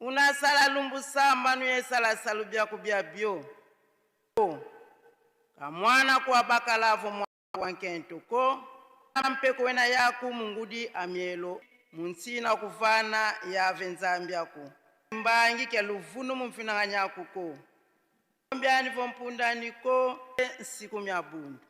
Unasala lumbu samba nuyesala salu byaku bya byo. Kamwana kuwa bakalavo mwa wankento ko mpe kuwena yaku mungudi amielo muntsina kuvana yave nzambi aku mbangi ke luvunu mumfinanganyaku ko mbyani vompundani ko nsiku mya bundu.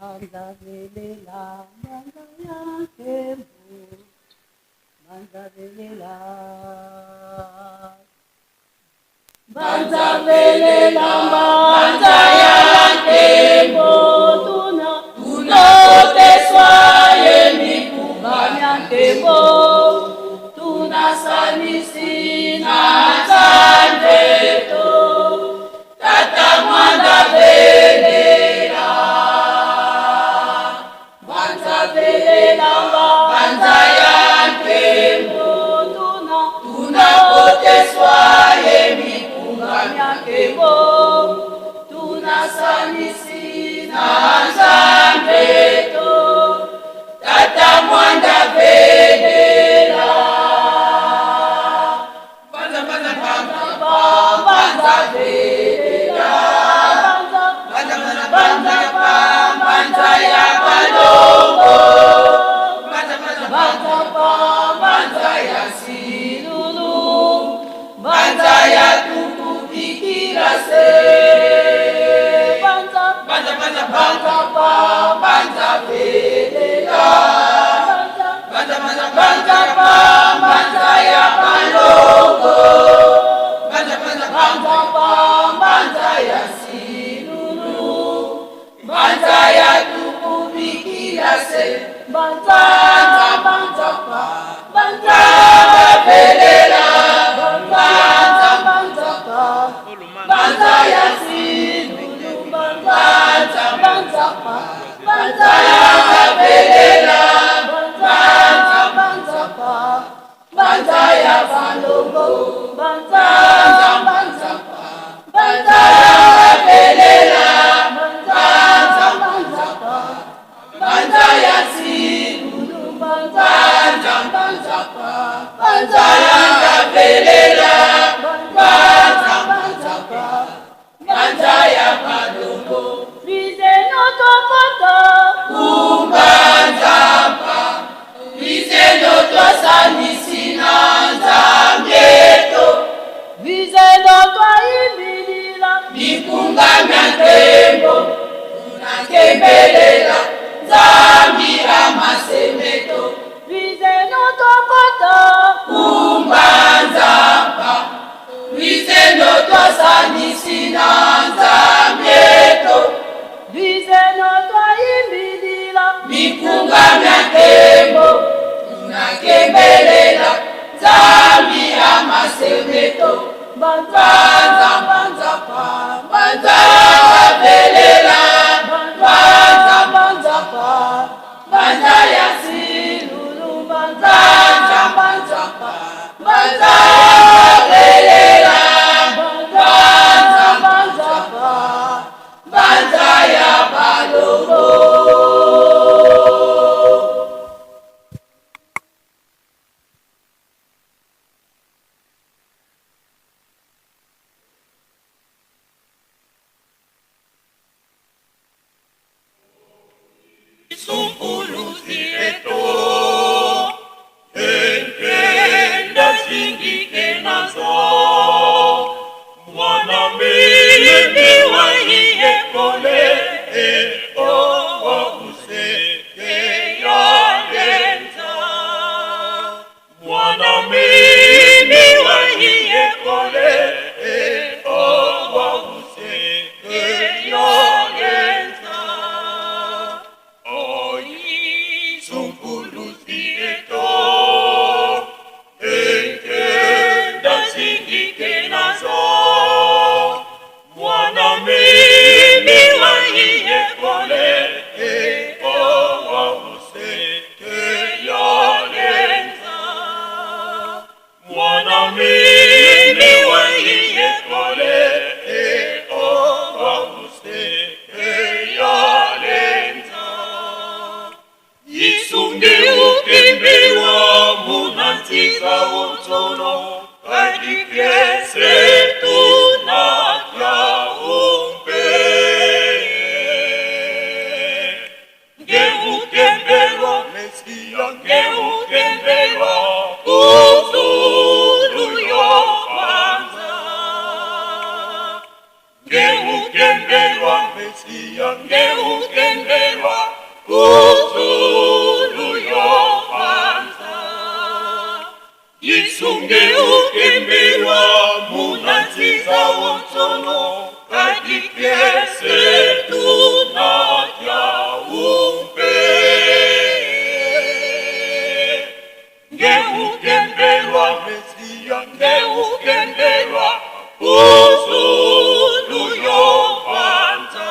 Banza velela, banza ya nkembo, banza velela. Banza velela, banza ya nkembo, tuna, tuna koteswa ye mikumba mya nkembo, tuna sanisi na Nzambe to, Tata Mwanda velela. Banza velela, banza ya nkembo, tuna, tuna koteswa ye mikumba mya nkembo, tuna sanisi na Nzambe to, Tata Mwanda velela. Banza, banza, banza, banza velela. Banza, banza, banza, banza ya balongo. Banza, banza, banza, banza ya silulu. Banza ya tukubikila se. Banza, banza, banza, banza, banza velela. Banza, banza, banza, banza ya balongo. Banza, banza, banza, banza ya silulu. Banza ya tukubikila se. Banza, banza, banza velela. Banza, banza, banza ya silulu. Banza, banza, banza velela. Banza, banza, banza ya balongo. Banza, banza, banza velela. Banza, banza, banza ya silulu. Banza, banza, banza velela. Banza, banza, banza ya balongo. Lisez notre photo. Kumbanzamba, lisez notre sanisi na Nzambe to. Lisez notre imbilila. Mikunga mya nkembo, tunakembelela Nzambi amasemeto. Lisez notre photo. Kumbanzamba, lisez notre sanisi na Nzambe to. Lisez notre imbilila. Mikunga mya nkembo, tunakembelela Nzambi amasemeto. Banza, banza, banza velela. Banza, banza, banza ya silulu. Banza, banza, banza velela. Banza, banza, banza ya balongo. Sumpuluzi eto, enkenda zingike nazo, mwana mimi waiyekole, owa useke yalenza. Mwana mimi waiyekole, owa useke yalenza. Oyi sumpuluzi eto, enkenda zingike nazo, mwana mimi waiyekole, owa useke yalenza. Mwana mimi waiyekole, owa useke yalenza. Isunge ukembewa munanziza wonsono, kadikese tunatya umpe. Ngeukembelwa Mesia, ngeukembelwa kuzulu yobanza. Ngeukembelwa Mesia, ngeukembelwa Uzulu yopanza Isunge ukembilwa munanziza wonsono Kadikese tunatya umpe Ngeukembelwa Mesia ngeukembelwa Uzulu yopanza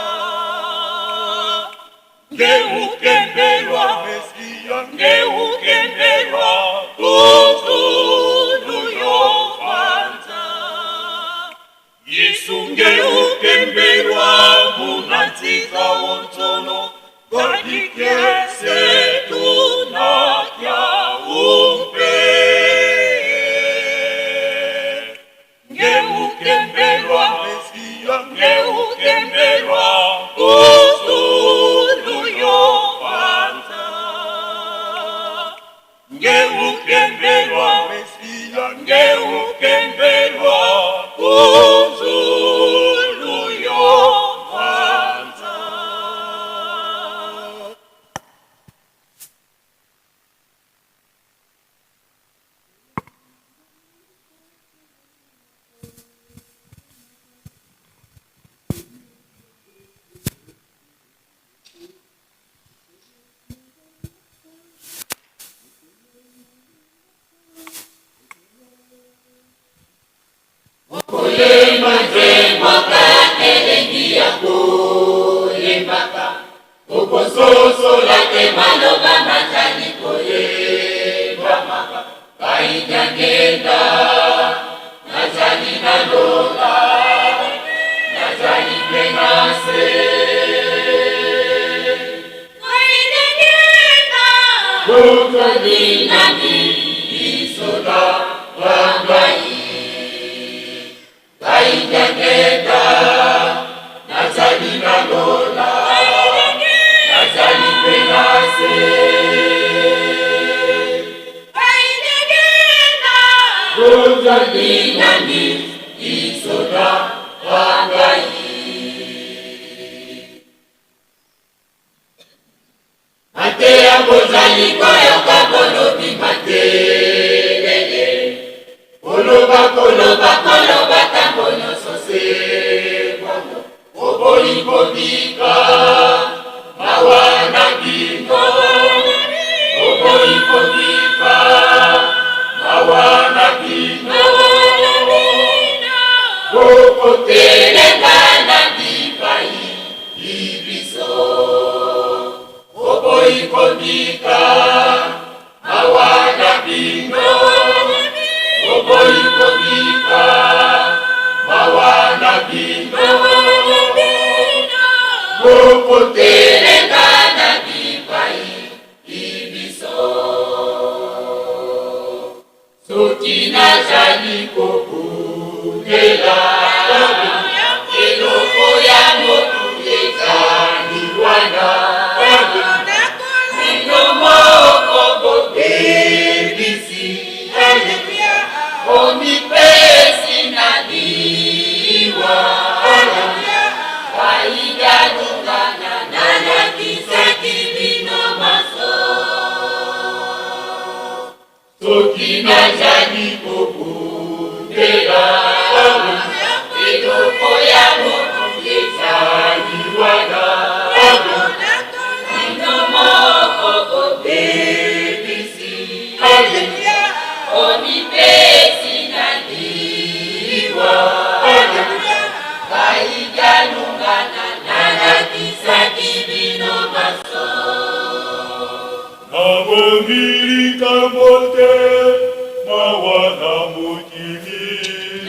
Ngeukembelwa Mesia ngeukembelwa Uzulu yopanza Yesu ngeukembelwa munanziza wonsono Kadikese tunatya umpe Ngeukembelwa Mesia ngeukembelwa Uzulu yopanza Ngeukembelwa Mesia ngeukembelwa Uzulu yopanza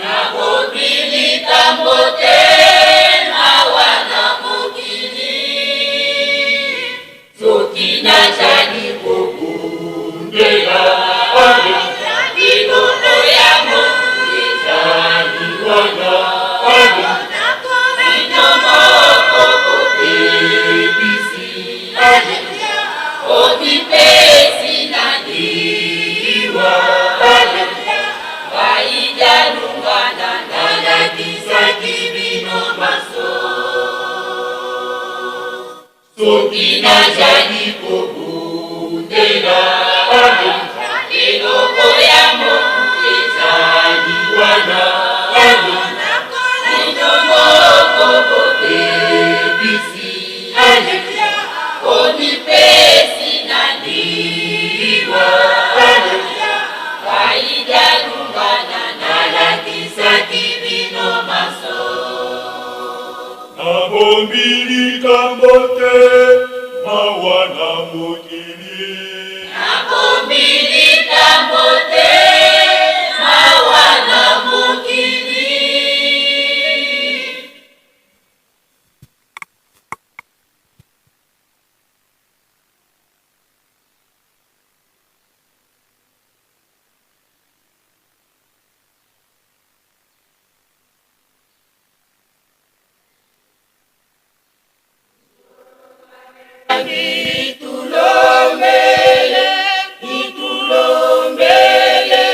Nabombilika mbote mawa na mokili Soki nazali kobundela. Eloko ya motu ezali wana, bino moko bobebisi, omipesi na liwa. Kaijalungana nalakisaki bino maso. Nabombi likambo te, mawa na mokili. Nabombi likambo te, mawa na mokili. Itulombele, itulombele,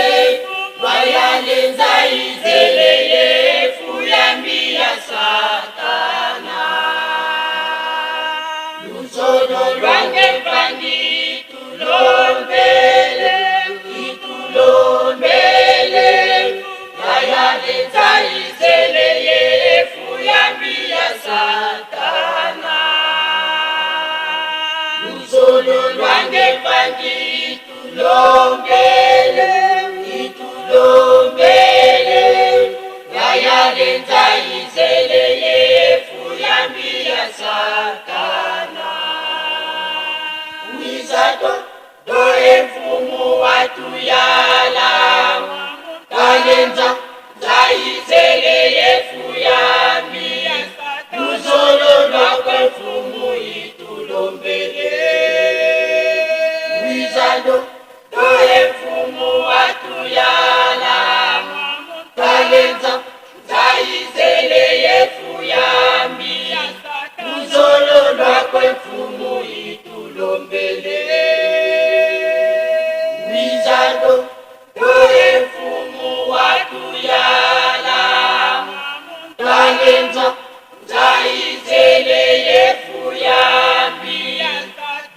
wayalenza izele yefu yambi ya Satana. Lusolo lwange mpangi itulombele, itulombele, wayalenza izele yefu yambi ya Satana. Lusolo lwange mpangi itulombele, itulombele, wayalenza izele yefu yambi ya Satana. Wizato do emfumu watuyala, kalenza zaizele yefu yambi. Luzolo lwakwe mfumu itulombele. Wizado do emfumu watuyala, kalenza zaizele yefu yambi. Luzolo lwakwe mfumu itulombele. Wizado do emfumu watuyala, kalenza zaizele yefu yambi.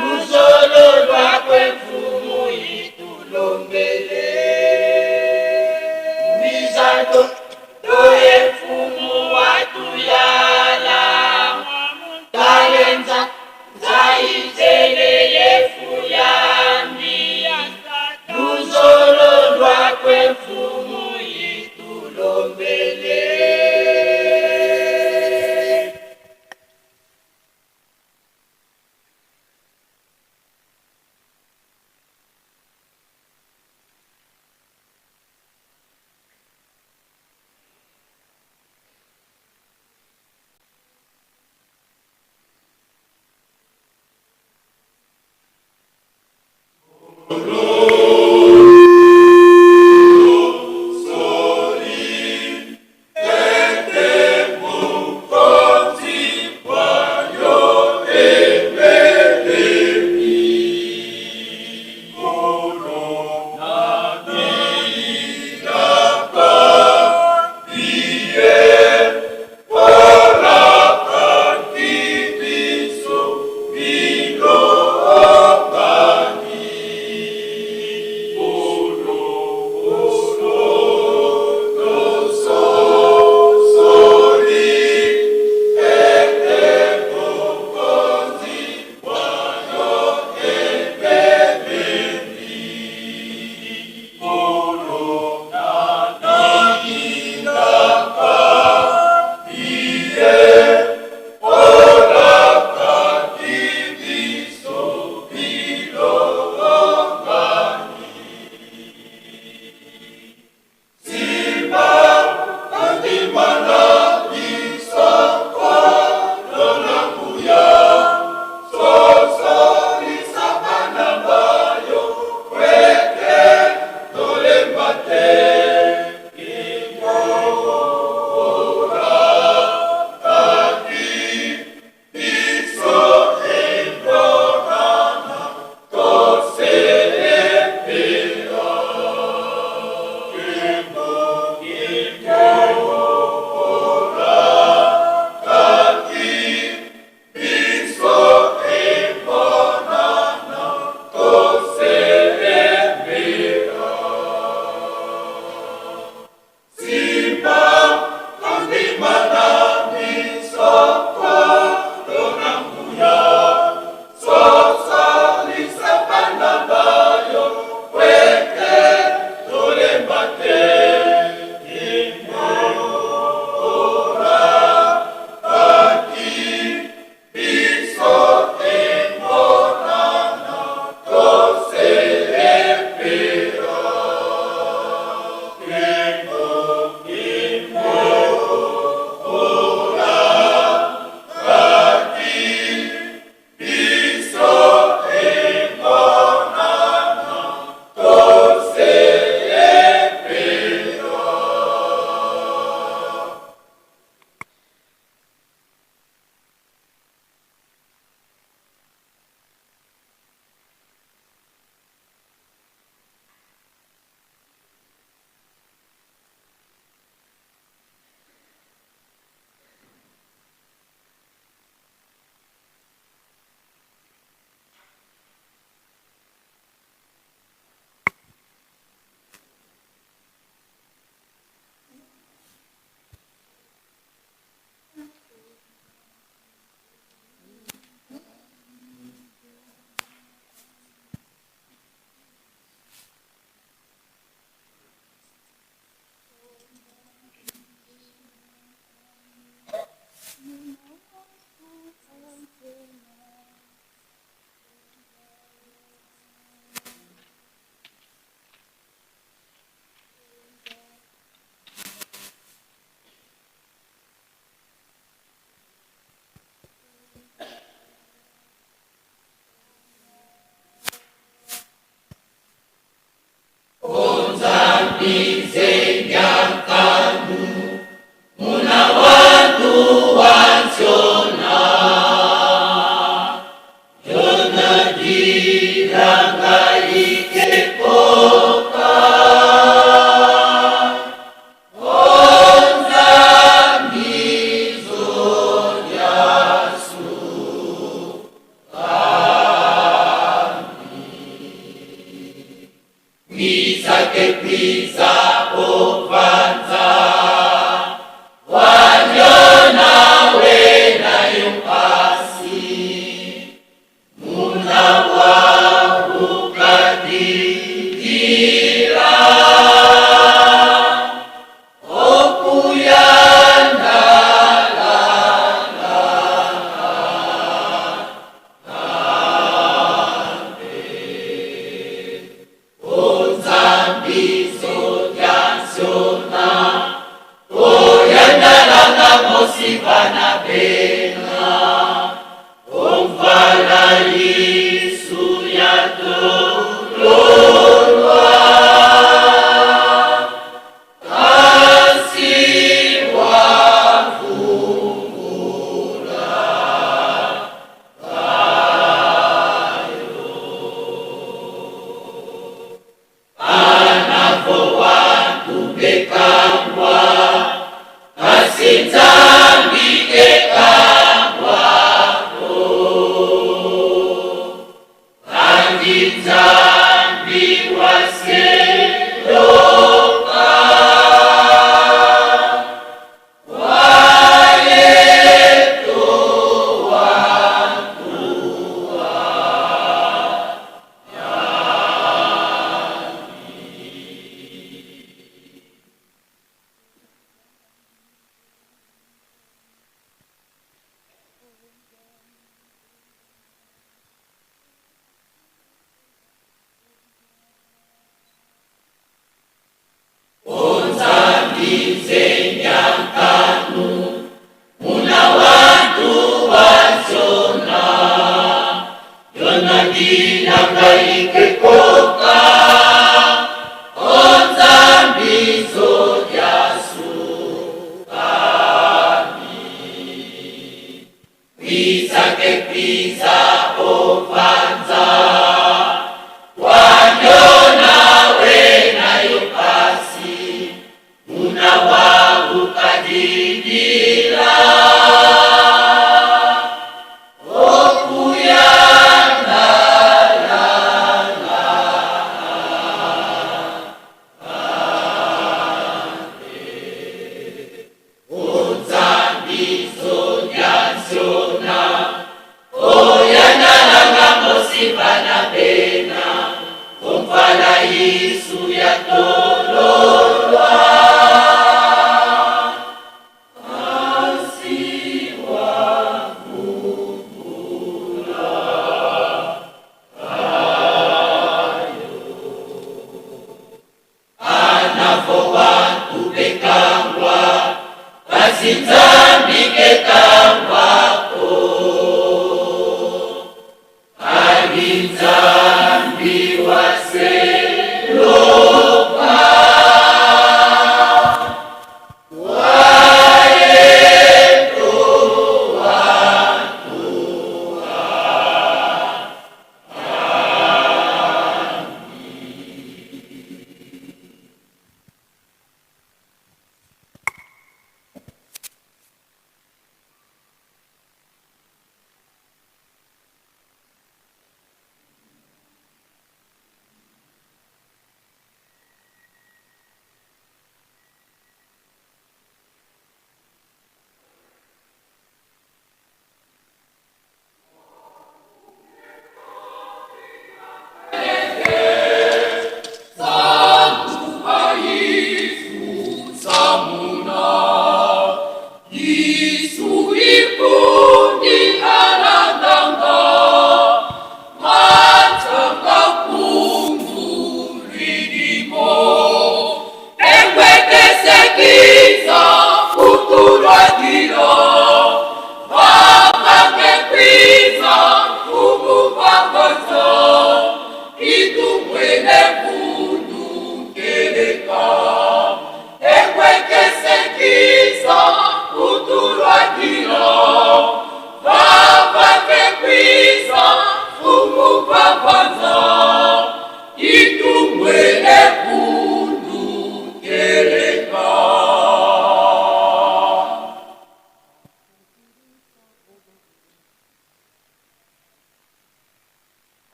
Luzolo lwakwe mfumu itulombele. Wizado do emfumu watuyala, kalenza zaizele yefu yambi. Luzolo lwakwe mfumu itulombele.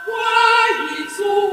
Kwa Yesu.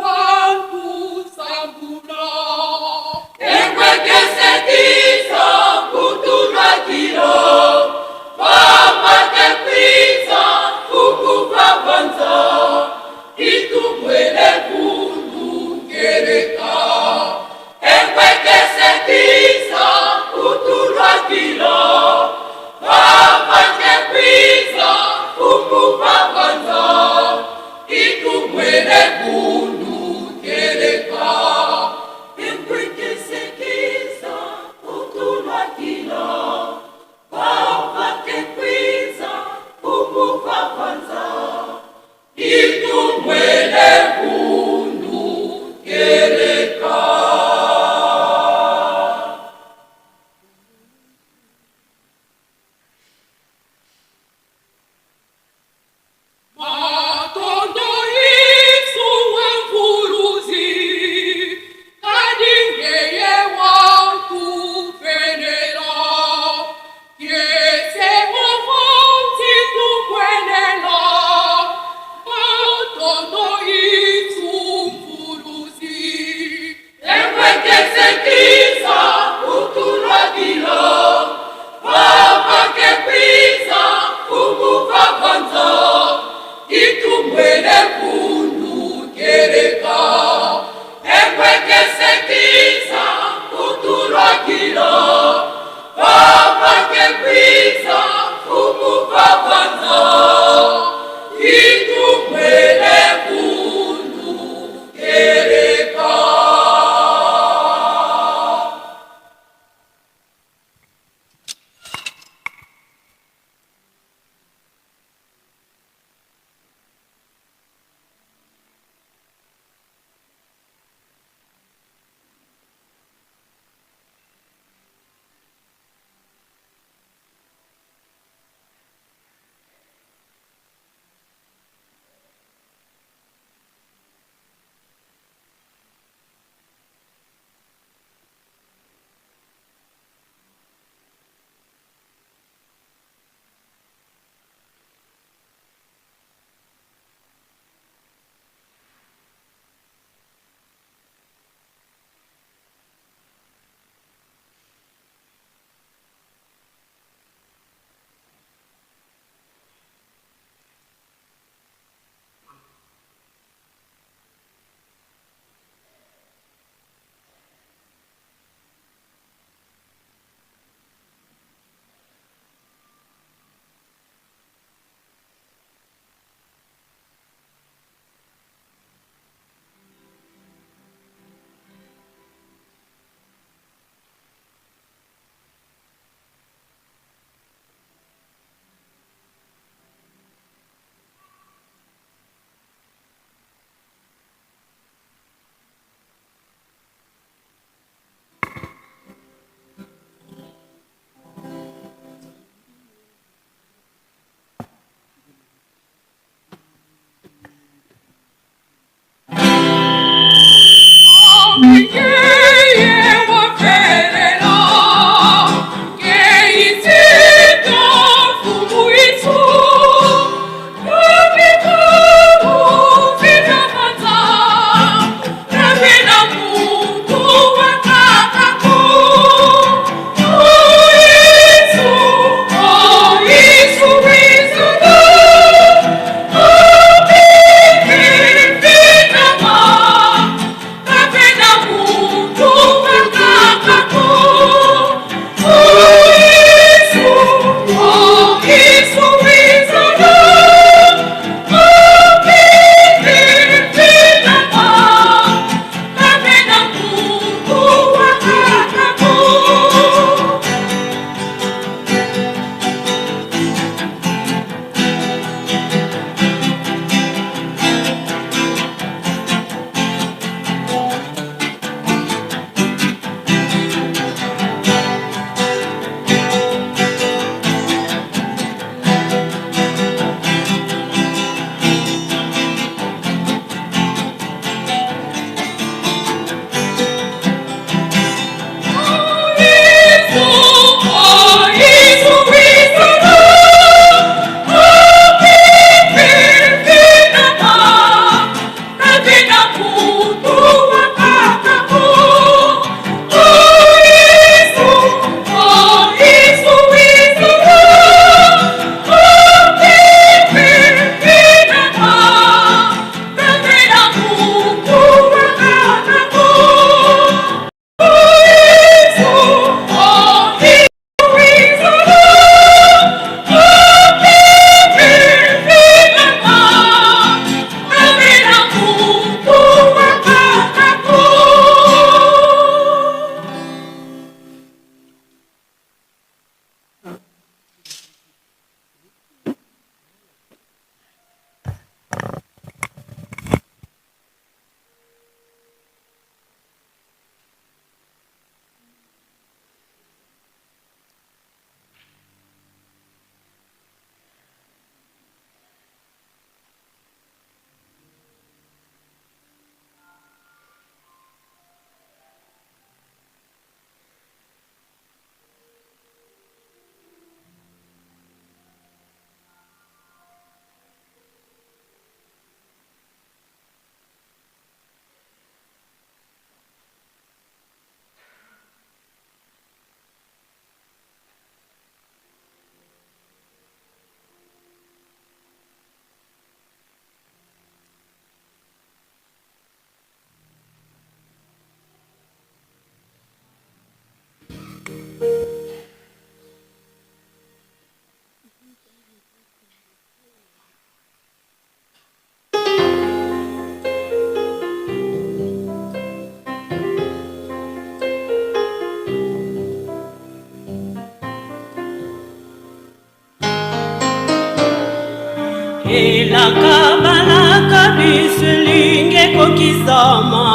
Elaka balaka biso elingi ekokisama,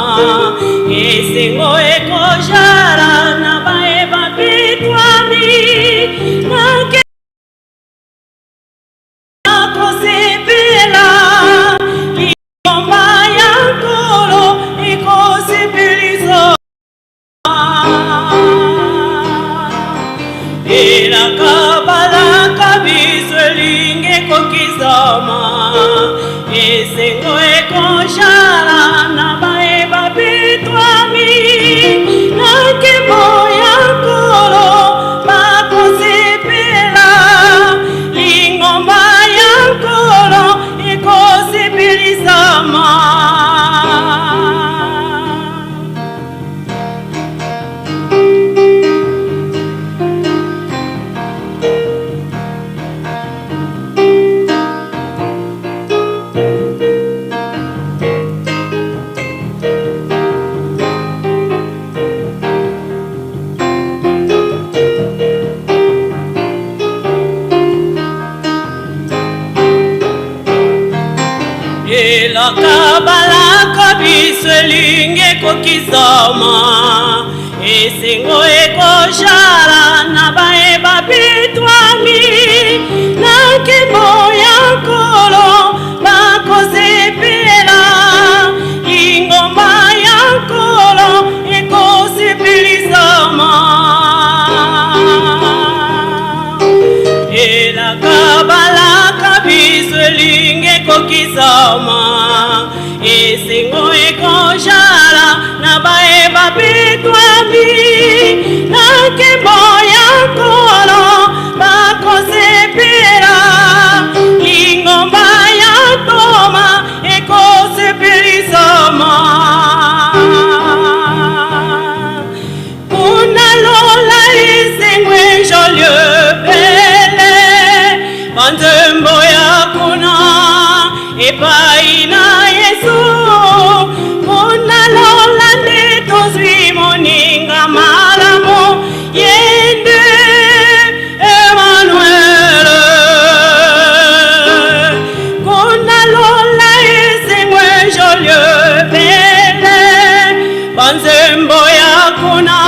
esengo ekojala na baye bapetwami na kosepela, lingomba ya Nkolo ekosepelisa. Elaka balaka biso elingi ekokisama, esengo ekojala na baye bapetwami na nkembo ya Nkolo bakosepela, lingomba ya Nkolo ekosepelisama. Elaka balaka biso elingi ekokisama, esengo ekojala na baye bapetwami na nkembo ya Nkolo bakosepela, lingomba ya Nkolo ekosepelisama. Elaka balaka biso elingi ekokisama, esengo ekojala na baye bapetwami na nkembo ya Nkolo bakosepela, lingomba ya Toma ekosepelisama. Kuna lola esengo ejoli ebele, banzembo ya kuna epai na Yesu. Kuna lola nde tozwi moninga malamu, ye nde Emmanuel. Kuna lola esengo ejoli ebele, banzembo ya kuna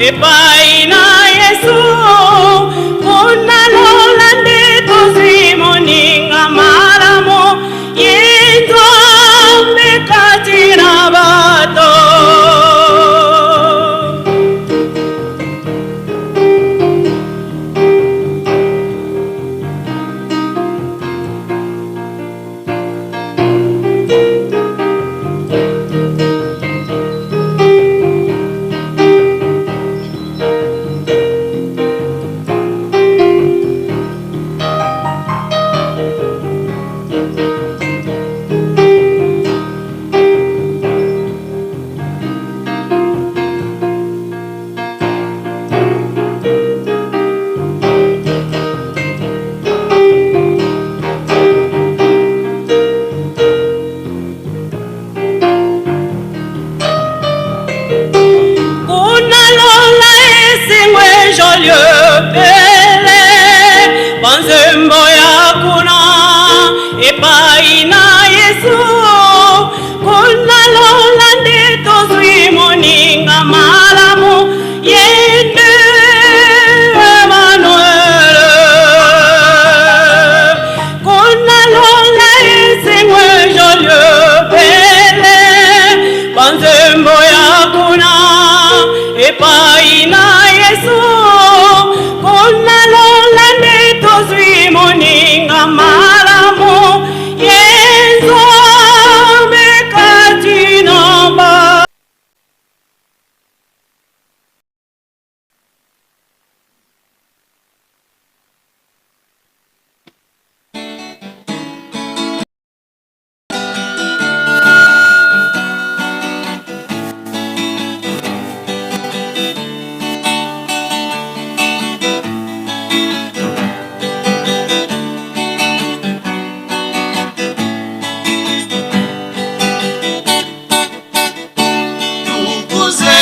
epai na Yesu. Kuna lola nde tozwi moninga malamu, ye Nzambe kati na bato. Kuna lola esengo ejoli ebele, banzembo ya kuna epai na Yesu. Kuna lola nde tozwi moninga malamu, ye nde Emmanuel. Kuna lola esengo ejoli ebele, banzembo ya kuna epai na Yesu. Kuna lola nde tozwi moninga malamu, ye Nzambe kati na ba.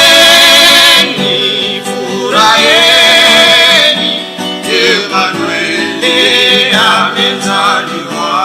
Tukuzeni, furaheni, Emanueli amezaliwa.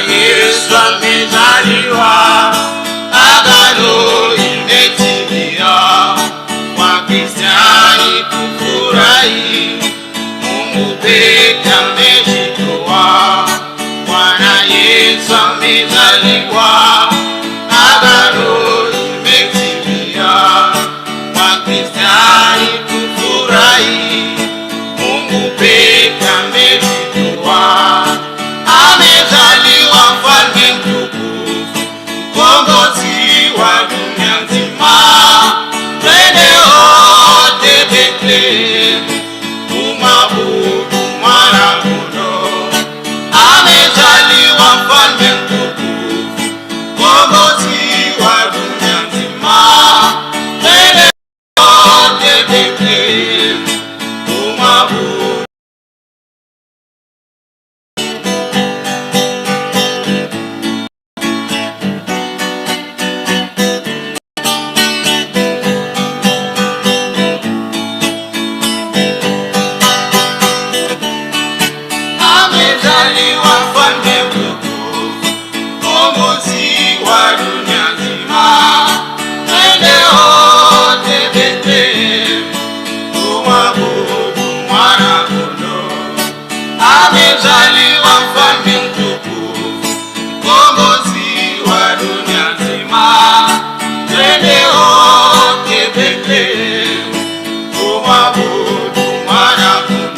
Yesu amezaliwa, agano imetimia. Wakristiani tufurahi, Mungu pekee amejitoa. Bwana Yesu amezaliwa, agano imetimia. Wakristiani tufurahi, Mungu pekee amejitoa. Amezaliwa mfalme mtukufu, mkombozi wa dunia nzima. Twende wote Bethlehem, kumwabudu mwana kondoo. Amezaliwa mfalme mtukufu, mkombozi wa dunia nzima. Twende wote Bethlehem, kumwabudu. Amezaliwa mfalme mtukufu, mkombozi wa dunia nzima. Twende wote Bethlehem, kumwabudu mwana kondoo. Amezaliwa mfalme mtukufu, mkombozi wa dunia nzima. Twende wote Bethlehem, kumwabudu mwana kondoo.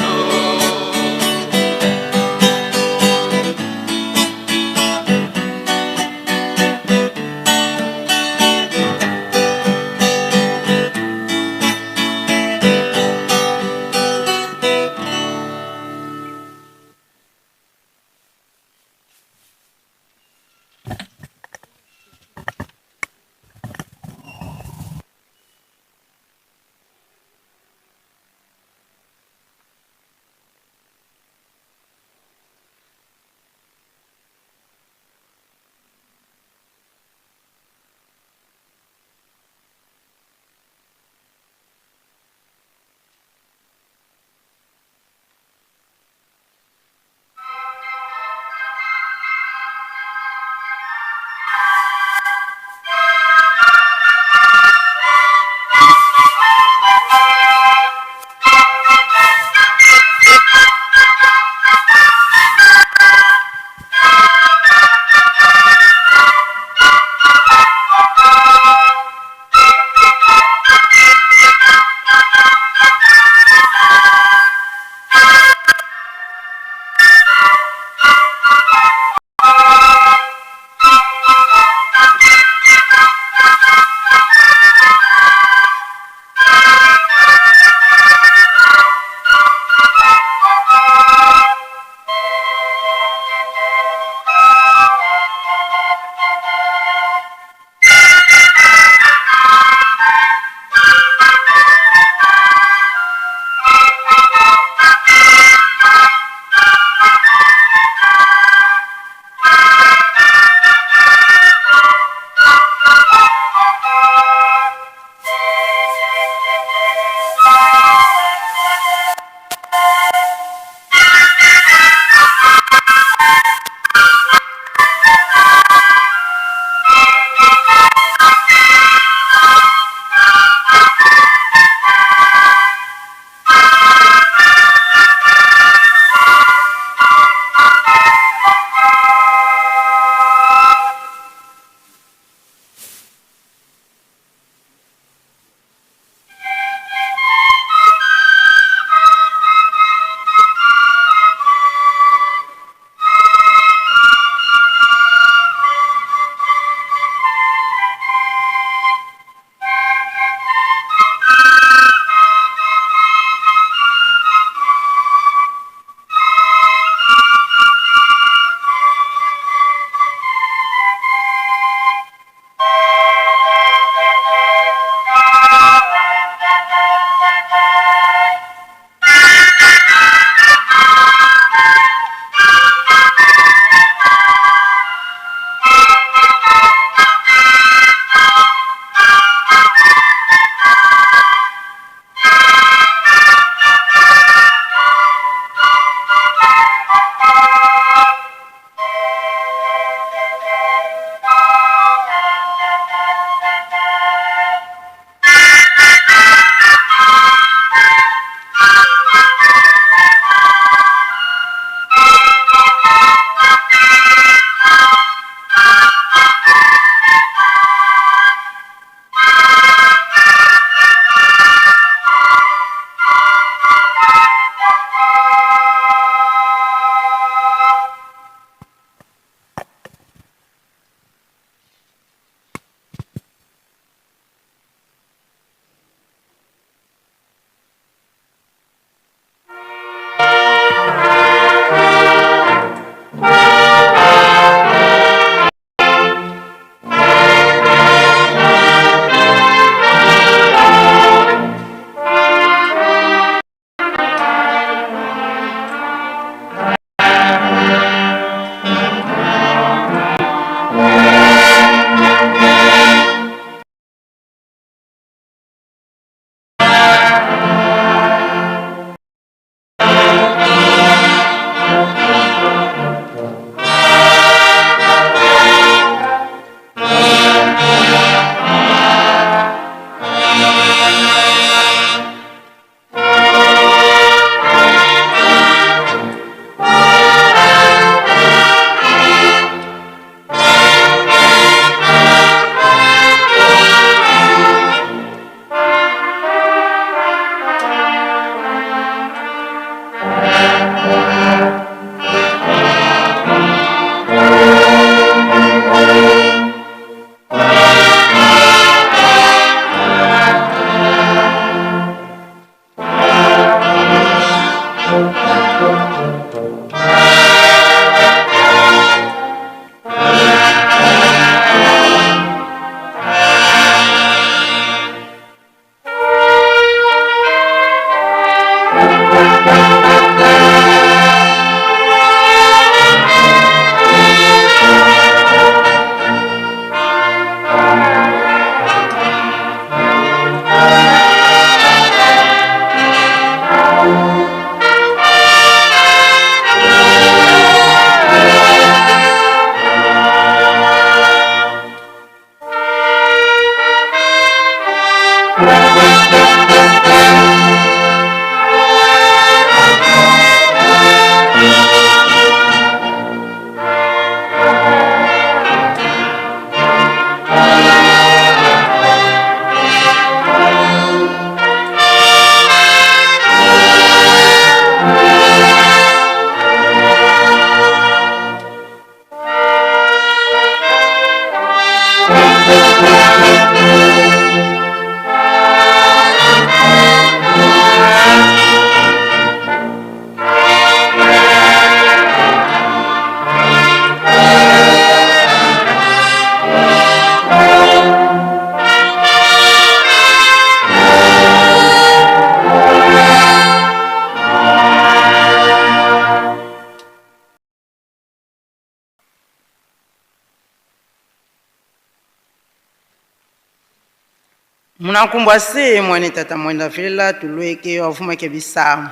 Munakumbwa se mwane tata mwenda vela tulweke wavumake bisamu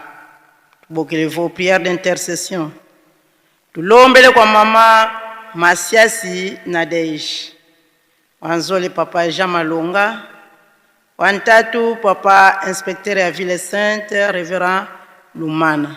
tubokele vos prières d'intercession tulombele kwa mama Masiasi Nadege wanzole papa Jean Malonga wantatu papa inspecteur ya Ville Sainte Révérend Lumana.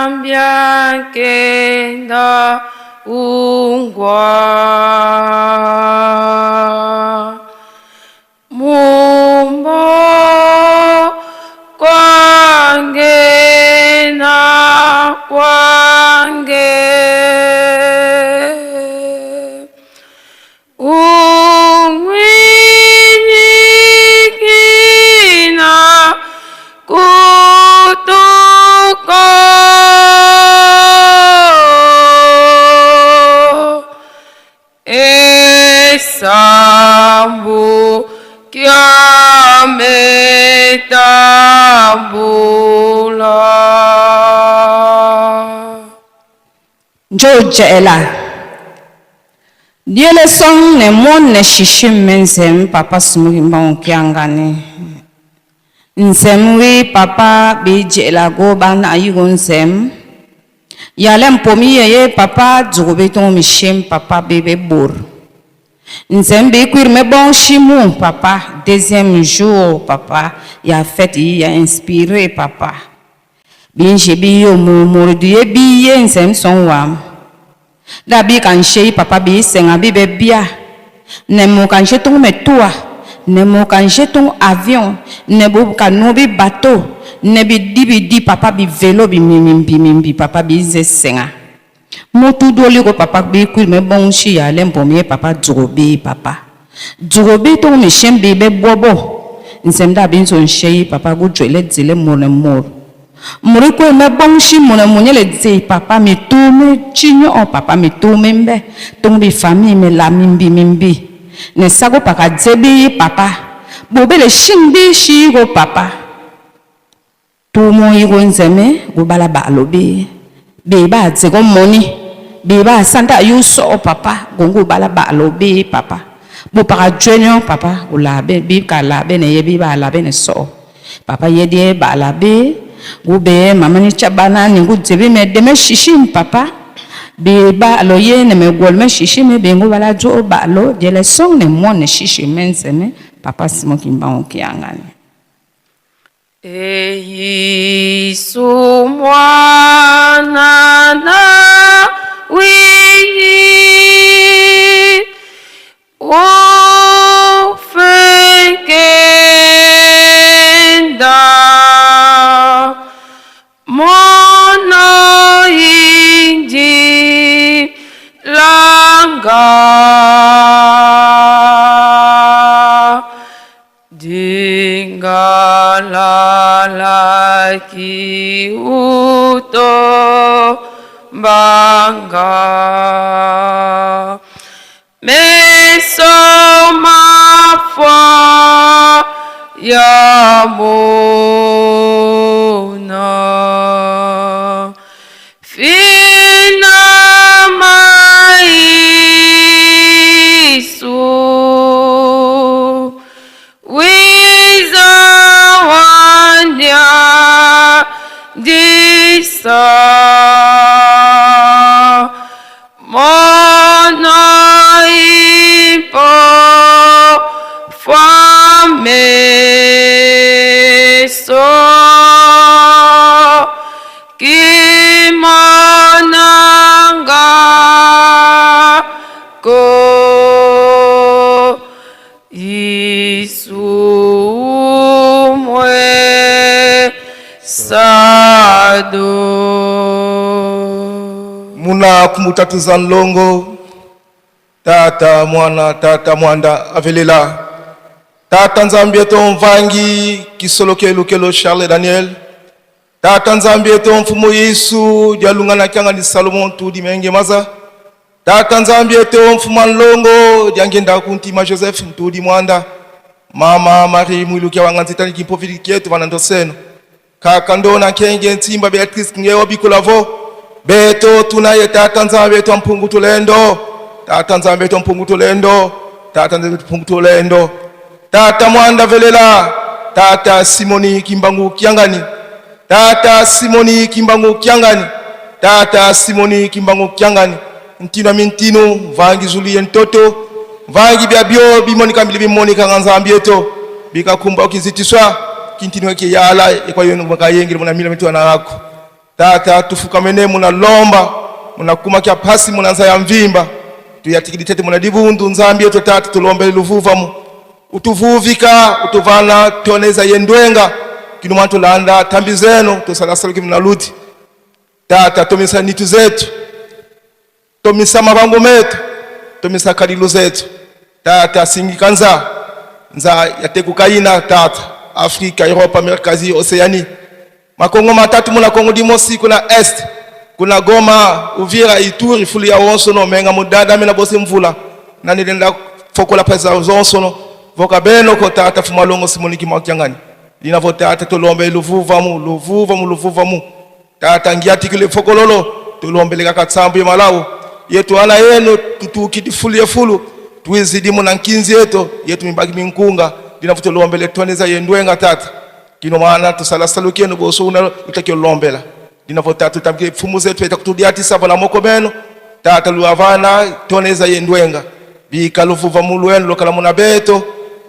Enzambia kenda ungwa Mumbo kwange na kwange Ungwinyikina kutuko Esambu kyametambula. Njo jɛla Dieu le sɔn ne mɔn ne shishim me nzem papa Simon Kimbangu Kiangani. Nzem wi papa bi jɛla go ba na yigo nzem. Yale mpomi ye ye papa dzugo be tong mi shim papa bebe bor. Nzem bi kwir me bon shimu papa deuxième jour papa ya fête ya inspiré papa. Bi nje bi yo mu mu du ye bi ye nzem son wam. Da bi kan she papa bi senga bi be bia. Ne mo kan she tong me toa. Ne mo kan she tong avion. Ne bo kan no bi bateau. Ne bi di bi di papa bi vélo bi mi mi bi mi bi papa bi ze senga. Mo tu doli ko papa bi ku me bon shi ya le mpo mi papa dzugo bi papa. Dzugo bi tong mi shem bi be bobo. Nsem da bi nso she papa go jwele dzele mo ne mo. Muri ko me bon shi mo ne mo nyele dze papa mi tu me chinyo o papa mi tu me mbe. Tong bi famille me la mi mbi mi mbi. Ne sago paka dze bi papa. Bo be le shin bi shi go papa. Tu mo yi go nzeme go bala ba lo bi. Be ba dze go moni. Be ba santa yu so papa gongo bala ba lo bi papa. Bo paka jwenyo papa o la be bi ka la be ne ye bi ba la be ne so. Papa ye die ba la be. Go be mama ni chabana ni go dzebe me de me shishi papa. Be ba lo ye ne me gol me shishi me be ngo bala jo ba lo de le son ne mo ne shishi me nzeme papa Simon Kimbangu Kiangani. Yesu mwana na wiyi ofekenda mono inji langa dinga la la ki uto banga meso mafwa ya mona fina maisu wiza wanya disa mono ipo fameso kimono Abençoado. Muna kumutatuza nlongo tata mwana tata mwanda avelela tata nzambi eto mvangi kisolokelo Charles Daniel tata nzambi eto mfumu Yesu dialungana kyanga ni Salomon tudi menge maza tata nzambi eto mfuma nlongo diangenda kuntima Joseph ntudi mwanda mama Marie mwilukia wanga nzitani kimpofili kietu vanandoseno kaka ndona nkenge ntsimba Beatrice ngewa bikolavo beto tunaye tata nzambi eto mpungu tulendo tata nzambi eto mpungu tulendo tata nzambi eto mpungu tulendo tata mwanda velela tata Simoni Kimbangu Kiangani tata Simoni Kimbangu Kiangani tata Simoni Kimbangu Kiangani ntino mintino vangi zulie ntoto vangi bya bio bimonika mbili bimonika nga nzambi eto bikakumba ukizitiswa kintino ke yala ekwa yenu makayengele muna mila mitu anako tata tufukamene muna lomba muna kuma kya pasi muna nza ya mvimba tuyatikidi tete muna divundu nzambi eto tata tulombe luvuva mu utuvuvika utuvana toneza yendwenga kinu mwantu landa tambi zenu tusalasala kimna luti tata tomisa nitu zetu tomisa mabango metu tomisa kalilu zetu tata singikanza nza yatekukaina tata Afrika, Europa, Amerika, Asie, Oceanie makongo matatu muna Kongo dimosi kuna est kuna Goma, Uvira, Ituri fulu ya wonsono menga mudada mena bosi mvula nani lenda fokola pesa zonsono voka beno ko tata fumalongo simoniki makyangani lina vo tata tolombe luvuva mu luvuva mu luvuva mu tata ngiatikile fokololo tulombele kaka tsambu ya malawu yetu ana yenu tutukidi fulu ye fulu tuizidi muna nkinzi yetu yetu mibaki minkunga lina vo tulombele toneza yendwenga tata kino maana tusalasalukienu boso una utakio lombela lina vo tata tutamke fumu zetu etakutudiatisa vola moko beno tata luavana toneza yendwenga bika luvuva mulwenu lokala muna beto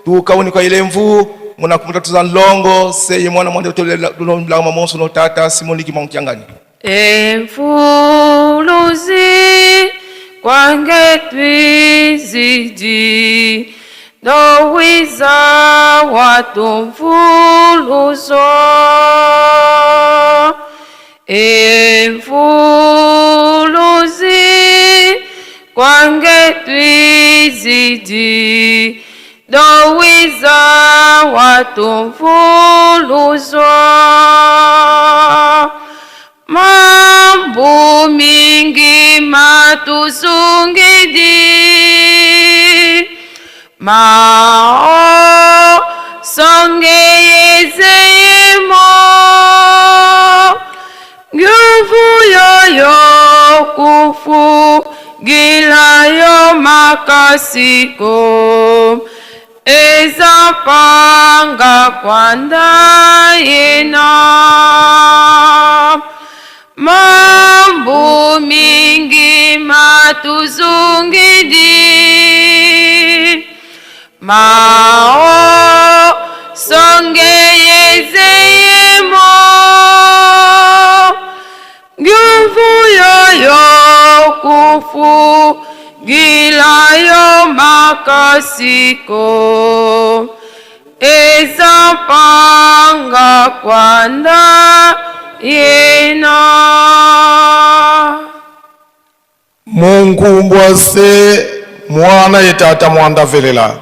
tukauni kwa ile mvu muna kumutatuza nlongo seye mwana mwande tulombela mamonso no tata simoniki mankyangani Emfuluzi kwange twizidi dowiza watumfuluzo Emfuluzi kwange twizidi dowiza watumfuluzo Mambo mingi matusungidi mao songeyezemo nguvu yoyo kufu gilayo makasiko ezapanga kwandayena mambo mingi matuzungidi mao songeyezemo nguvu yoyo kufu gilayo makasiko ezapanga kwanda yena. Mungu mbwase mwana ye tata mwanda velela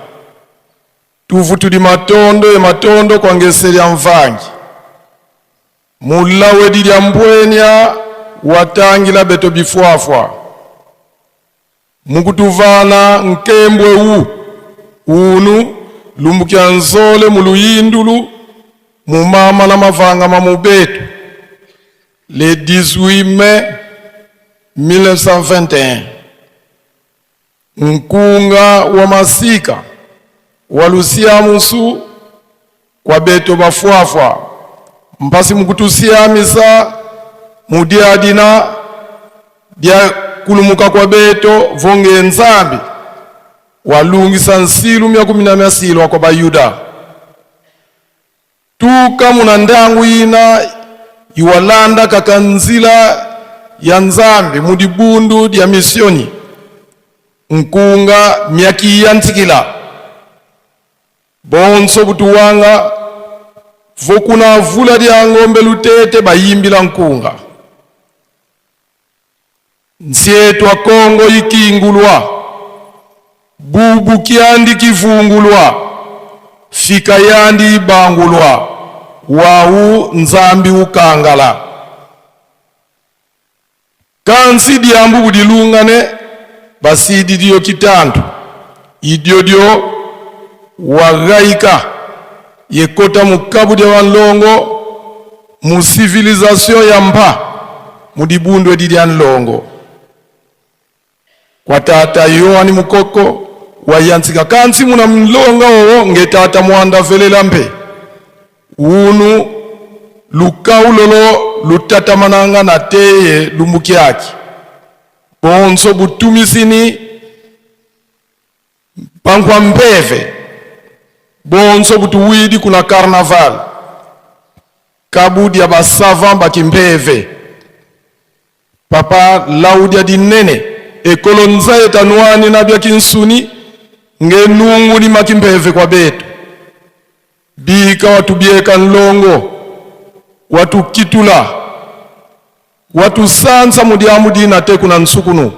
tuvu tudi matondo ye matondo kwa ngeseli ya mvangi mula wedi lya mbwenya watangila beto bifwafwa mukutuvana nkembwe u unu lumbukya nzole muluyindulu mumama na mavanga mamubetu le 18 mai 1921 nkunga wa masika walusiamusu kwa beto bafwafwa mpasi mukutusiamisa mudiadina dia kulumuka kwa beto vonge nzambi walungisa nsilu mia kumi na mia silwa kwa bayuda tuka muna ndangu ina iwalanda kaka nzila ya nzambi mudibundu dia misioni nkunga miakiya ntsikila bonso butuwanga Vokuna vula dia ngombe lutete bayimbila nkunga. Nsietwa Kongo ikingulwa, bubu kiandi kivungulwa, fika yandi ibangulwa, wau nzambi ukangala. Kansi diambu budilungane basididio kitandu idiodio wagaika yekota mukabu dia wanlongo mu civilisation ya mpa mudibundu edi dia nlongo kwa tata Yohani Mukoko wayantsika kansi muna mlonga owo nge tata mwanda velela mpe unu lukaulolo lutatamananga na teye lumbukiaki bonso butumisini pankwa mpeve bonso butuwidi kuna carnaval kabudi ya basavan bakimpeve papa laudia dinene ekolo nzaye tanwani na bya kinsuni nge nungu ni makimpeve kwa betu bika watubieka nlongo watukitula watusansa mudiamu dina te kuna nsukunu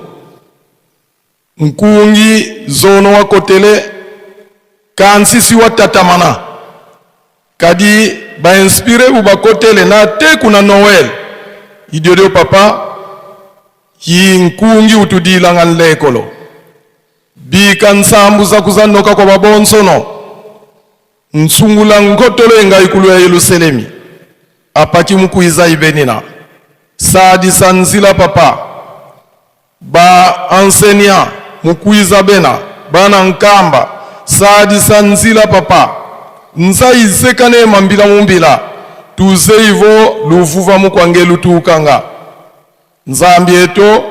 nkungi zono wakotele kansisi watatamana kadi bainspire u bakotele na te kuna Noël idiodio papa yi nkungi utudilanga nlekolo bika nsambu za kuzanoka kwa babonsono nsungula nkotolo enga ikulu ya Yerusalemi apaki mukuiza ibenina sadisa nzila papa ba enseignant mukuiza bena bana nkamba sadisa nzila papa nza izekane mambila mumbila tuze ivo luvuva mukwange lutukanga nzambi eto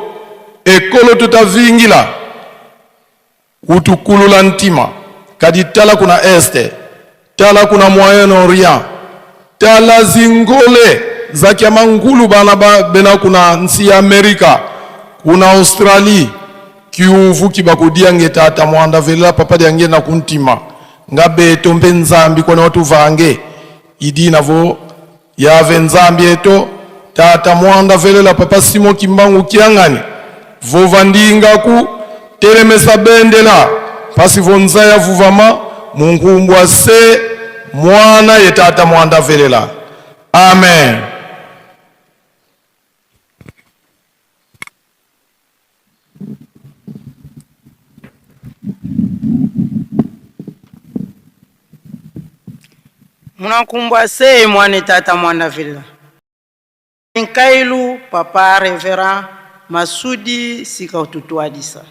ekolo tutavingila utukulula ntima kadi tala kuna este tala kuna moyen orient tala zingole za kyamangulu bana ba bena kuna nsi ya Amerika kuna Australie kiuvu kibakudia nge tata mwanda velela papa diange na kuntima nga beto mpe nzambi kona watu vange idi navo yave nzambi eto tata mwanda velela papa Simon Kimbangu kiangani vovandingaku telemesa bendela pasi vonzaya vuvama munkumbwa se mwana ye tata mwanda velela amen. Munakumbwa se mwana tata mwana vila nkailu papa reverend Masudi sikaututuadisa.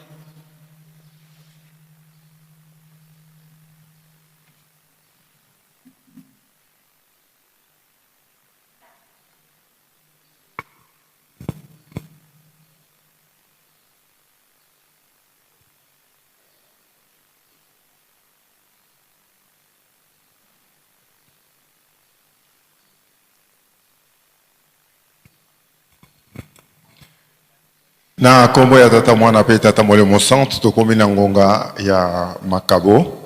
Na nkombo ya tata mwana mpe tata molimo santu tokomi na ngonga ya makabo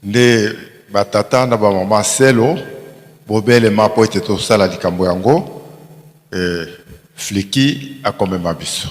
nde batata na bamama selo bobelema mpo ete tosala likambo yango fliki akomema biso.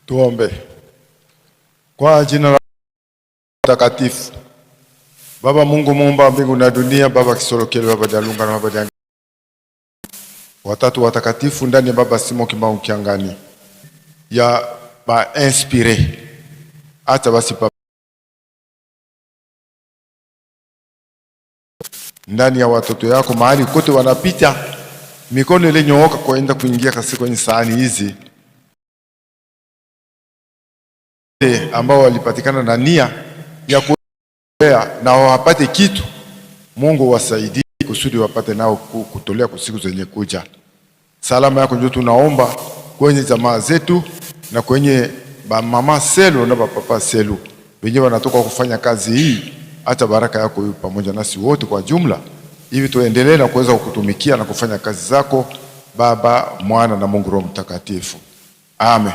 Tuombe. Kwa jina la Mtakatifu. Baba Mungu muumba wa mbingu na dunia, Baba kisolokelo, Baba Dialunga na Baba Diang. Watatu watakatifu ndani ya Baba Simon Kimbangu Kiangani ya ba inspiré hata basi pa ndani ya watoto yako mahali kote wanapita, mikono ile nyooka kwenda kuingia kasi kwenye sahani hizi ambao walipatikana na nia ya kulea na wapate kitu, Mungu wasaidie kusudi wapate nao kutolea kwa siku zenye kuja. Salama yako ndio tunaomba kwenye jamaa zetu na kwenye bamama selu na bapapa selu wenyewe wanatoka kufanya kazi hii, hata baraka yako iwe pamoja nasi wote kwa jumla, ili tuendelee na kuweza kukutumikia na kufanya kazi zako, Baba, Mwana na Mungu Roho Mtakatifu. Amen.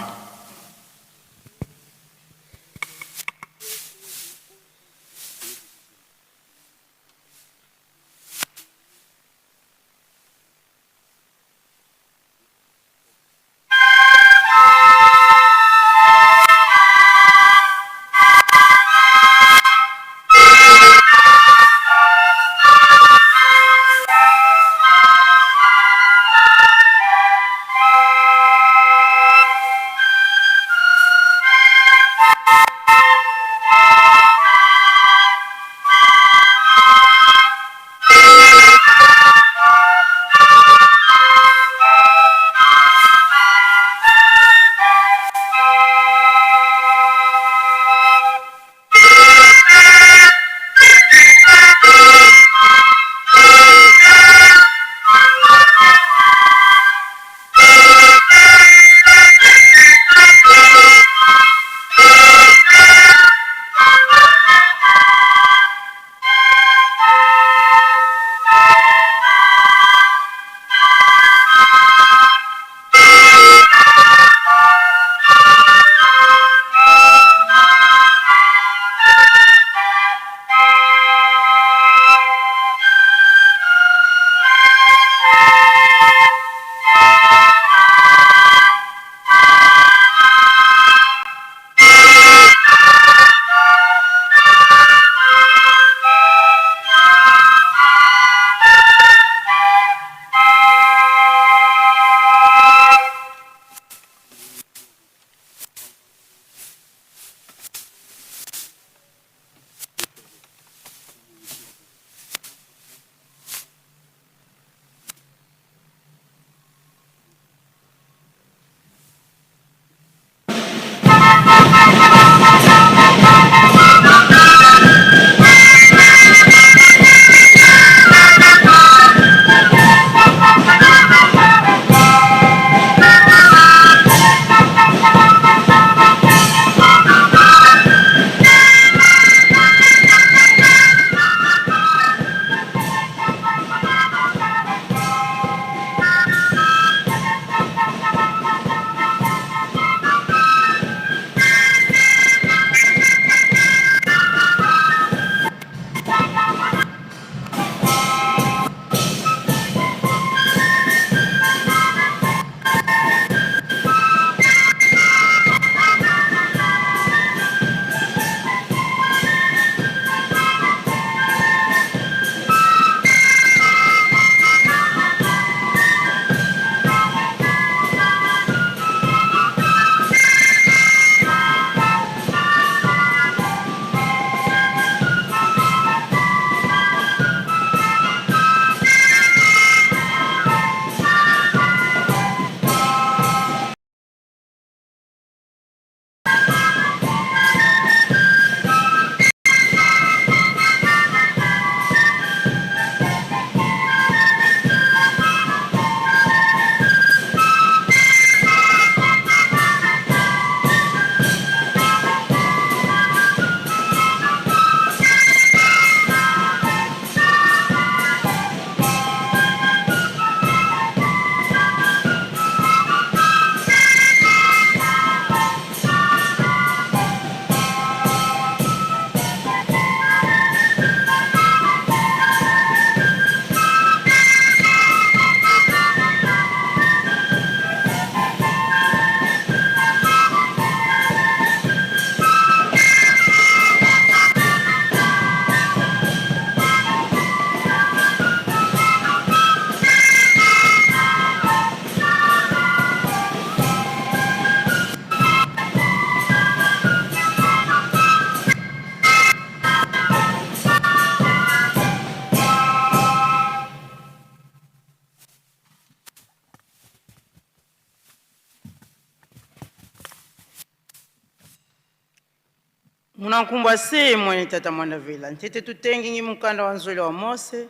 Munankumbwa se mwene tata mwanda vela ntete tutengingi mukanda wa nzwele wa Mose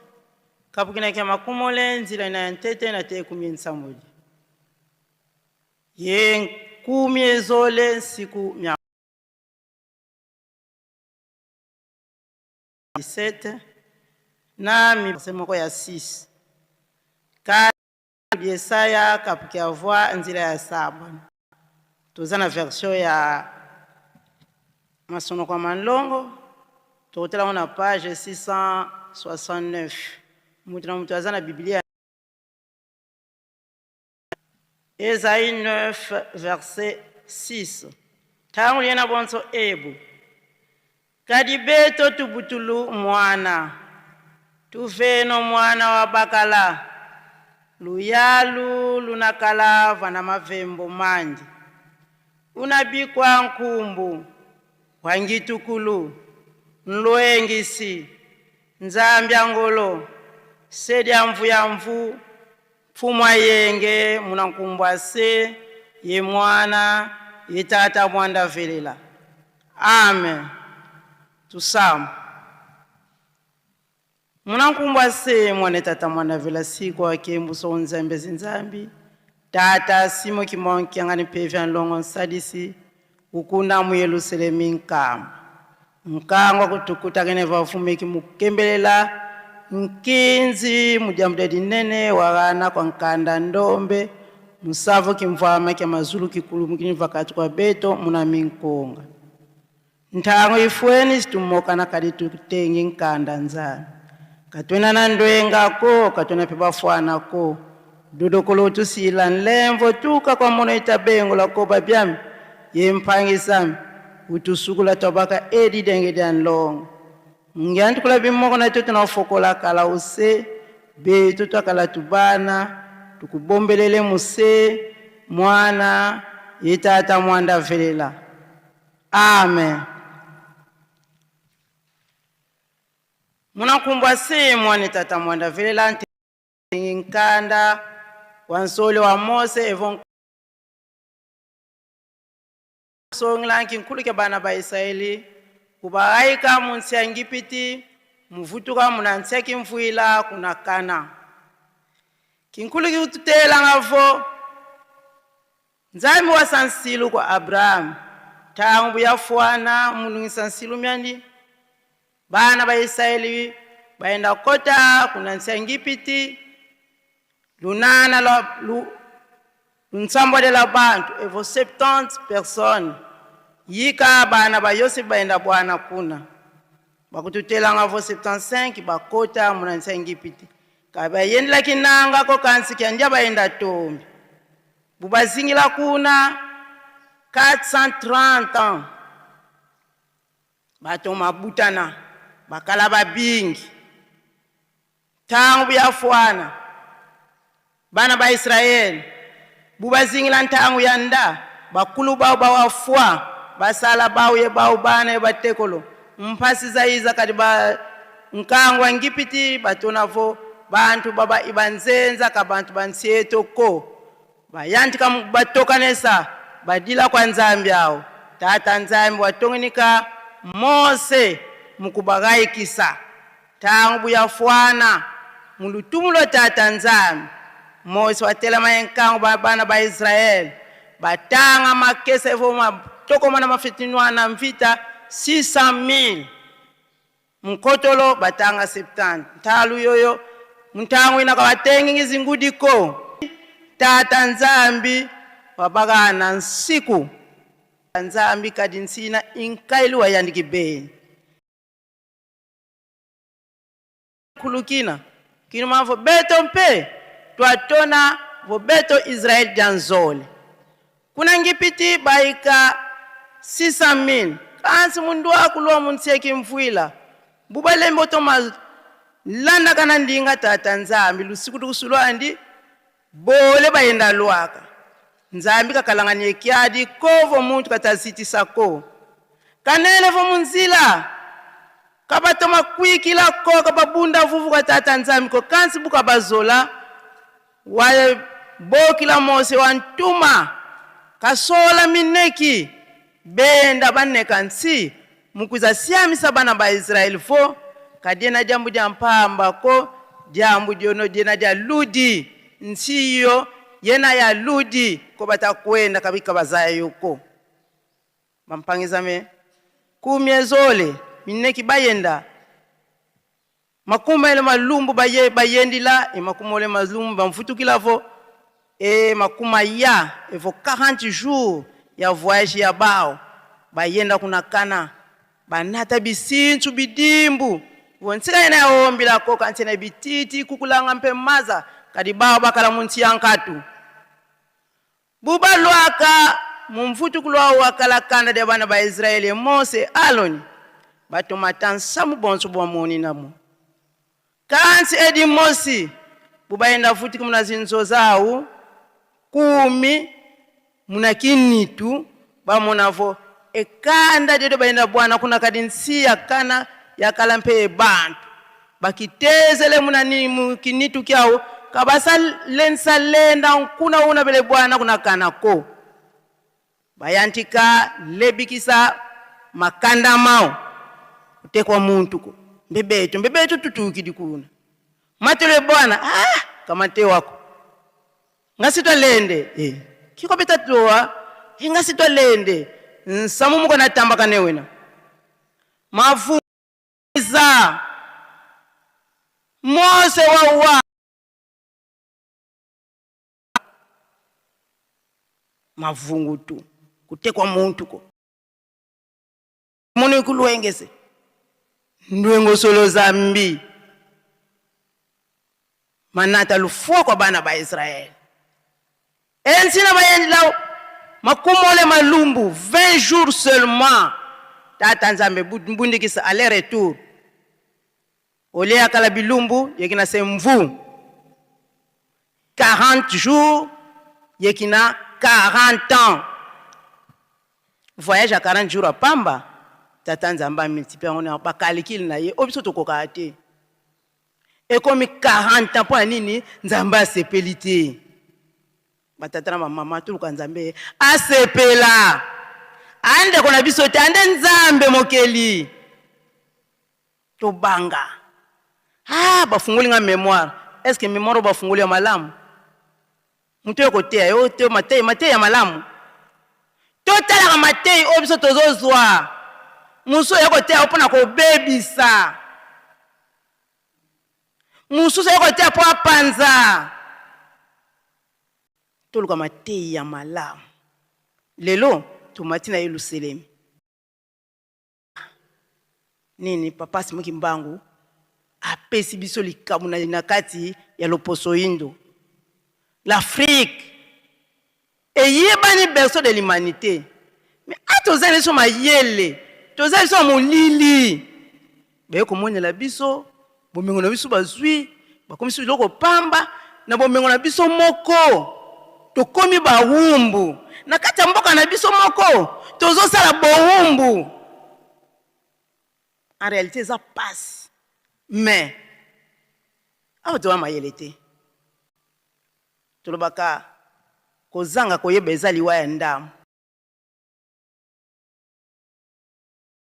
kapukina kya makumole nzila ina ya ntete na te kumie nsamuli ye nkumie zole nsiku mia 17 na mi moko ya 6 ka Yesaya kapukia voix nzila ya saba toza na version ya masonoko ya malongo tokotela ngo na page 669 mutu na mutu aza na biblia Esaïe 9 verset 6 ntango ye na bonso ebu kadi beto tubutulu mwana tuveno mwana wa bakala luyalu lunakala vana mavembo mandi unabikwa nkumbu wangitukulu nlwengisi nzambi ya ngolo sedi ya mvu ya mvu mfumu yenge munankumbwa se ye mwana ye tata mwanda velela amen tusamba munankumbwa se mwana tata mwana vela siku akembuso nzambe zinzambi tata simo kimonkiangani pevya nlongo nsalisi ukunda mu yelusalemi nkamba nkangwa kutukutakene vafumeki mukembelela nkinzi mudyambuda dinene waghana kwa nkanda ndombe musavu kimvwama kya mazulu kikulu mukini vakati kwa beto muna minkonga nthango ifweni situmokana kadi tutengi nkanda nzambi katwena na ndwengako katwena pe bafwanako dudokolo tusila nlemvo tuka kwa mono itabengo la koba byami ye mpangisami utusukula twabaka edi denge dya nlongo ngiantukula bimoko na toto nafokola kala use betu twakala tubana tukubombelele muse mwana ye tata mwanda velela amen munakumbwa se mwana tata mwanda velela nte nkanda wa nsole wa mose evo songilanki nkulu ke bana ba israeli kubahaika munsi ya ngipiti muvutuka muna nsi ya kimvuila kuna kana kinkulu kikututelanga vo nzambi wa nsilu kwa abrahamu tangu buyafwana mulungisa nsilu myandi bana ba israeli baenda kota kuna nsi ya ngipiti lunana lwa lu, lunsambwadela bantu evo 70 personnes yika bana ba yosefu baenda bwana kuna bakututelanga vo 75 bakota muna nsi ya ngipiti ka bayendelaki nanga ko kansi kya ndia baenda tombi bubazingila kuna 430 ans bato mabutana bakala babingi ntango buyafwana bana ba israeli bubazingila ntango ya nda bakulu bao bawafwa basala bao ye bao bana ye batekolo mpasi zaiza kadi ba nkangwa ngipiti batonavo bantu baba ibanzenza ka bantu bansieto ko bayantika batokanesa badila kwa nzambi awo tata nzambi watongenika mose mukubagayikisa tangu buyafwana mulutumulo tata nzambi mose watelama yenkango ba bana ba israeli batanga makesa evo matokomana mafetinwana mvita 600 000 mukotolo batanga 70 ntalu yoyo muntango ina kabatengi ngizingudiko tata nzambi wabakana nsiku nzambi kadi nsina inkaili wayandiki beni kulukina kino mavo beto mpe twatona vobeto israeli dya nzole kuna ngipiti baika 600 000 kansi mundu akulwa munsieki mvwila bubalembo to malandaka na ndinga tata nzambi lusiku tukusulwa ndi bole bayenda lwaka nzambi kakalangani ekiadi kovo muntu katazitisako kanene vo munzila kabatoma kwikila ko kababunda vuvu ka tata nzambi ko kansi buka bazola wa bokila mose wa ntuma kasola mineki benda baneka nsi Mukuza siamisa bana ba Israel fo kadiena diambu dia mpamba ko diambu diono diena dia ludi nsiyo yena ya ludi ko batakwenda kabika bazaya yoko bampangizame kumiezole mineki bayenda makuma ele malumbu baye bayendila e makuma ole malumbu bamfutukilavo e makuma ya evo 40 jours ya voyage ya bao bayenda kuna kana banata bisintu bidimbu vonsika yena yaombilako kanti bititi kukulanga mpe maza kadi bao bakala munti ya nkatu bubalwaka mumfutukulu wawo wakala kanda dia bana ba Israele Mose Aloni batomata nsamu bonso bwa moni namo kansi edi Mosi bubayenda futi kumuna zinzo zawu kumi muna kinitu bamonavo ekanda diedo bayenda bwana kuna kadi nsi ya kana yakala mpe bantu bakitezele muna ni mukinitu kyao kabasa lensa lenda nkuna una bele bwana kuna kana ko bayantika lebikisa makanda mao utekwa muntu ko mbebeto mbebeto tutukidi kuna matele bwana ah kamate wako ngasitwa lende eh kiko beta toa eh ngasitwa lende nsamu muko natamba kanewena mafuza Mose wawa mavungu tu kutekwa muntu ko mono ikulwengese ndwengo solo zambi manata lufua kwa bana ba Israeli ensina bayendila makumole malumbu 20 jours seulement tata nzambe mbundikisa aller retour ole akala bilumbu yekina se mvu 40 jours yekina 40 ans voyage ya 40 jours apamba tata nzambe amultiplie yango na bakalikile na ye oyo biso tokokaka te ekomi 40 ans mpo na nini nzambe asepeli te batata na bamama toluka nzambe asepela andeko na biso te ande nzambe mokeli tobanga ah bafungoli nga mémoire est ce que mémoire oyo bafungoli ya malamu moto oyo koteya yo te mateyi mateyi ya malamu totalaka mateyi oyo biso tozozwa mosusu oyo koteya mpona kobebisa mosusu oyo koteya mpo apanza toluka mateyi ya malamu lelo tomati na Yelusalemi nini papa Simon Kimbangu apesi biso likambo na kati ya loposo indo l'Afrique eyebani berceau de l'humanité mais ata oza biso mayele toza biso ya molili baye komonela biso bomengo na biso bazwi bakomisi biloko pamba na bomengo na biso moko tokomi bawumbu na kati ya mboka na biso moko tozosala bowumbu en réalité eza pasi mais awa toza mayele te tolobaka kozanga koyeba eza liwa ya ndamu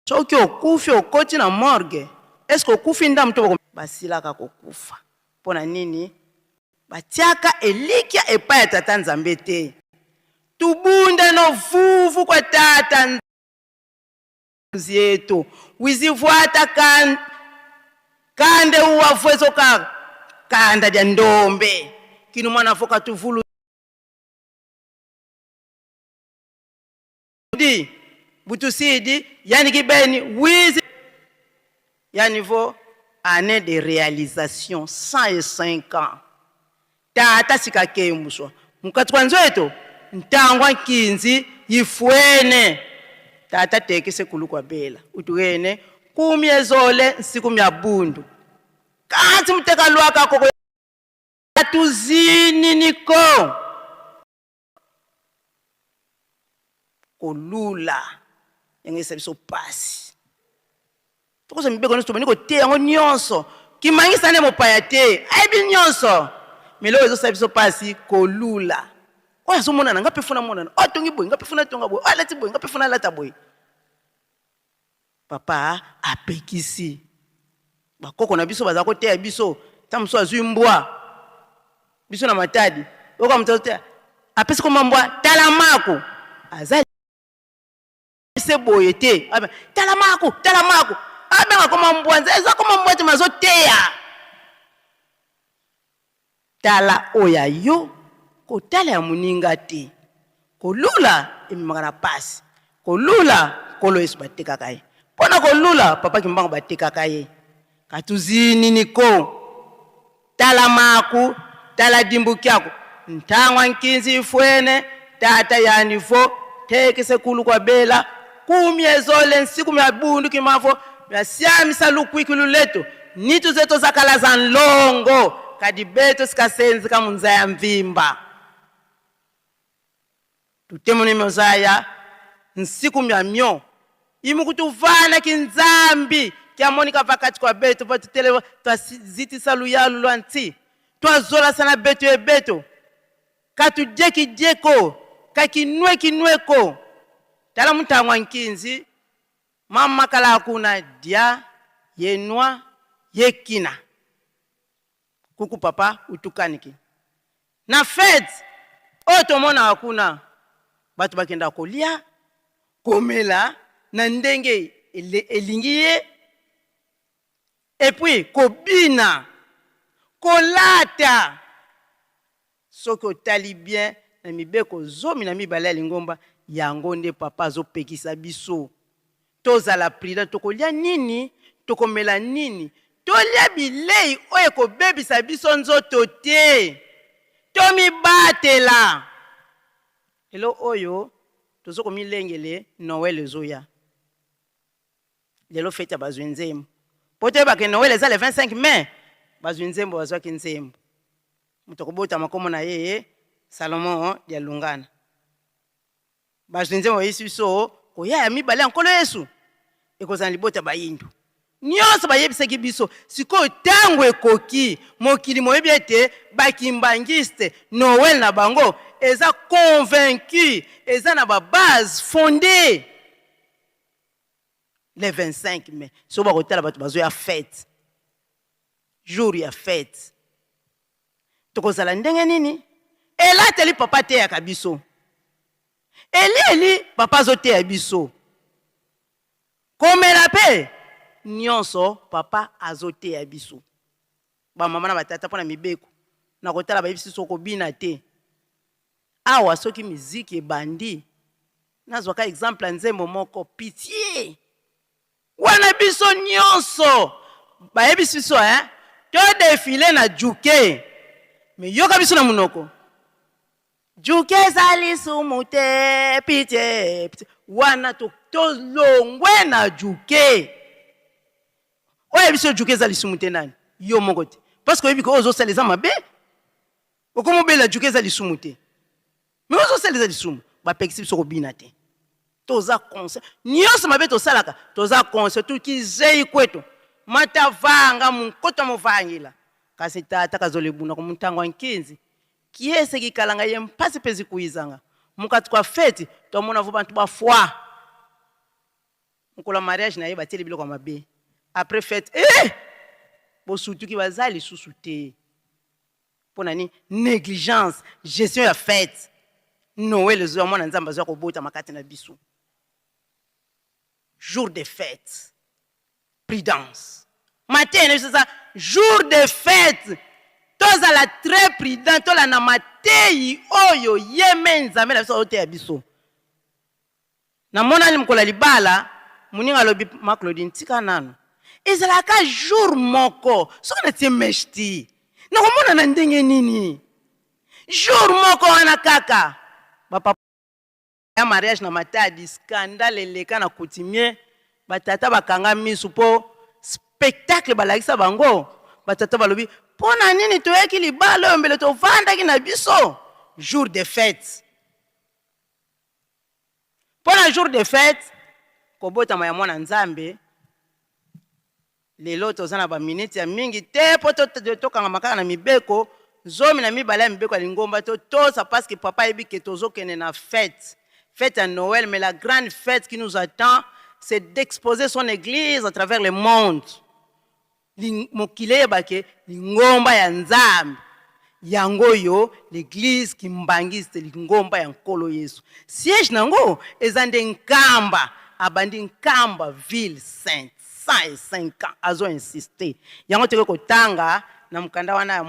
soki okufi okoti na morgue est-ce okufi ndamu to basilaka kokufa mpo na nini batiaka elikya epai ya tata nzambe te tubunda novuvu kwa tata yetu wizivuata kan, kande uwavwezoka kanda dia ndombe kinu mwana foka tuvulu di butusidi yani kibeni wizi ya niveau année de réalisation 105 ans tata sikakembuswa mukati kwa nzweto ntangwa nkinzi yifwene tata tekise kulu kwa bela utuwene kumyezole nsiku mya bundu kanti muteka lwaka koko atuzini niko kolula yango esa biso pasi tokozwa mibeko nyonso tobandi koteya yango nyonso kimangisa nde mopaya te ayebi nyonso meloko ezosala biso pasi kolula oyo azomonana nga mpe funa monana oyo atongi boye nga mpe funa atonga boye oyo alati boye nga mpe funa alata boye. Papa apekisi. Bakoko na biso baza koteya biso, ntango mosusu azwi mbwa biso na Matadi, oyoka moto azoteya apesi koma mbwa tala mako aza se boye te, tala mako, tala mako, abenga koma mbwa, eza koma mbwa te, mazoteya tala oyo ya yo, kotala ya moninga te. Kolula ememaka na pasi. Kolula Nkolo Yesu batekaka ye. Mpo na kolula Papa Kimbangu batekaka ye. Katuzi ko? Tala maku, tala dimbukiaku. Ntangwa nkinzi ifwene, tata ya nivo, tekese kulu kwa bela, kumi ezole nsiku mya bundu kimavo, mya siamisa lukwiki luleto, nitu zeto zakala za nlongo, kadi beto sikasenzi ka munzaya mvimba. Tutemune mozaya nsiku mya myo imukutuvana kinzambi kiamonika vakati kwa beto vatutele twazitisa luyalu lwa nti twazolasana beto ye beto katudiekidie kakinwekinweko tala mutangwa nkinzi mamakala akuna dia yenwa yekina kuku papa utukaniki na fete oyo tomonaka kuna bato bakendaka kolia komela na ndenge elingi ye, et puis kobina kolata. Soki otali bien na mibeko 12 ya lingomba, yango nde papa azopekisa biso tozala prudent. Tokolia nini, tokomela nini, tolia bilei oyo ekobebisa biso nzoto te, tomibatela. Lelo oyo tozo komilengele Noël ezoya lelo, fete ya bazwi nzembo, po toyebaka Noël eza le 25 mai. Bazwi nzembo, bazwaki nzembo, moto akobotama kombo na ye Salomon Dialungana. Bazwi nzembo bayebisi biso koya ya mibale ya Nkolo Yesu ekozala libota bayindu nyonso bayebisaki biso. Sikoyo ntango ekoki, mokili moyebi ete bakimbangiste Noël na bango eza convaincu, eza na babase fondé le 25 mai. So bakotala bato bazoya fete, jour ya fete tokozala ndenge nini? Elateli papa ateyaka biso, elieli papa azoteya biso, komela mpe nyonso papa azoteya biso. Bamama na batata, mpo na mibeko na kotala bayebisi biso kobina te awa. Soki miziki ebandi, nazwaka exemple ya nzembo moko Pitié wana, biso nyonso bayebisi biso eh, todéfiler na juke, me yoka biso na monoko juke eza lisumu te. Pitié, pitié wana tolongwe na juke oyo. Biso juke eza lisumu te, nani yo moko te, parce que oyebi ke oyo ozosala eza mabe. Okomobela juke eza lisumu te, me ozosala eza lisumu. Bapekisi biso kobina te. Toza conscient nyonso mabe tosalaka, toza conscient tukizei kwetu matavanga munkoto movangila. Kasi tata kazolebuna ku muntango ya nkinzi kiese kikalanga ye mpasi mpe zikuyizanga mukati kwa feti. Tomona vo bantu bafwa mokolo ya mariage na ye, batieli biloko ya mabe. Après fête, eh! Bosutuki, baza lisusu te. Mpo na nini? Négligence, gestion ya fête. Noël ezoya, mwana Nzambe azoya kobotama kati na biso, jour de fête, prudence. Mateya na biso eza jour de fête, tozala très prudent, tolanda mateyi oyo ye me Nzambe na biso azoteya biso. Namonani mokolo ya libala, moninga alobi: "Ma Claudine, tika nano, ezalaka jour moko. Soki natie mèche ti nakomona na ndenge nini? Jour moko wana kaka." Bapapa ya mariage na Matadi, scandale eleka na coutumier, batata bakanga misu mpo spectacle balakisa bango. Batata balobi: "Mpo na nini toyaki libala oyo? Mbele tovandaki na biso." Jour de fête, mpo na jour de fête, kobotama ya mwana Nzambe. Lelo toza na baminiti ya mingi te mpo tokangama kaka na mibeko 12 ya mibeko ya lingomba, totosa, parce que papa ayebi ke tozokende na fête, fête ya Noël, mais la grande fête qui nous attend, c'est d'exposer son église à travers le monde. Mokili eyeba ke lingomba ya Nzambe yango oyo, l'église kimbanguiste, lingomba ya Nkolo Yesu. Siège na yango eza nde Nkamba. Abandi Nkamba, ville sainte, 105 ans azo insister. Yango tokoki kotanga na mokanda wana ya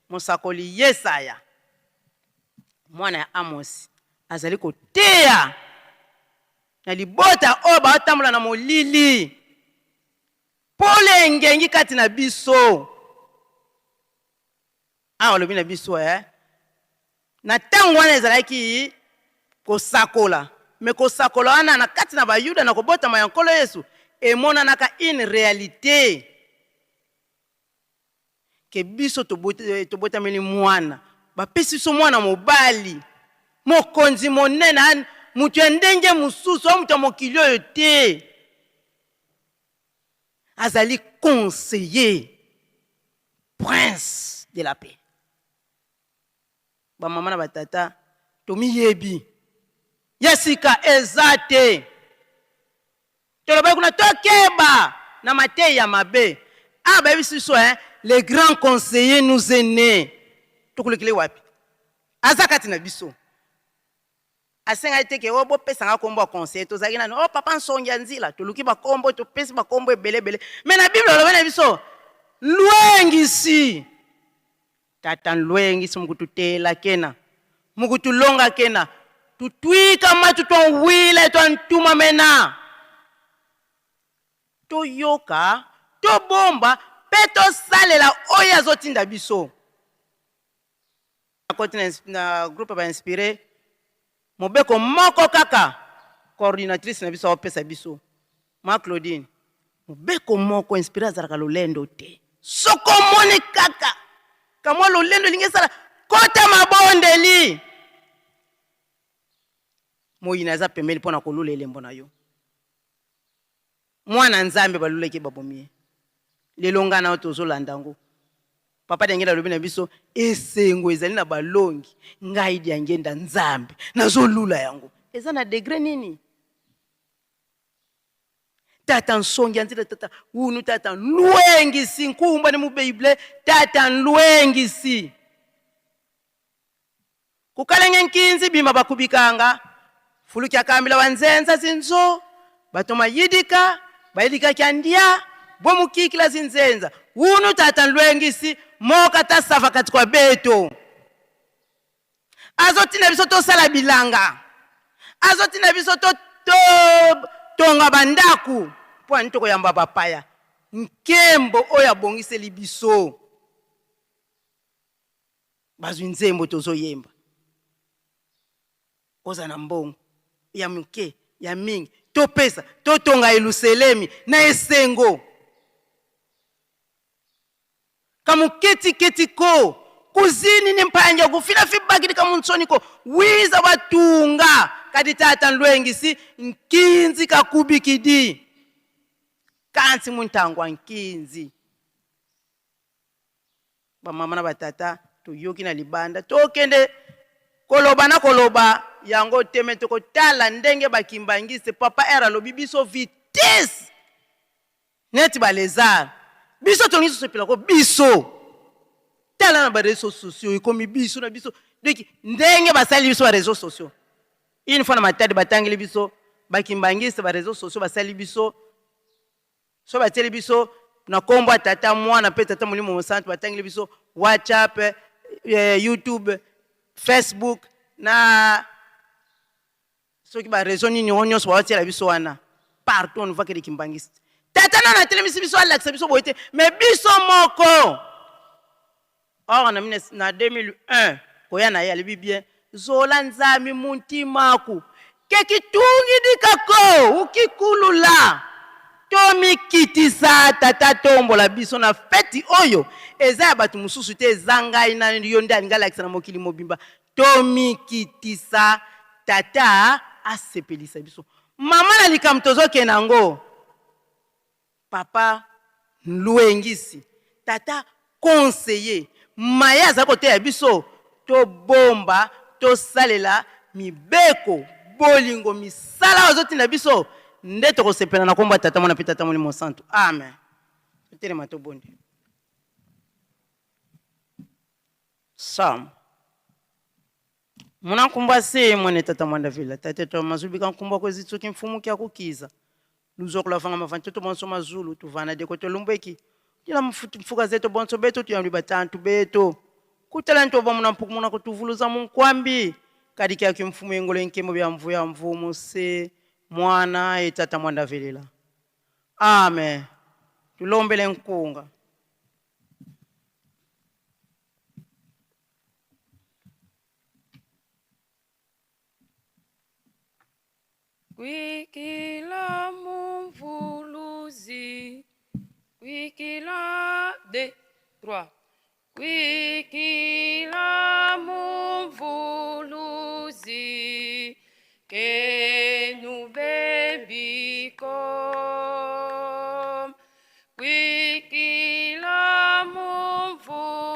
mosakoli Yesaya, mwana ya Amos, azali koteya na libota oyo baotambola na molili. Pole engengi kati na biso. Awa alobi na biso na ntango wana ezalaki kosakola, me kosakola wana na kati na Bayuda na kobotama ya Nkolo Yesu emonanaka une réalité ke biso tobotameli mwana, bapesi biso mwana mobali, mokonzi monene, moto ya ndenge mosusu, a moto ya mokili oyo te, azali conseiller, prince de la paix. Bamama na batata, tomiyebi, ya sika eza te. Tolobaki kuna tokeba na mateyi ya mabe. Awa bayebisi biso le grand conseiller nous est né. Tokolekele wapi? Aza kati na biso. Asengaki te ke o bopesa nga kombo ya conseiller. Tozalaki nani? O papa Nsongi ya nzila. Toluki bakombo, topesi bakombo ebele ebele. Mais na Bible alobi na biso lwengisi. Tata nlwengisi mukututela kena, mukutulonga kena, tutwika matu twanwila twantuma mena. Toyoka, tobomba pe tosalela oyo azotinda biso. Nakoti na groupe ba inspiré, mobeko moko kaka coordinatrice na biso aopesa biso, ma Claudine, mobeko moko inspiré azalaka lolendo te. Soko omoni kaka kamwa lolendo elingi esala, kota mabondeli. Moyini aza pembeni mpo na kolula elembo na yo. Mwana Nzambe balulaki babomi ye. Lelo ngai na yo tozolanda yango. Papa Diangenda alobi na biso esengo ezali na balongi. Ngai Diangenda Nzambe nazolula yango. Eza na degre nini? Tata nsongi ya nzela, tata unu, tata nlwengisi nkumba ni mubeible, tata nlwengisi kukalenge nkinzi bima bakubikanga fuluki akambila wanzenza zinzo bato mayidika bayidika kya ndia bomukikila zinzenza unu tata nlwengisi moka tasafa kati kwa beto. Azotinda biso tosala bilanga, azotinda biso totonga bandako mpo ani tokoyamba bapaya. Nkembo oyo abongiseli biso, bazwi nzembo tozoyemba, oza na mbongo ya moke ya mingi, topesa totonga Yelusalemi na esengo. Kamuketiketi ko kuzini ni mpanja kufila fibakili kamunsoni ko wiza batunga kadi tata nlwengisi nkinzi kakubikidi kansi muntangwa nkinzi. Bamama na batata toyoki na libanda, tokende koloba na koloba yango te, me tokotala ndenge bakimbangiste. Papa R alobi biso vitesse neti ba lézard, biso tolingi tosepela ko biso. Tala na ba réseaux sociaux ekomi biso na biso. Donc ndenge basali biso ba réseaux sociaux, une fois na Matadi batangeli biso bakimbangiste ba réseaux sociaux, basali biso so batieli biso na kombo ya tata mwana mpe tata molimo mosantu, batangeli biso WhatsApp, YouTube, Facebook na soki ba réseau nini yango nyonso baotiela biso wana. Partout on voit que des kimbanguistes. Tata nano atelemisi biso, alakisa biso boye te, mais biso moko. Or na 2001 koya na ye alobi bien, zola nzambi muntimaku kekitungidikako ukikulula. Tomikitisa, tata tombola biso na feti oyo eza ya bato mosusu te, eza ngai na yo nde alingi alakisa na mokili mobimba. Tomikitisa, tata asepelisa biso. Mama na likambo tozokende yango, papa nlwengisi, tata conseiller maye azali koteya biso, tobomba tosalela mibeko bolingo misala oyo azotinda biso. Nde tokosepela na kombo ya Tata, Mwana mpe Tata Molimo Santu. Amen. Totelema tobonde. Psalm. Muna nkumbwa se mwene tata mwanda vila tate to mazubika nkumbwa kwezi tsoki mfumu kya kukiza luzwa kulavanga mavantoto bonso mazulu tuvana deko tolumbweki tila mfuka zeto bonso beto tuyambi batantu beto kutala ntoba muna mpuku muna kutuvuluza munkwambi kadi kya kimfumu engolo enkembo bya mvu ya mvumu se mwana etata mwanda velela. Amen. Tulombele nkunga. Kwikila mumvuluzi, kwikila deux, trois. Kwikila mumvuluzi, que nous bebiko. Kwikila mumvuluzi,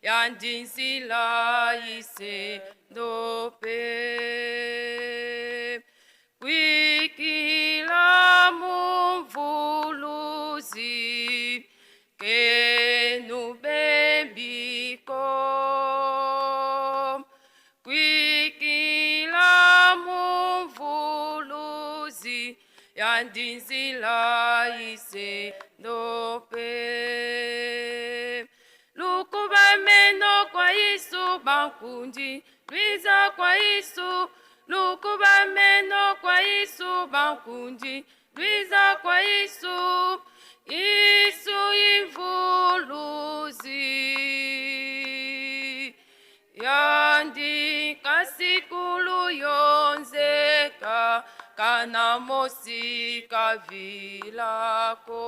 yandinzila ise ndope. Kwikila mumvuluzi, que nous bebiko. Kwikila mumvuluzi, yandinzila ise ndope. Lukuba meno kwa Yesu bankundi, lwiza kwa Yesu. Lukuba meno kwa Yesu bankundi, lwiza kwa Yesu. Yesu imvuluzi, yandika sikulu yonzeka, kana mosika vilako.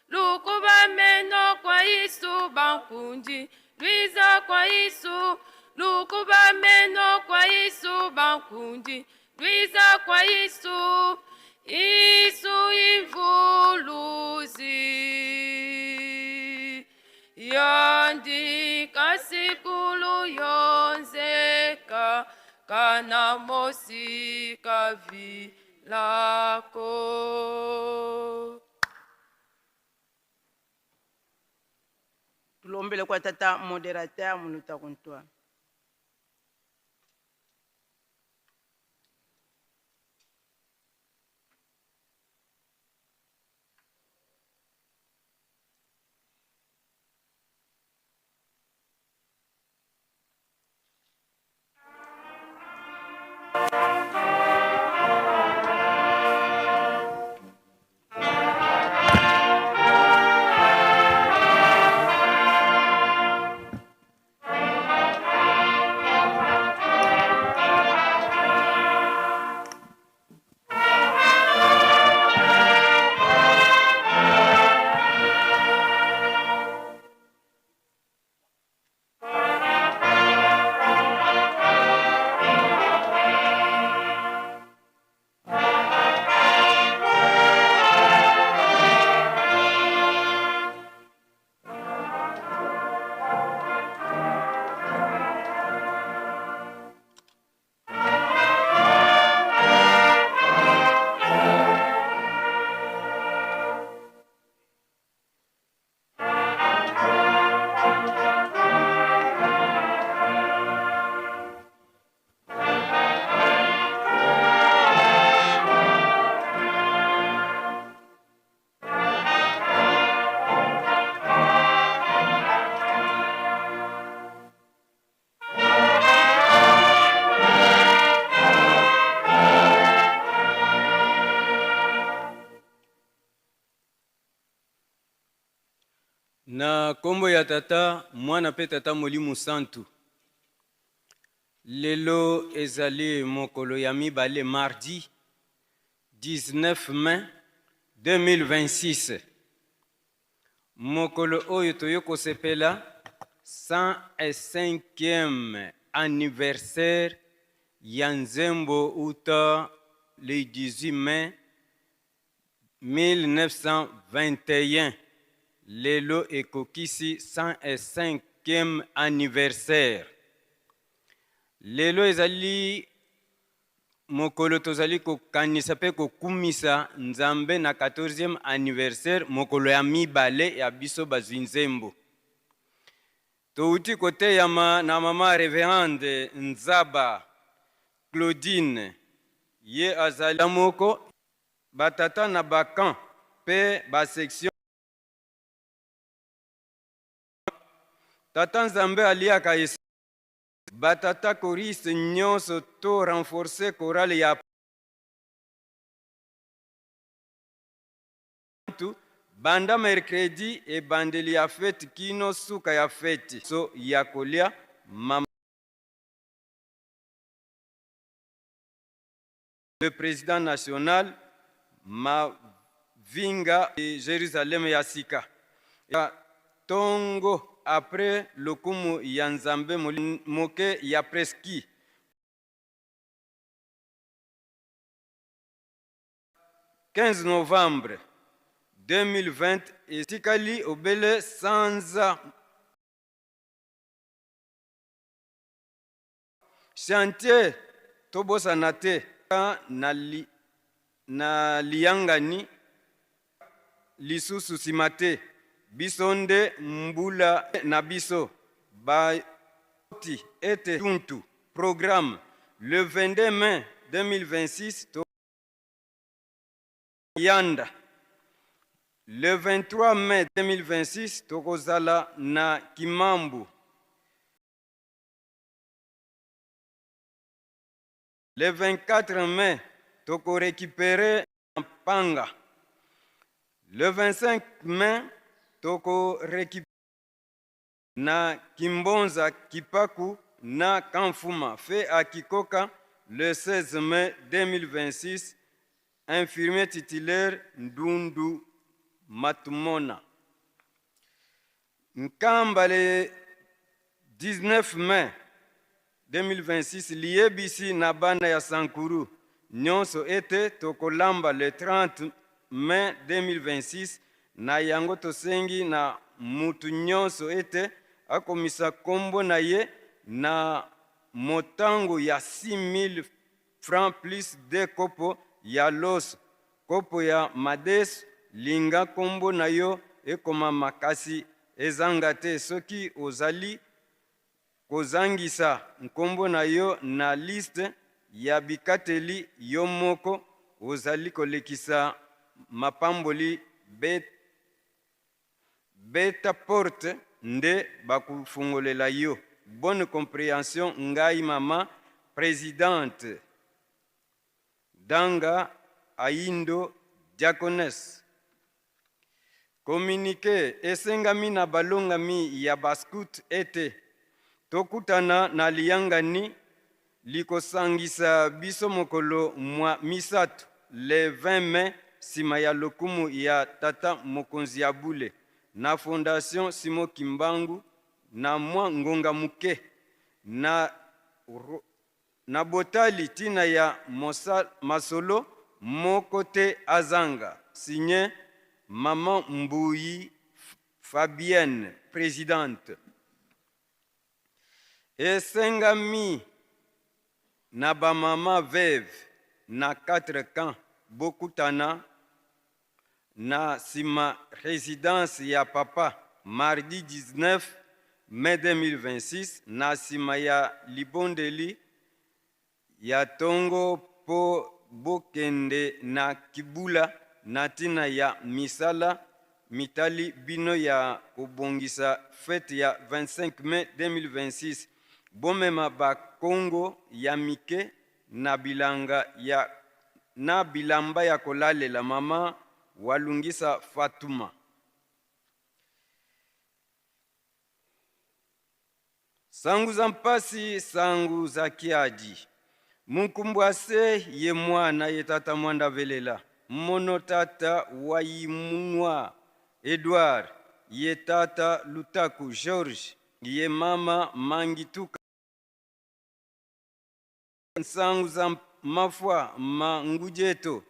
Lukuba meno kwa Yesu bankundi, lwiza kwa Yesu. Lukuba meno kwa Yesu bankundi, lwiza kwa Yesu. Yesu imvuluzi, yandika sikulu yonzeka, kana mosika vilako. Tulombele kwa tata moderateur muluta kuntwa. Na kombo ya tata mwana mpe tata molimo santu. Lelo ezali mokolo ya mibale mardi 19 mai 2026. Mokolo oyo toyo kosepela 105e anniversaire ya nzembo uta le 18 mai 1921. Lelo ekokisi 105e anniversaire. Lelo ezali Mokolo tozali kokanisa mpe kokumisa Nzambe na 14e anniversaire, mokolo ya mibale ya biso bazwi nzembo. Touti koteyama na mama Reverende Nzaba Claudine, ye azali moko batata na ba camp mpe ba section. Tata Nzambe aliaka esi ba tata choriste nyonso to renforcer chorale ya banda mercredi ebandeli ya fete kino suka ya fete so ya kolia mama le président national Mavinga Jérusalem ya sika ya tongo après lokumu ya Nzambe moke ya preski 15 novembre 2020 etikali obele sanza Chantier tobosana te na, li, na liyangani lisusu nsima te biso nde mbula na biso bati ete tuntu programme le 22 mai 2026 to yanda le 23 mai 2026 tokozala na Kimambu. Le 24 mai, toko récupérer Panga. Le 25 mai, toko récupérer na Kimbonza, Kipaku na Kamfuma. Fait à Kikoka le 16 mai 2026, infirmier titulaire Ndundu Matumona. Nkamba le 19 mai 2026 liyebisi na bana ya Sankuru nyonso ete tokolamba le 30 mai 2026 na yango tosengi na mutu nyonso ete akomisa kombo na ye na motango ya 6000 francs plus 2 kopo ya loso, kopo ya madesu. Linga kombo na yo ekomama kasi ezanga te soki ozali kozangisa nkombo na yo na liste ya bikateli yo moko ozali kolekisa mapamboli beta porte nde bakofungolela yo. Bonne comprehension ngai mama presidente Danga Aindo diaconesse. Communiqué esengami na balongami ya ba scout ete tokutana na liyangani likosangisa biso mokolo mwa misato le 20 mai sima ya lokumu ya tata mokonzi ya bule na fondation Simon Kimbangu na mwa ngonga moke na Na botali tina ya masolo moko te azanga, signe maman Mbuyi Fabienne presidente. Esengami na ba mama veuve na 4 camps bokutana na sima residence ya papa mardi 19 mai 2026 na sima ya libondeli ya tongo po bokende na Kibula na tina ya misala mitali bino ya kobongisa fete ya 25 mai 2026. Bomema ba kongo ya mike na bilanga ya na bilamba ya kolalela mama Walungisa Fatuma. Sangu za mpasi, sangu za kiadi. Munkumbwase ye mwana ye tata mwanda velela. Mono tata wayimunwa Edouard ye tata Lutaku George ye mama Mangituka. Nsangu za mafwa ma ngujeto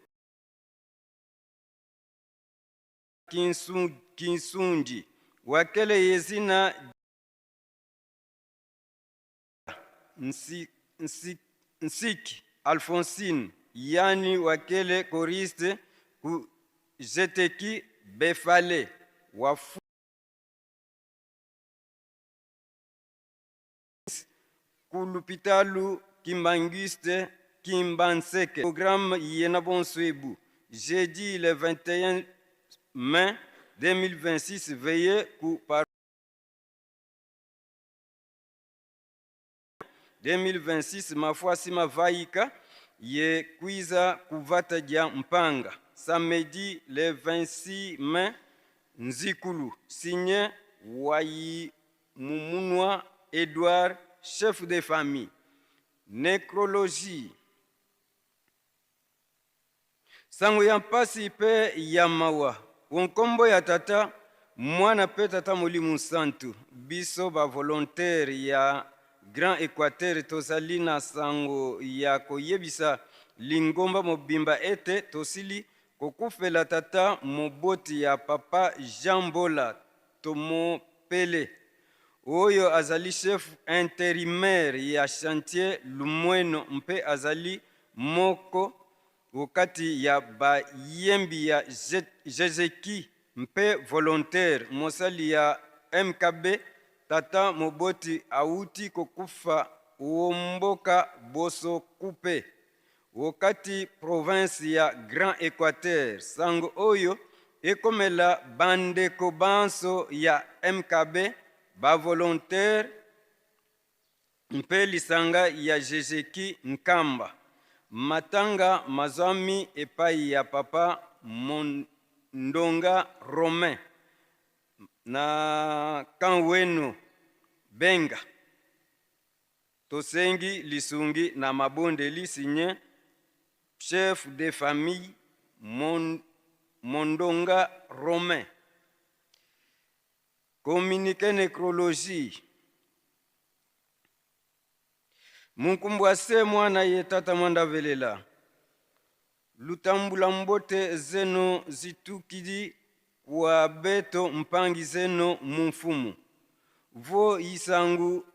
kinsundi wakele yezina nsiki. Alphonsine Yani Wakele choriste ku Zeteki Befale Wafu ku lupitalu Kimbanguiste Kimbanseke. Programme yena bonso ebu jeudi le 21 mai 2026 veillée ku par 2026 mafuasi mavaika ye kwiza kuvata dia mpanga samedi le 26 mai Nzikulu signé Wayi Mumunwa Edouard chef de famille. Necrologie Sango ya mpasi mpe ya mawa o nkombo ya Tata, Mwana mpe Tata Molimo Nsantu, biso ba volontaires ya Grand Equateur tozali na sango ya koyebisa lingomba mobimba ete tosili kokufela tata moboti ya Papa Jean Mbola Tomopele, oyo azali chef interimaire ya chantier Lumueno mpe azali moko okati ya bayembi ya Jezeki mpe volontaire mosali ya MKB, tata moboti awuti kokufa o mboka Bosokupe okati province ya Grand Equateur. Sango oyo ekomela bandeko banso ya MKB, ba volontaires mpe lisanga ya Jejeki Nkamba. Matanga mazwami epai ya Papa Mondonga Romain na Kanweno Benga. Tosengi lisungi na mabondeli signe chef de famille Mondonga Romain. Communiqué necrologie. Munkumbwa se mwana ye tata mwanda velela. Lutambula mbote zeno zitukidi kwa beto mpangi zeno mumfumu. Vo isangu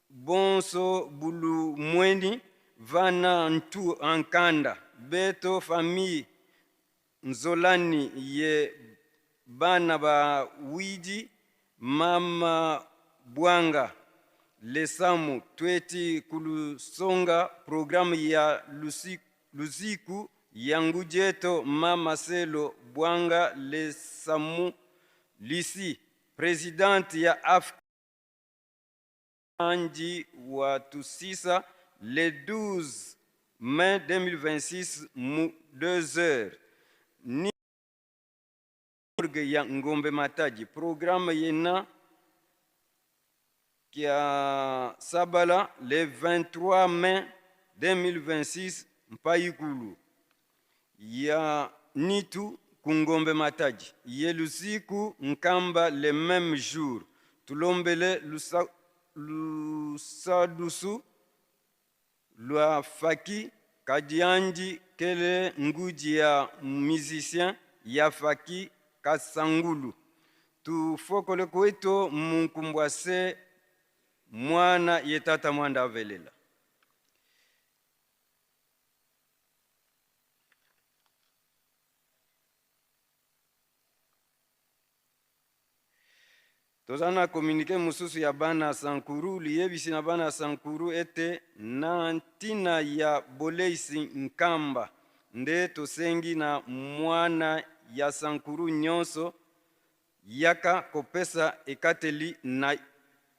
bonso bulumweni vana ntu ankanda beto famille Nzolani ye bana ba widi mama bwanga lesamu tweti kulusonga programme ya lusiku ya ngujeto mama selo bwanga lesamu Lucie presidente ya Afrika Anji wa Tusisa le 12 mai 2026 mu 2 heures ni morgue ya Ngombe Matadi. Programme yena kia sabala le 23 mai 2026 mpaikulu ya Nitu ku Ngombe Matadi ye lusiku Nkamba le meme jour tulombele lusa, lusadusu lua Faki Kadiandi kele nguji ya musicien ya Faki Kasangulu tufokole kweto munkumbwa se mwana ye tata mwanda avelela. Toza na communique mosusu ya bana Sankuru liyebisi na bana Sankuru ete na ntina ya boleisi Nkamba nde tosengi na mwana ya Sankuru nyonso yaka kopesa ekateli na,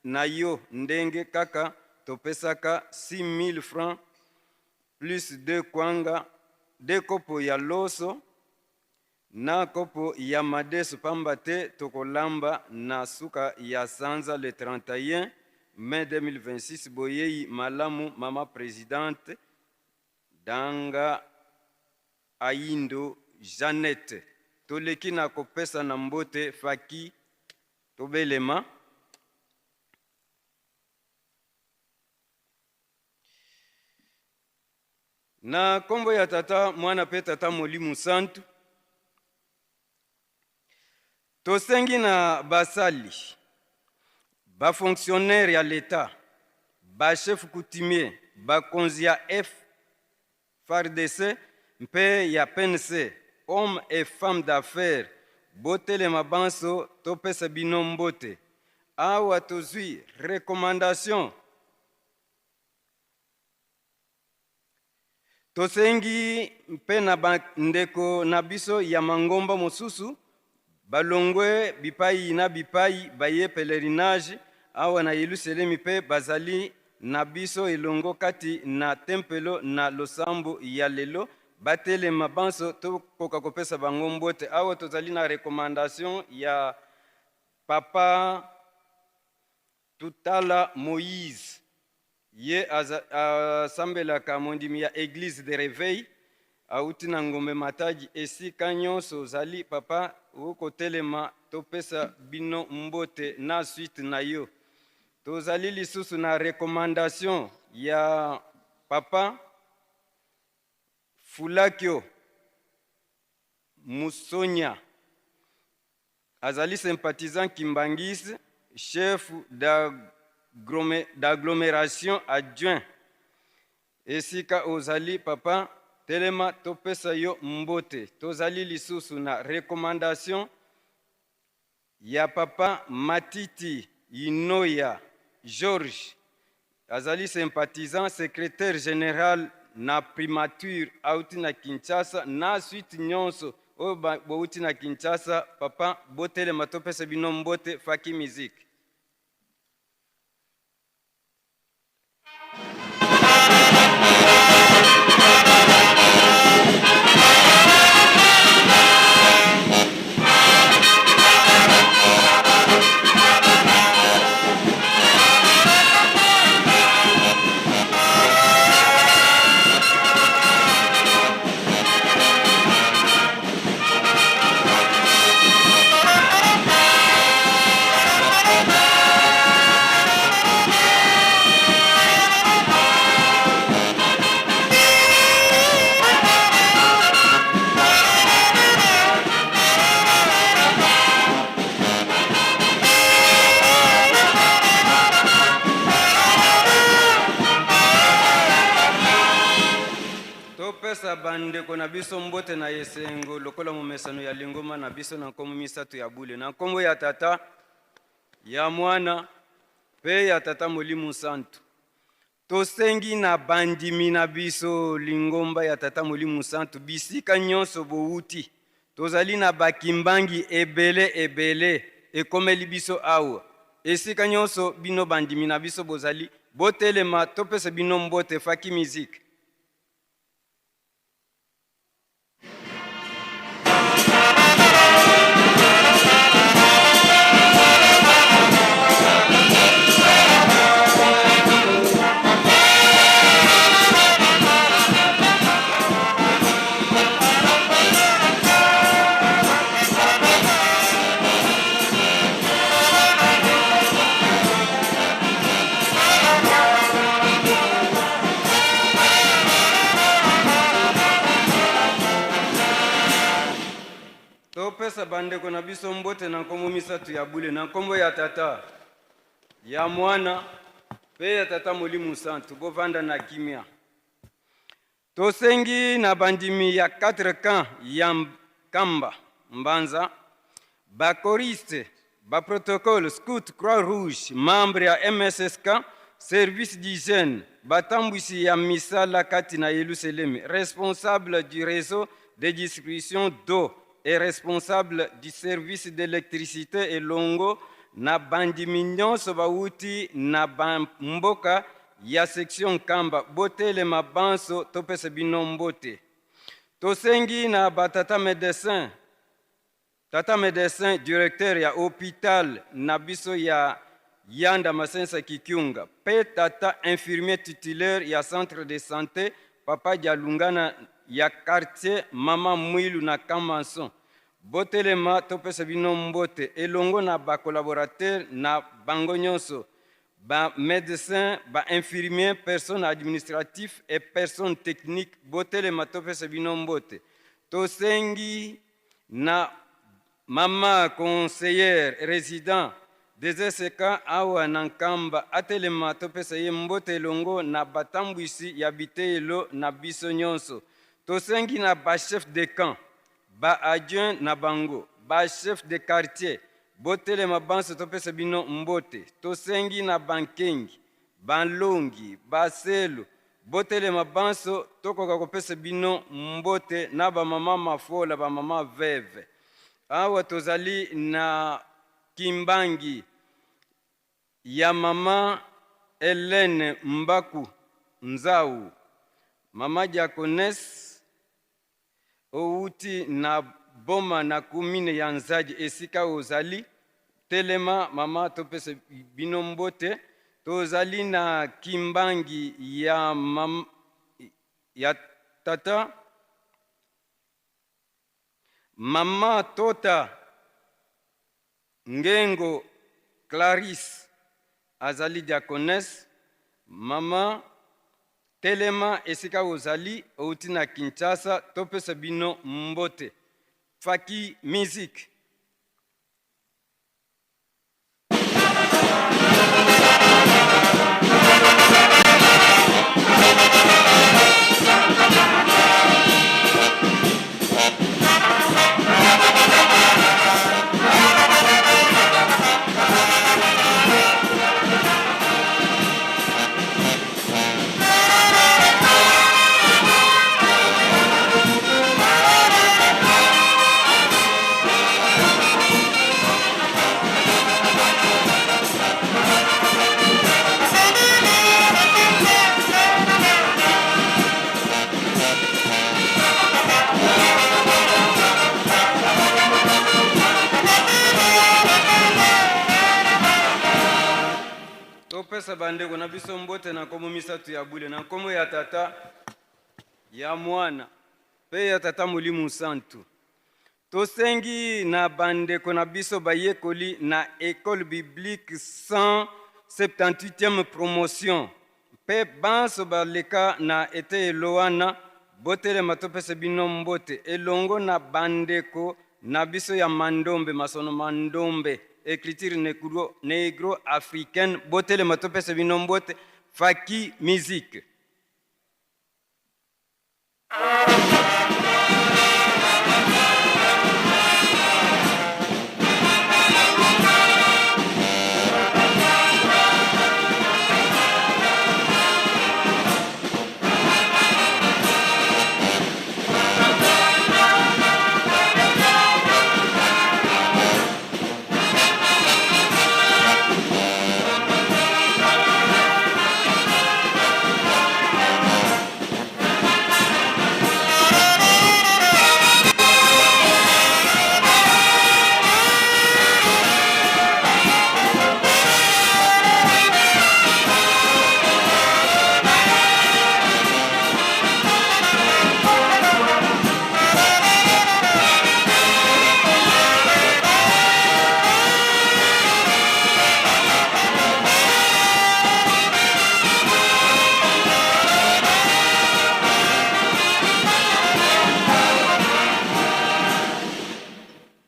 na yo ndenge kaka topesaka 6000 francs plus 2 kwanga 2 kopo ya loso na kopo ya madesu pamba te tokolamba na suka ya sanza le 31 mai 2026. Boyeyi malamu mama presidente Danga Ayindo Jeannette. Toleki na kopesa na mbote Faki tobelema. Na kombo ya Tata, Mwana pe Tata Molimo Santu, tosengi na basali, ba fonctionnaires ya l'Etat, ba chefs coutumiers, bakonzi ya F. FARDC mpe ya PNC, hommes et femmes d'affaires, botelema banso topesa bino mbote. Awa tozwi recommandation. Tosengi mpe na bandeko na biso ya mangomba mosusu balongwe bipai na bipai baye pelerinage awa na Yelusalemi mpe bazali na biso elongo kati na tempelo na losambo ya lelo, batelema banso tokoka kopesa bango mbote. Awa tozali na recommandation ya Papa Tutala Moïse, ye asambelaka mondimi ya Eglise de Reveil, auti na Ngombe Matadi. Esika nyonso ozali papa, okotelema topesa bino mbote na suite na yo. Tozali lisusu na recommandation ya papa Fulakio Musonya, azali sympathisant kimbanguiste, chef d'agglomération adjoint. Esika ozali papa, telema topesa yo mbote. Tozali lisusu na recommandation ya papa Matiti Inoya Georges, azali sympathisant, secrétaire général na primature, auti na Kinshasa. Na suite nyonso oyo bouti na Kinshasa, papa, botelema topesa bino mbote. Faki musique. Topesa bandeko na biso mbote na esengo lokola momesano ya lingomba na biso na nkombo misato ya bule, na nkombo ya Tata, ya Mwana mpe ya Tata Molimo Santu. Tosengi na bandimi na biso lingomba ya Tata Molimo Santu, bisika nyonso bowuti, tozali na bakimbangi ebele ebele ekomeli biso awa. Esika nyonso bino bandimi na biso bozali, botelema topesa bino mbote. Faki musique. Topesa bandeko na biso mbote na nkombo misato ya bule, na nkombo ya Tata, ya Mwana mpe ya Tata Molimo Santu. Bovanda na kimia. Tosengi na bandimi ya 4 camps ya Nkamba Mbanza, ba choristes, ba protocole, scout, Croix Rouge, membre ya MSSK, service d'hygiène, batambwisi ya misala kati na Yelusalemi, responsable du réseau de distribution d'eau et responsable du service d'électricité, elongo na bandimi nyonso bawuti na bamboka ya section Nkamba, botelema banso topesa bino mbote. Tosengi na batata médecin, tata médecin directeur ya hôpital na biso ya Yanda Masensa Kikyunga mpe tata infirmier titulaire ya centre de santé Papa Dialungana ya quartier Mama Mwilu na Kamanson, botelema topesa bino mbote elongo na bacollaborateur na bango nyonso, ba médecin, ba infirmier, personne administratif et personne technique, botelema topesa bino mbote. Tosengi na mama conseillère résident DZSK awa na Nkamba atelema topesa ye mbote elongo na batambwisi ya biteyelo na biso nyonso. Tosengi na ba chefs de camp, ba adjoints na bango, ba chefs de quartier botelema banso topesa bino mbote. Tosengi na bankengi, banlongi, baselo botelema banso tokoka kopesa bino mbote na bamama mafola, bamama veve. Awa tozali na Kimbangi ya mama Helène Mbaku Nzau, mama diakonese owuti na Boma na commune ya Nzadi esika ozali telema mama topesa bino mbote. Tozali na Kimbangi ya mam, ya tata mama Tota Ngengo Clarisse azali diakonese. Mama telema esika ozali, outi na Kinshasa, topesa bino mbote. Faki Musique. Topesa bandeko na biso mbote na nkombo misato ya bule, na nkombo ya Tata, ya Mwana mpe ya Tata Molimo Santu. Tosengi na bandeko na biso bayekoli na Ecole Biblique 178e promotion mpe banso baleka na eteyelo wana, botelema topesa bino mbote elongo na bandeko na biso ya Mandombe, masono Mandombe, écriture negro, negro africaine, botelema topesa bino mbote. Faki Musique.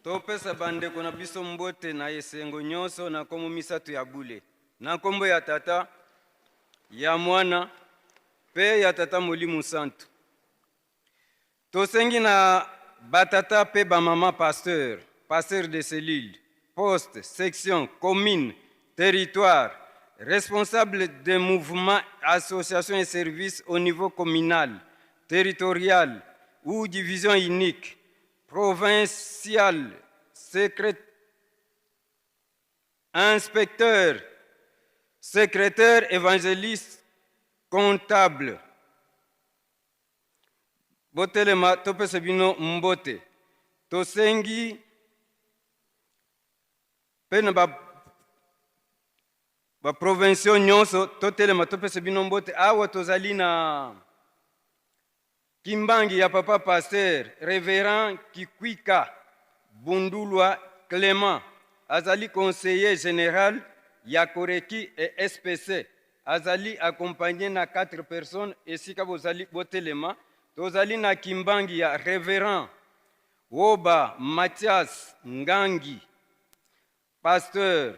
Topesa bandeko na biso mbote na esengo nyonso na nkombo misato ya bule, na nkombo ya Tata, ya Mwana mpe ya Tata Molimo Santu. Tosengi na batata mpe bamama pasteur, pasteur de cellule, poste, section, commune, territoire, responsable de mouvement, association et service au niveau communal, territorial ou division unique, provincial, secrétaire, inspecteur, secrétaire, évangéliste, comptable. Botelema topesa bino mbote. Tosengi mpe na ba ba provinciaux nyonso totelema topesa bino mbote. Awa tozali na Kimbangi ya papa pasteur reverend Kikwika Bundulwa Clement, azali conseiller general ya Koreki et SPC, azali accompagner na 4 personnes. Esika bozali botelema. Tozali na Kimbangi ya reverend Woba Mathias Ngangi, pasteur.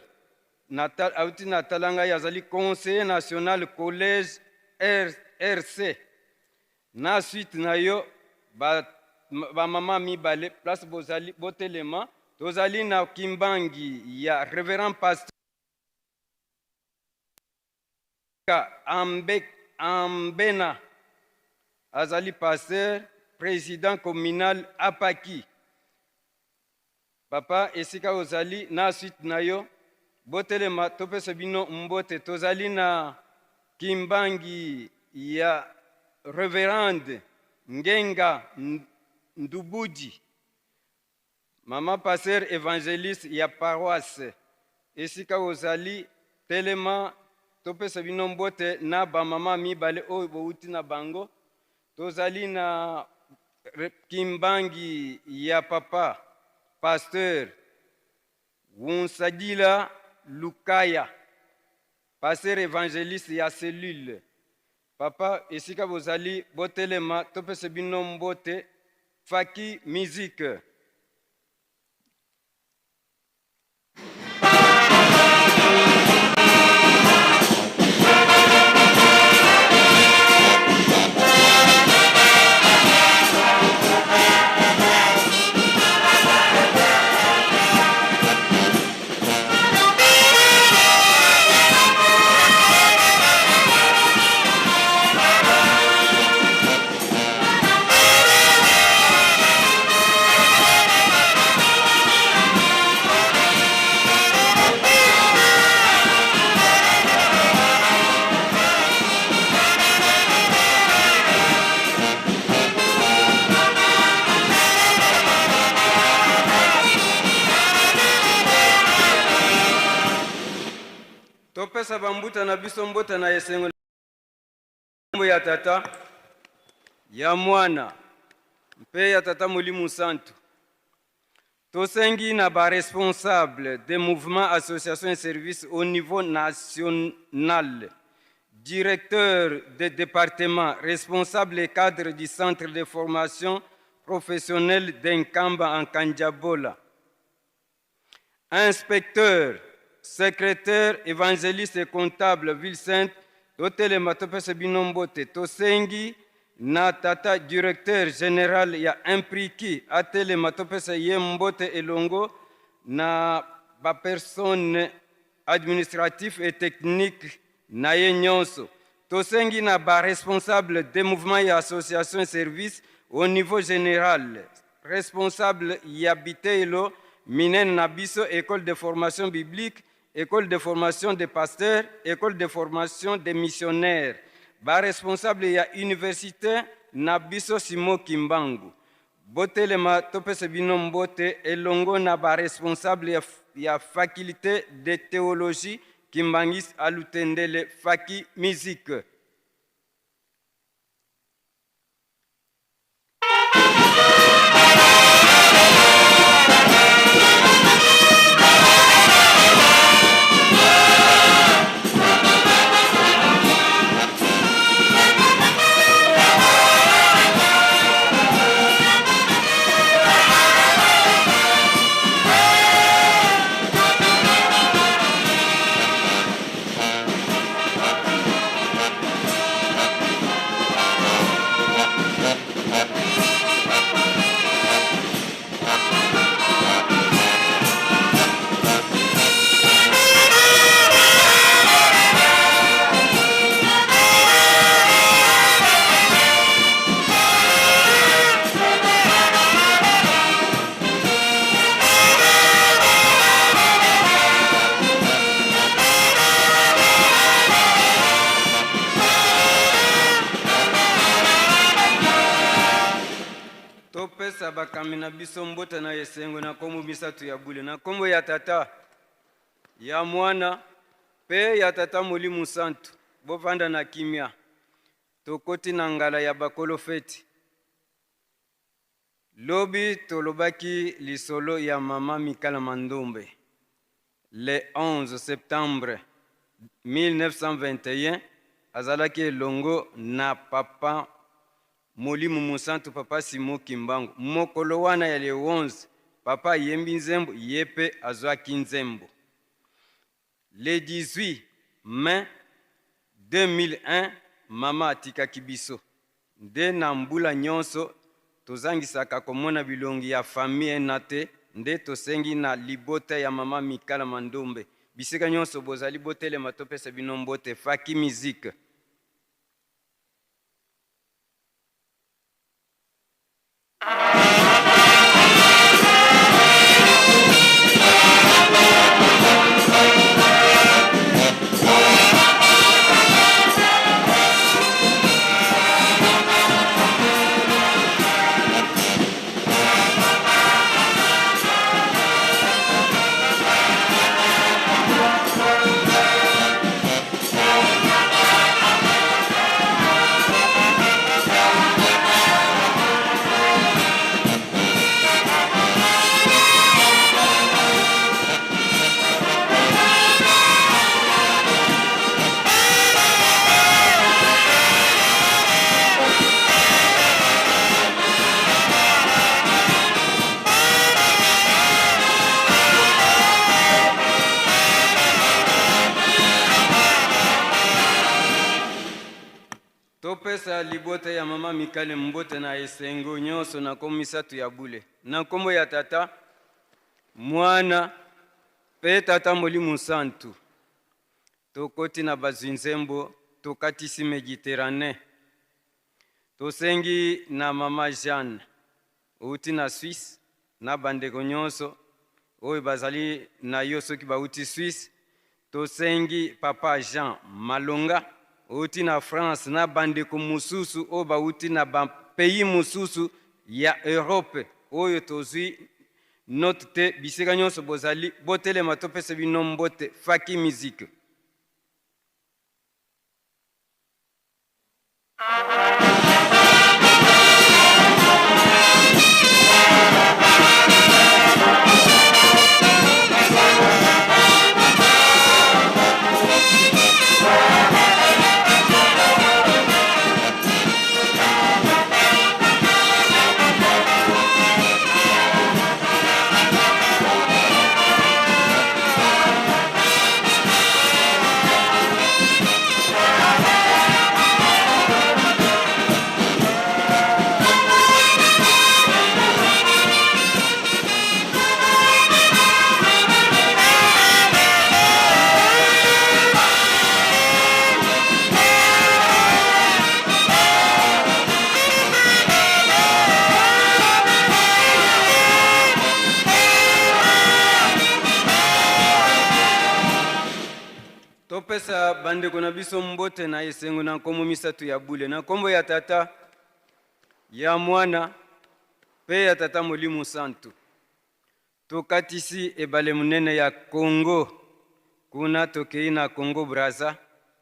Auti na Talangai, azali conseiller national collège RC. Na suite na yo bamama mibale place bozali botelema. Tozali na Kimbangi ya révérend pasteur Ambena, azali pasteur président communal Apaki. Papa, esika ozali na suite na yo botelema, topesa bino mbote. Tozali na Kimbangi ya révérende Ngenga Ndubudi, mama pasteur évangéliste ya paroisse. Esika ozali, telema, topesa bino mbote na bamama mibale oyo bowuti na bango. Tozali na Kimbangi ya papa pasteur Wunsadila Lukaya, pasteur évangéliste ya cellule. Papa, esika bozali, botelema, topesa bino mbote. Faki musique. Topesa bambuta na biso mbote na esengo ya Tata, ya Mwana mpe ya Tata Molimo Santu. Tosengi na baresponsable des mouvements, associations et services au niveau national, directeur des départements, responsables et cadres du centre de formation professionnelle d'Nkamba en Kandiabola, inspecteur, secrétaire, évangéliste et comptable ville sainte, totelema, topesa bino mbote. Tosengi na tata directeur général ya Impriki atelema, topesa ye mbote elongo na bapersone administratif et technique na ye nyonso. Tosengi na baresponsable des mouvements ya association et service au niveau général, responsable ya biteyelo minene na biso, école de formation biblique, école de formation des pasteurs, école de formation des missionnaires, baresponsable ya université na biso Simon Kimbangu, botelema, topesa bino mbote elongo na baresponsable ya faculté de théologie Kimbangis Alutendele. Faki musique. Topesa bakambi na biso mbote na esengo na nkombo misato ya bule, na nkombo ya Tata, ya Mwana mpe ya Tata Molimo Santu. Bovanda na kimia. Tokoti na ngala ya bakolo feti. Lobi tolobaki lisolo ya mama Mikala Mandombe. Le 11 septembre 1921, azalaki elongo na papa Molimo Mosantu, papa Simon Kimbangu. Mokolo wana ya le 11, papa ayembi nzembo, ye mpe azwaki nzembo. Le 18 mai 2001, mama atikaki biso. Nde na mbula nyonso tozangisaka komona bilongi ya famille ena te, nde tosengi na libota ya mama Mikala Mandombe, bisika nyonso bozali botelema topesa bino mbote. Faki Musique. Topesa libota ya mama Mikale mbote na esengo nyonso na nkombo misato ya bule, na nkombo ya Tata, Mwana mpe Tata Molimo Santu. Tokoti na bazwi nzembo, tokatisi Mediterranee. Tosengi na mama Jeanne outi na Suisse na bandeko nyonso oyo bazali na yo soki bauti Suisse. Tosengi papa Jean Malonga outi na France na bandeko mosusu oyo bauti na ba pays mosusu ya Europe oyo tozwi note te, bisika nyonso bozali botelema topesa bino mbote. Faki Musique. Topesa bandeko na biso mbote na esengo na nkombo misato ya bule, na nkombo ya Tata, ya Mwana mpe ya Tata Molimo Santu. Tokatisi ebale monene ya Congo, kuna tokei na Congo Brazza,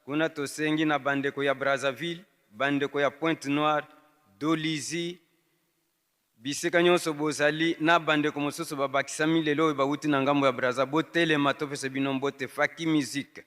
kuna tosengi na bandeko ya Brazzaville, bandeko ya Pointe Noire, Dolisie, Bisika nyonso bozali, na bandeko mosusu babakisami lelo oyo bawuti na ngambo ya Brazza, botelema topesa bino mbote. Faki Musique.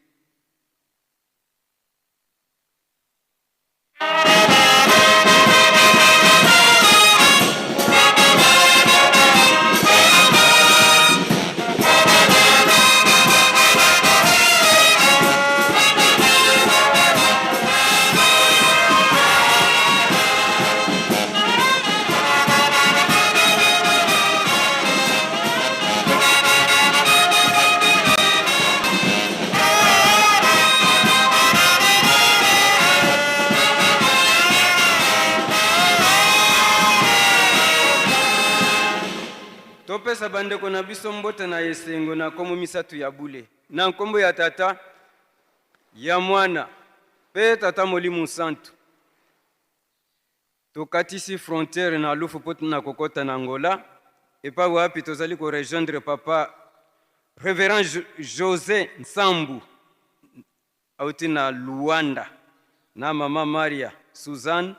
Topesa bandeko na biso mbote na esengo na nkombo misato ya bule, na nkombo ya Tata, ya Mwana, mpe Tata Molimo Santu. Tokatisi frontière na Lufu mpo na kokota na Angola, epai wapi tozali ko rejoindre papa Reverend Jose Nsambu auti na Luanda na mama Maria Suzanne,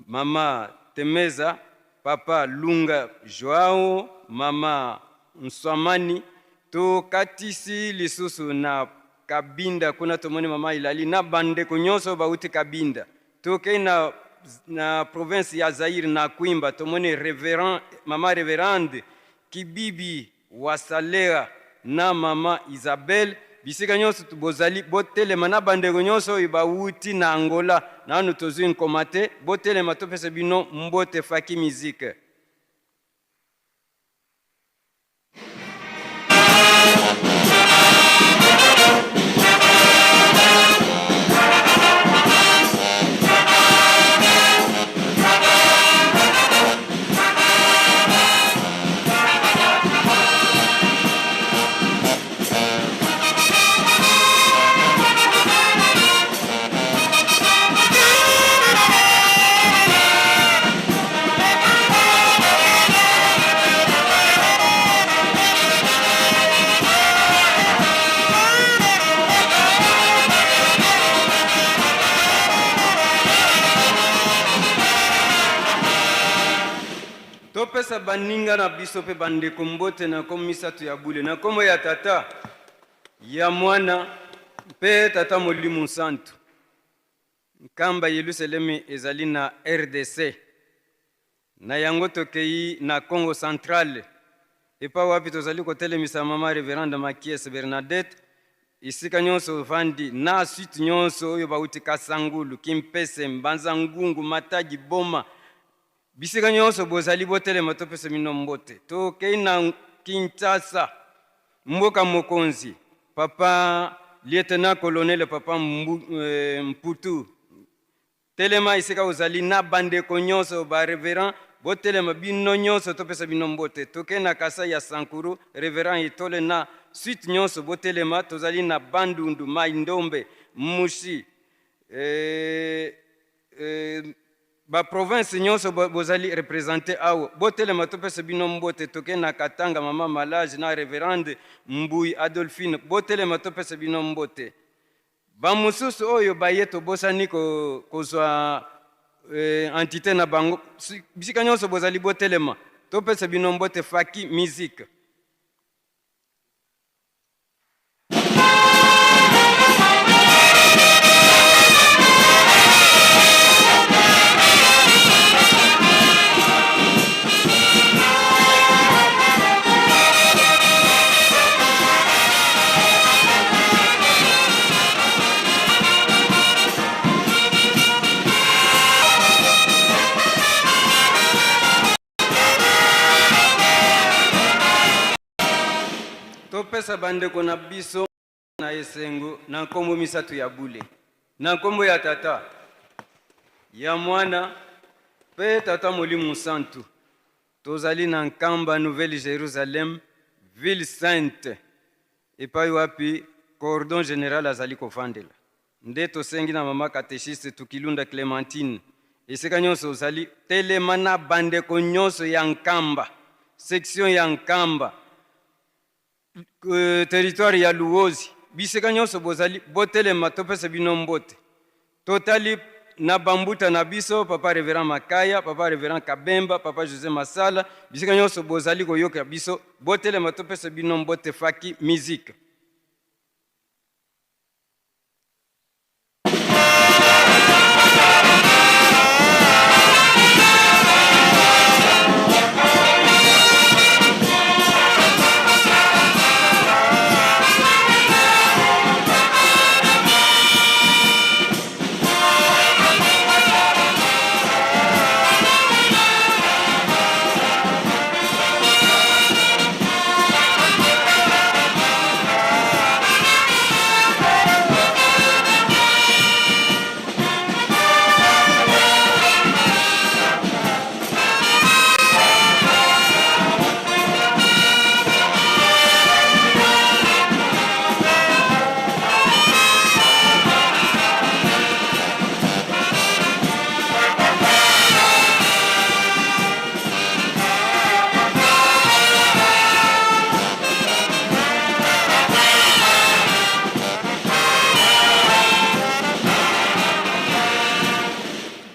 mama Temeza, papa Lunga Joao, mama Nswamani. Tokatisi lisusu na Kabinda, kuna tomoni mama Ilali na bandeko nyonso bauti Kabinda. Tokei na, na province ya Zaire na Kwimba, tomoni reverend, mama reverende Kibibi Wasalea na mama Isabelle. Bisika nyonso bozali, botelema na bandeko nyonso oyo bawuti na Angola, nanu tozwi nkoma te, botelema topesa bino mbote. Faki Musique. Topesa baninga na biso mpe bandeko mbote na nkombo misato ya bule, na nkombo ya Tata, ya Mwana mpe Tata Molimo Nsantu. Nkamba Yelusalemi ezali na rdc. Na yango tokei na Kongo Central, epai wapi tozali kotelemisa Mama Reverende Makiese Bernadette, esika nyonso ovandi, na suite nyonso oyo bauti Kasangulu, Kimpese, Mbanza Ngungu, Matadi, Boma, Bisika nyonso bozali botelema topesa bino mbote. Tokei na Kinshasa, mboka mokonzi. Papa lieutenant colonel papa Mbu, eh, Mputu, telema esika ozali na bandeko nyonso ba reverend botelema bino nyonso topesa bino mbote. Tokei na Kasai ya Sankuru, reverend Itole na suite nyonso botelema. Tozali na Bandundu, Mai Ndombe, Mushi, eh, eh, Ba province nyonso bozali represente awa botelema topesa bino mbote. Toke na Katanga, mama Malage na reverende Mbuyi Adolphine, botelema topesa bino mbote. Ba mosusu oyo baye tobosani kozwa eh, entite na bango, bisika nyonso bozali botelema topesa bino mbote. Faki Musique. Topesa bandeko na biso na esengo na nkombo misato ya bule, na nkombo ya Tata, ya Mwana mpe Tata Molimo Santu. Tozali na Nkamba, Nouvelle Jerusalem, ville sainte, epai wapi cordon general azali kofandela. Nde tosengi na mama catechiste Tukilunda Clementine, esika nyonso ozali, telema na bandeko nyonso ya Nkamba, section ya Nkamba, euh, territoire ya Luozi, bisika nyonso bozali, botelema topesa bino mbote. Totali na bambuta na biso, papa reverend Makaya, papa reverend Kabemba, papa Jose Masala, bisika nyonso bozali koyoka biso, botelema topesa bino mbote. Faki Musique.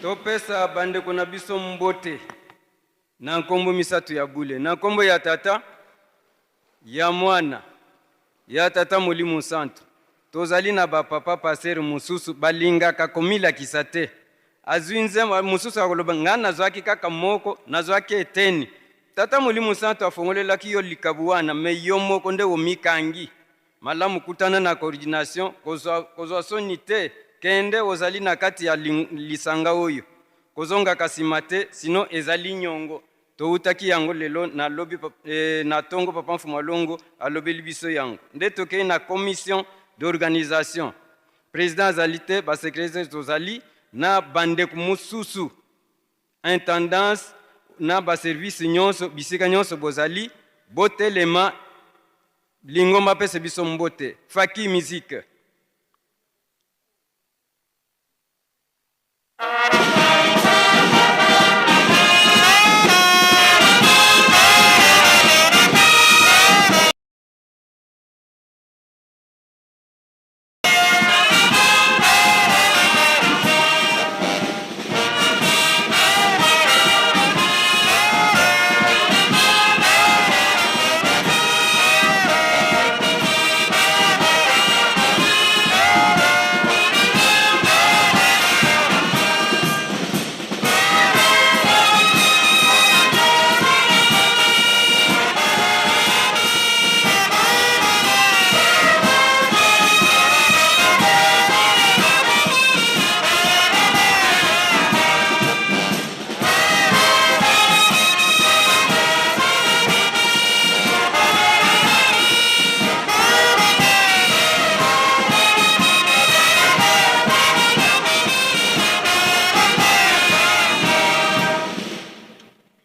Topesa bandeko na biso mbote na nkombo misato ya bule, na nkombo ya Tata, ya Mwana, ya Tata Molimo Santu. Tozali na ba papa pasteur mosusu balingaka komilakisa te. Azwi nzembo mosusu akoloba ngai nazwaki kaka moko, nazwaki eteni. Tata Molimo Santu afongolelaki yo likabu wana, me yo moko nde omikangi. Malamu kutana na coordination, kozwa, kozwa soni te, kende ozali na kati ya lisanga oyo. Kozongaka nsima te, sino ezali nyongo. Towutaki yango lelo na lobi eh, na tongo papa Mfumu Alongo alobeli biso yango. Nde tokei na commission d'organisation. President azali te, ba secretaires tozali na bandeko mosusu. Intendance na ba services nyonso, bisika nyonso bozali, botelema, lingomba apesa biso mbote. Faki musique.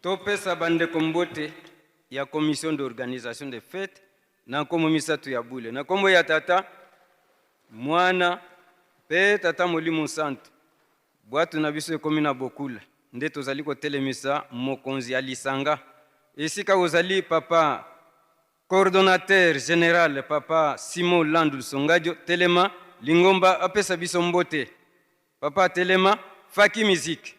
Topesa bandeko mbote ya commission d'organisation de fete na nkombo misato ya bule, na nkombo ya Tata, Mwana mpe Tata Molimo Santu. Bwatu na biso ekomi na bokula, nde tozali kotelemisa mokonzi ya lisanga esika ozali papa coordonnateur general papa Simon Landu Songadio, telema lingomba apesa biso mbote papa telema faki musique.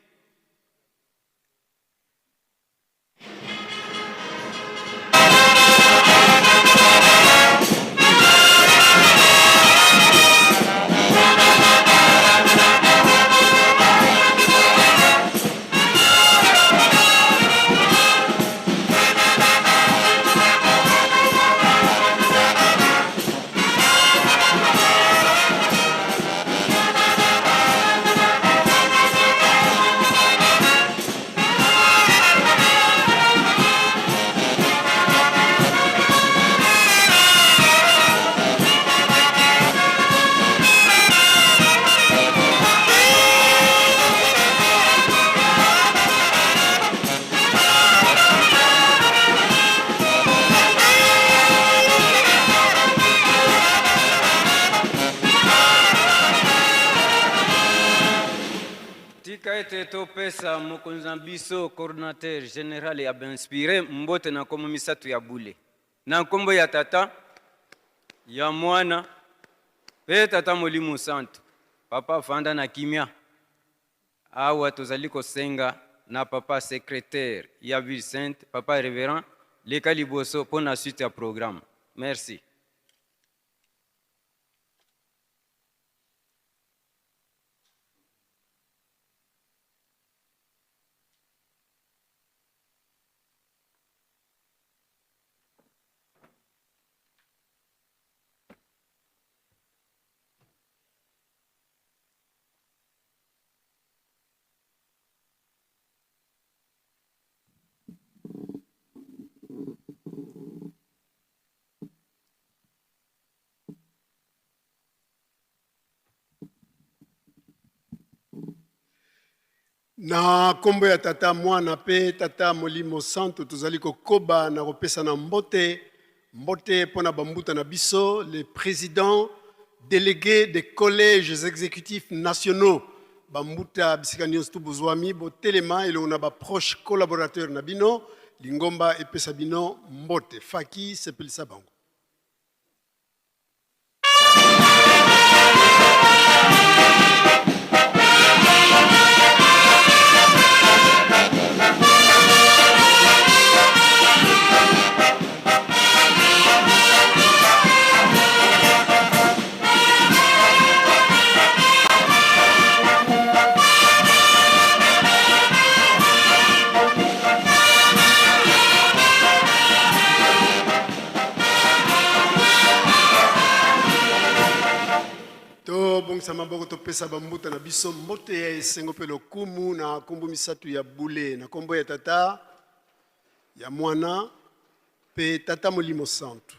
Tika ete topesa mokonzi na biso coordinateur general ya bainspire mbote na nkombo misato ya bule, na nkombo ya Tata, ya Mwana mpe Tata Molimo Santu. Papa fanda na kimia. Awa tozali kosenga na papa secretaire ya ville sainte, papa reverend, leka liboso mpo na suite ya programme. Merci. Na nkombo ya Tata, Mwana mpe Tata Molimo Santu, tozali kokoba na kopesana mbote, mbote mpo na bambuta na biso, les presidents delegues des collèges exécutifs nationaux, bambuta bisika nyonso tu bozwami, botelema elongo na ba proches collaborateurs na bino, lingomba epesa bino mbote. Faki sepelisa bango. Tobongisa maboko topesa bambuta na biso mbote ya esengo mpe lokumu na nkombo misato ya bule, na nkombo ya Tata, ya Mwana mpe Tata Molimo Santu.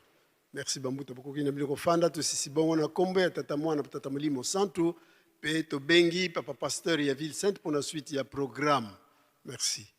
Merci bambuta, bokoki na bino kofanda. Tosisi bongo na nkombo ya Tata, Mwana mpe Tata Molimo Santu, mpe tobengi papa pasteur ya Ville Sainte mpo na suite ya programme. Merci.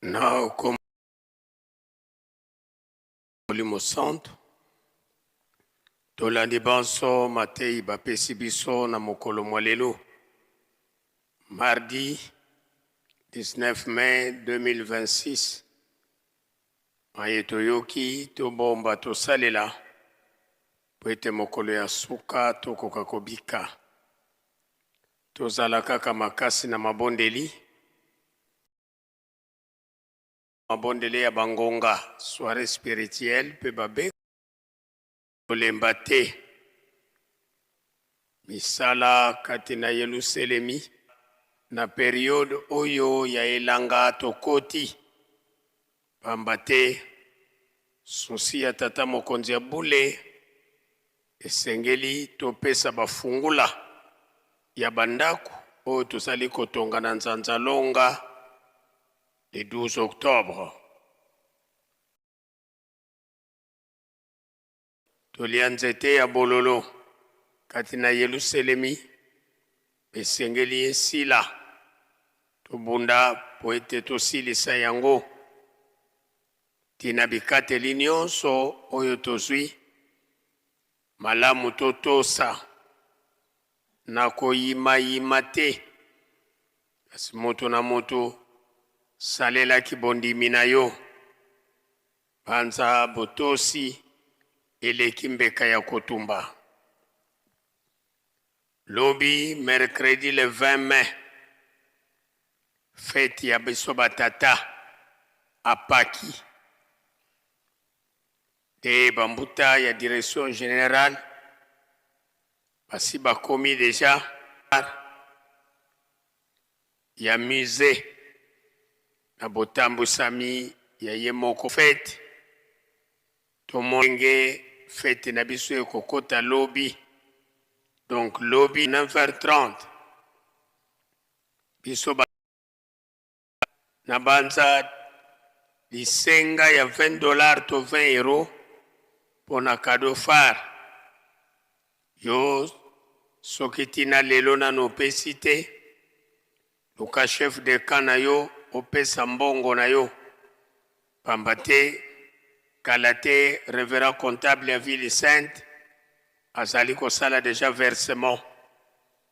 Na nkombo Molimo Santu, tolandi banso mateyi bapesi biso na mokolo mwa lelo, mardi 19 mai 2026. Maye toyoki, tobomba, tosalela, mpo ete mokolo ya suka tokoka kobika. Tozala kaka makasi na mabondeli. Mabondeli ya bangonga, soiree spirituelle mpe babe kolemba te. Misala kati na Yeluselemi na periode oyo ya elanga tokoti, pamba te souci ya tata mokonzi ya bule esengeli topesa bafungula ya bandako oyo tozali kotonga na Nzanzalonga le 12 octobre. Tolia nzete ya bololo kati na Yeluselemi esengeli esila, tobunda mpo ete tosilisa yango. Tina bikateli nyonso oyo tozwi, malamu totosa na koyimayima te, kasi moto na moto salelaki bondimi na yo. Banza botosi eleki mbeka ya kotumba. Lobi mercredi le 20 mai, feti ya biso batata apaki te bambuta ya direction generale basi bakomi deja ya musee na botambusami ya ye moko fete. Tomoni ndenge fete na biso ekokota lobi, donc lobi 9h30 biso na banza lisenga ya 20 $ to 20 € mpona cadeau phare. Yo soki ntina lelo nano opesi te, luka chef de camp na yo, opesa mbongo na yo, pamba te kala te révérend comptable ya Ville Sainte azali kosala déjà versement.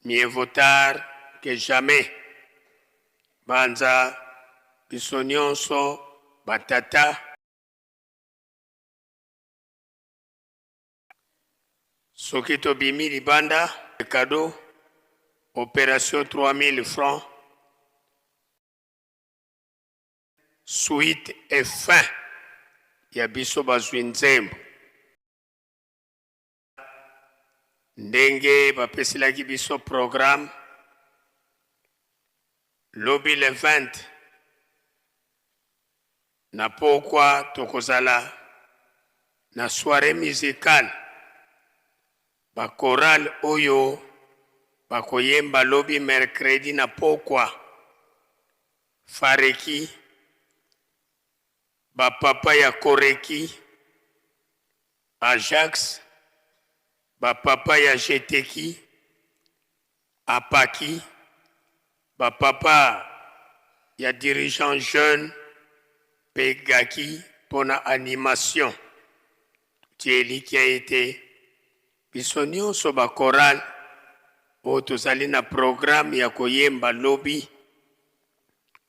Mieux vaut tard que jamais. Banza biso nyonso batata, soki tobimi libanda, cadeau opération 3000 francs, suite et fin ya biso bazwi nzembo ndenge bapeselaki biso programme. Lobi le 20 na pokwa tokozala na soirée musicale. Bakorale oyo bakoyemba lobi mercredi na pokwa: Fareki, bapapa ya Koreki, Ajax, bapapa ya Jeteki, Apaki, bapapa ya dirigeant jeune mpe Gaki mpona animation. Totie elikya ete Biso nyonso ba chorale oyo tozali na programme ya koyemba lobi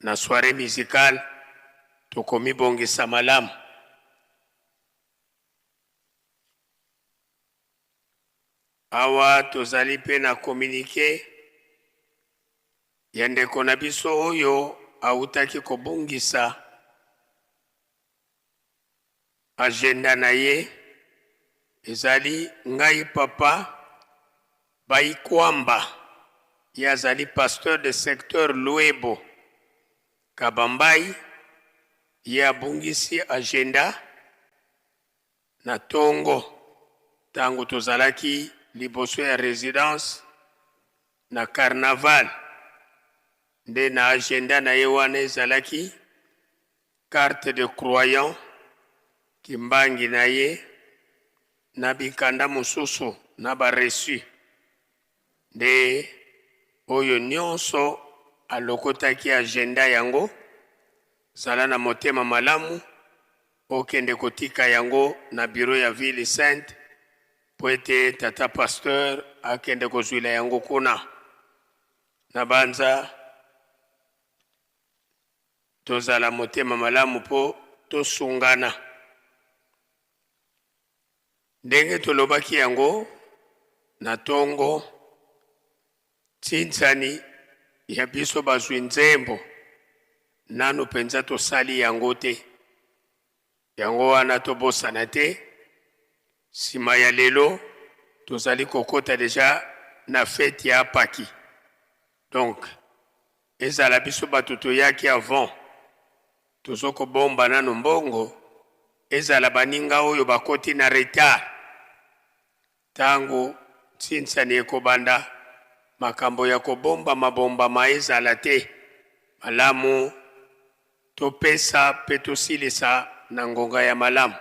na soiree musicale, tokomibongisa malamu. Awa tozali mpe na communique ya ndeko na biso oyo awutaki kobungisa agenda na ye. Ezali ngai papa Bayikwamba, ye azali pasteur de secteur Luebo Kabambayi, ye abungisi agenda na tongo tango tozalaki liboso ya residence na carnaval. Nde na agenda na ye wana ezalaki carte de croyant, kimbangi na ye na bikanda mosusu na ba reçu. Nde oyo nyonso alokotaki agenda yango, zala na motema malamu okende kotika yango na bureau ya ville sainte po ete tata pasteur akende kozwila yango kuna. Na banza tozala motema malamu po tosungana. Ndenge tolobaki yango na tongo, Tsinsani ya biso bazwi nzembo nanu penza tosali yango te. Yango wana tobosana te, sima ya lelo tozali kokota dejà na fete ya Paki. Donc ezala biso batu toyaki avant tozo kobomba nanu mbongo, ezala baninga oyo bakoti na retard, Tango nsinsani ekobanda, makambo ya kobombama-bombama ezala te. Malamu topesa pe tosilisa na ngonga ya malamu.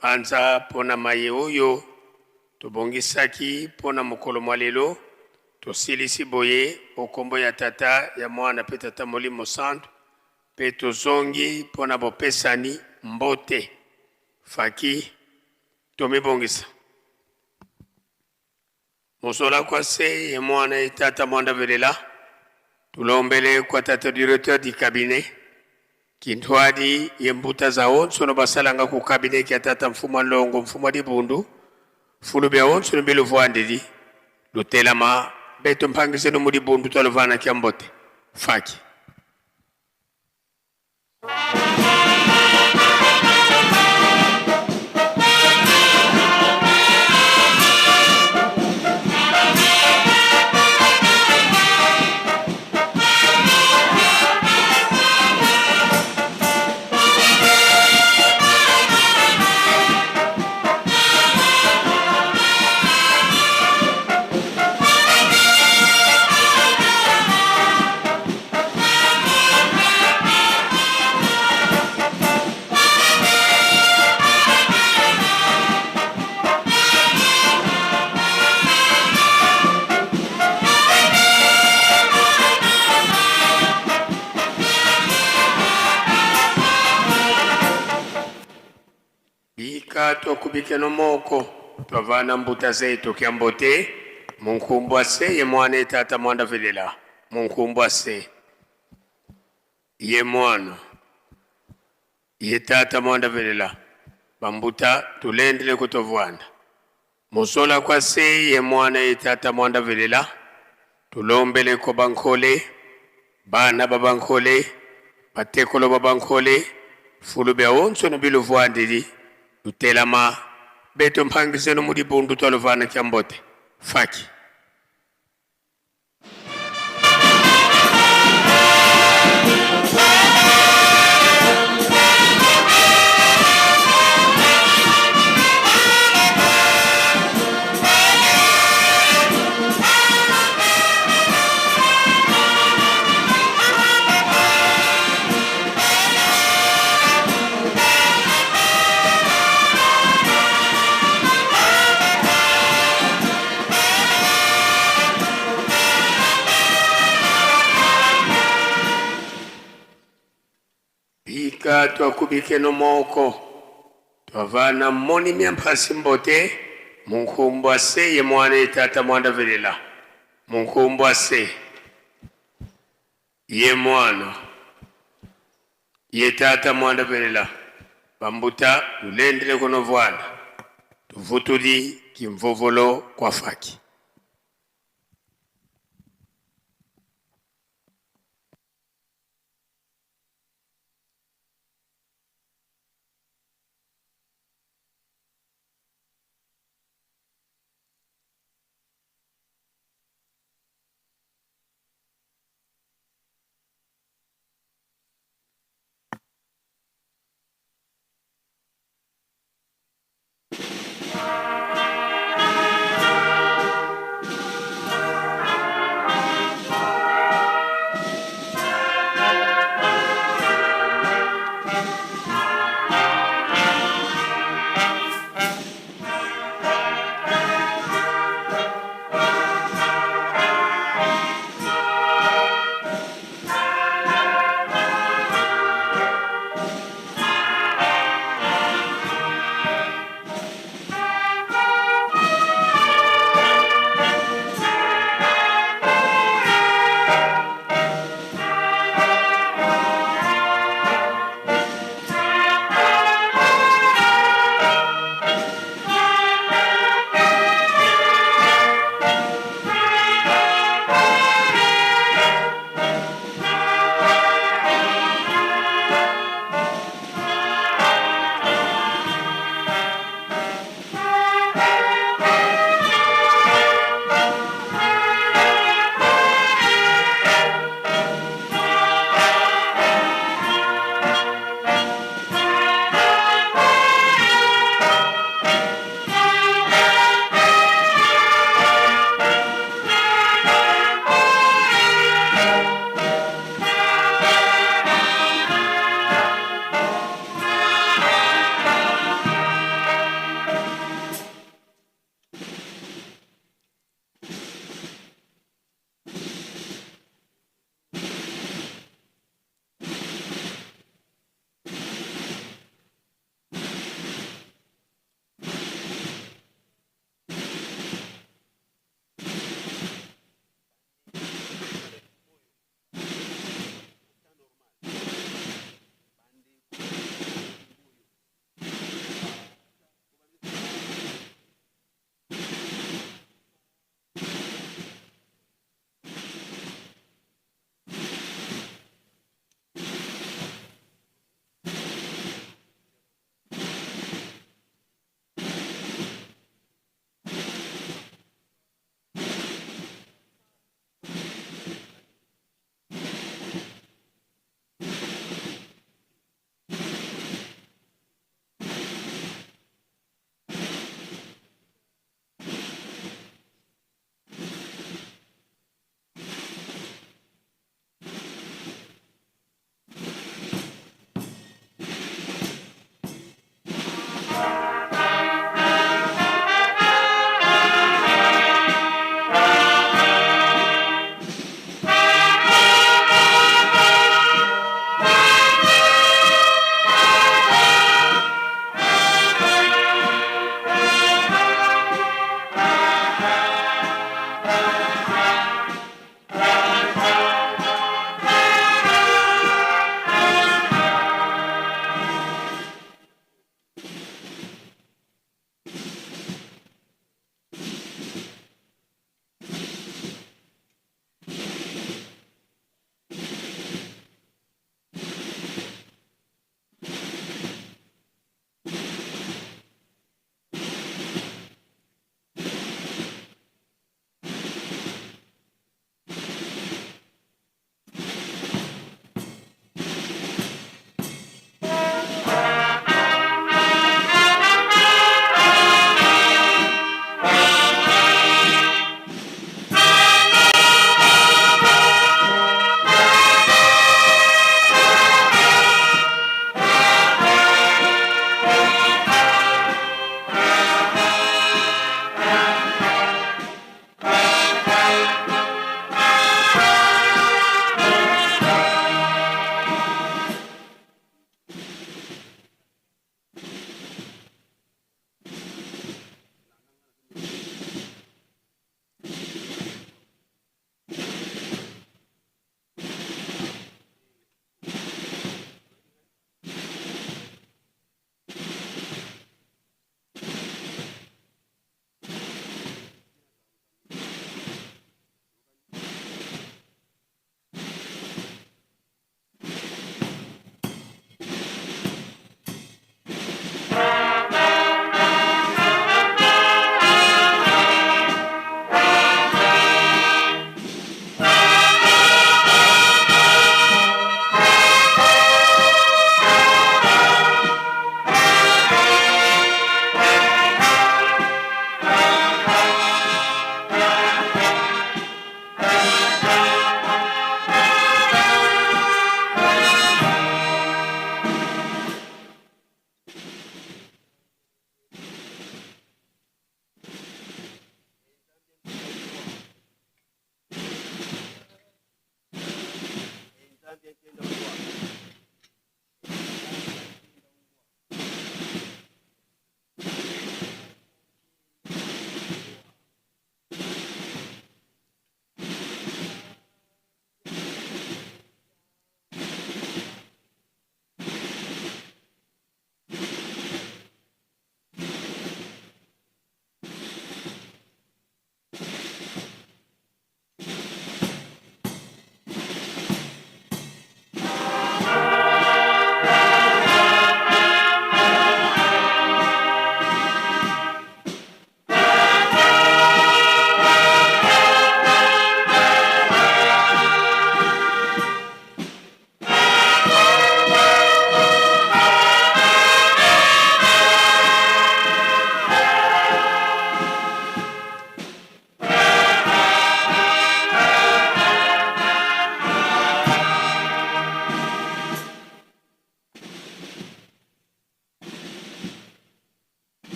Banza mpo na maye oyo tobongisaki mpo na mokolo mwa lelo. Tosilisi boye o kombo ya Tata, ya Mwana pe Tata Molimo Santu, pe tozongi mpo na bopesani mbote. Faki. Tomibongisa. Mosola kwa se ye mwana ye tata mwanda velela tulombele kwa tata directeur du cabinet kintwadi ye mbuta za onso no basalanga ku cabinet kia tata mfuma longo mfuma dibundu fulu bia onso no biluvuandidi lutelama beto mpangise no mudibundu twaluvana kia mbote faki. Bika twakubikeno moko twavana mbuta zetu kya mbote munkumbwa se ye mwana etata mwanda velela munkumbwa se Ye mwana, ye tata mwanda velela bambuta tulendele kutovwanda muzola kwa se ye mwana ye tata mwanda velela tulombele ko bankole bana ba bankole batekolo ba bankole fulu bya onso no biluvwandili lutelama beto mpangiseno mu dibundu twaluvana kya mbote faki. Bika twakubikeno moko twavana moni mya mphasi mbote. Munkumbwa se ye mwana ye tata mwanda velela. Munkumbwa se ye mwana ye tata mwanda velela. Bambuta tulendele kunovwanda tuvutuli kimvovolo kwa faki.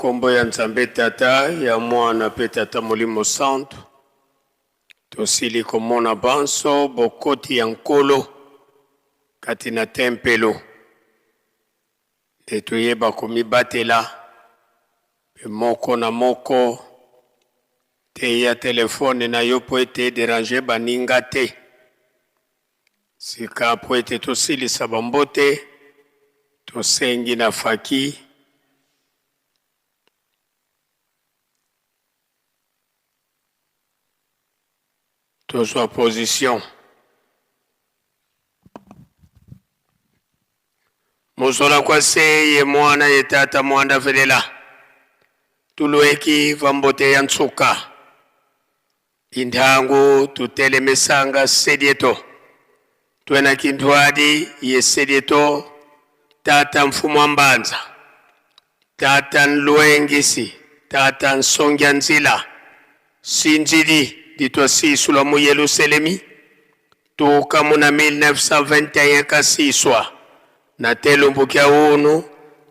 nkombo ya Nzambe Tata, ya Mwana mpe Tata Molimo Santu, tosili komona banso bokoti ya Nkolo kati na tempelo, nde toyeba komibatela mpe moko na moko teya telefone na yo mpo ete ederange baninga te. Sika mpo ete tosilisa bambote, tosengi na faki tozwa position. Muzola kwa se ye mwana ye tata mwanda velela tulueki va mbote ya nsuka Intangu tutelemesanga sedieto twena kintwadi ye sedieto tata mfumu wa mbanza tata nluengisi tata nsongia nzila sinzidi ditwasisulwa mu Yeluselemi tuka muna 1921 kasiswa na telumbu kya unu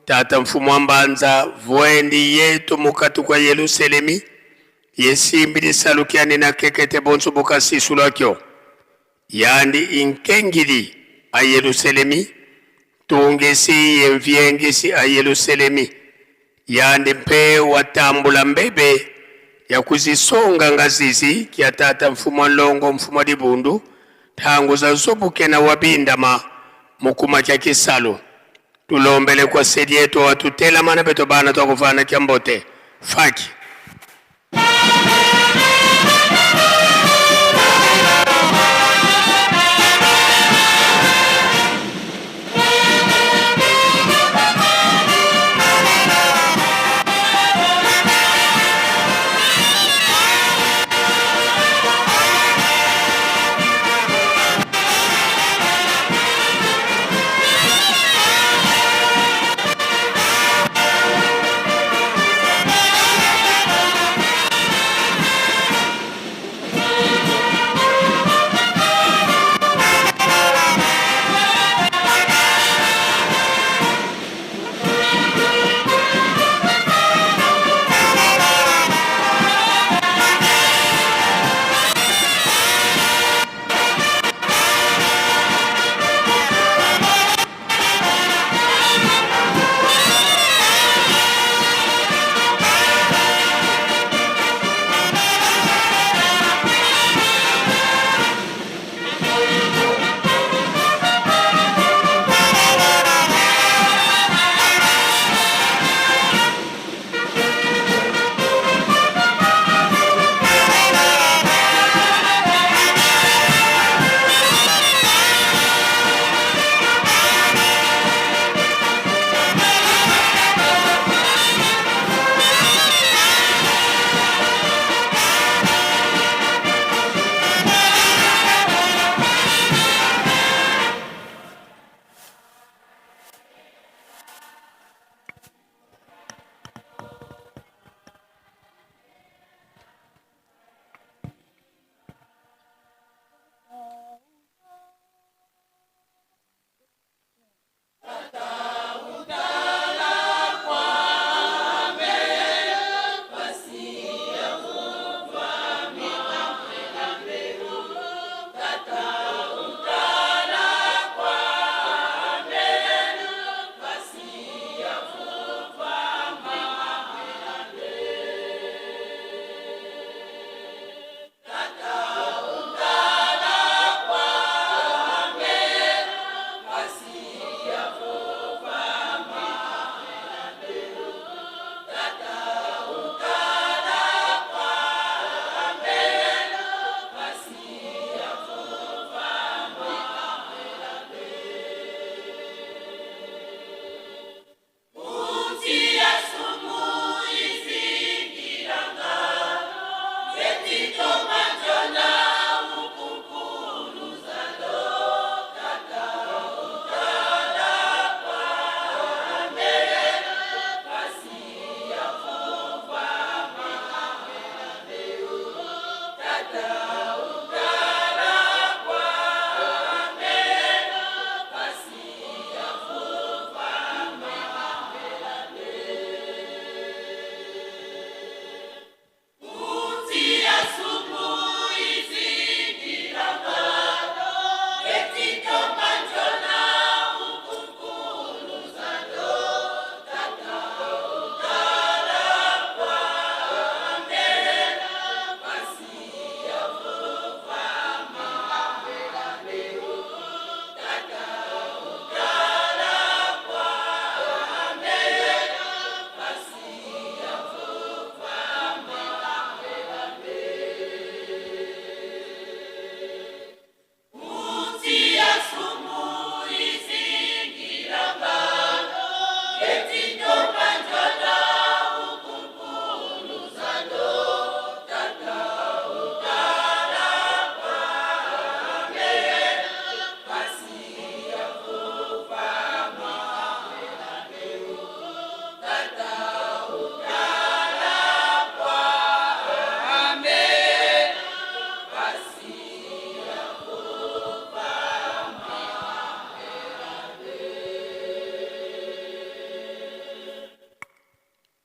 tata mfumu wa mbanza vuendi yetu mukatu kwa Yeluselemi yesimbi lisalukiani na kekete bonso bokasisulwakyo yandi inkengili a Yeluselemi tungisi yemviengisi a Yeluselemi yandi mpe watambula mbebe ya kuzisonga ngazizi kya tata mfumu wa nlongo mfumu wa dibundu ntangu za zobukena wabindama mukuma kya kisalu tulombele kwa sedi yetu watutelamana beto bana twakuvana kya mbote faki.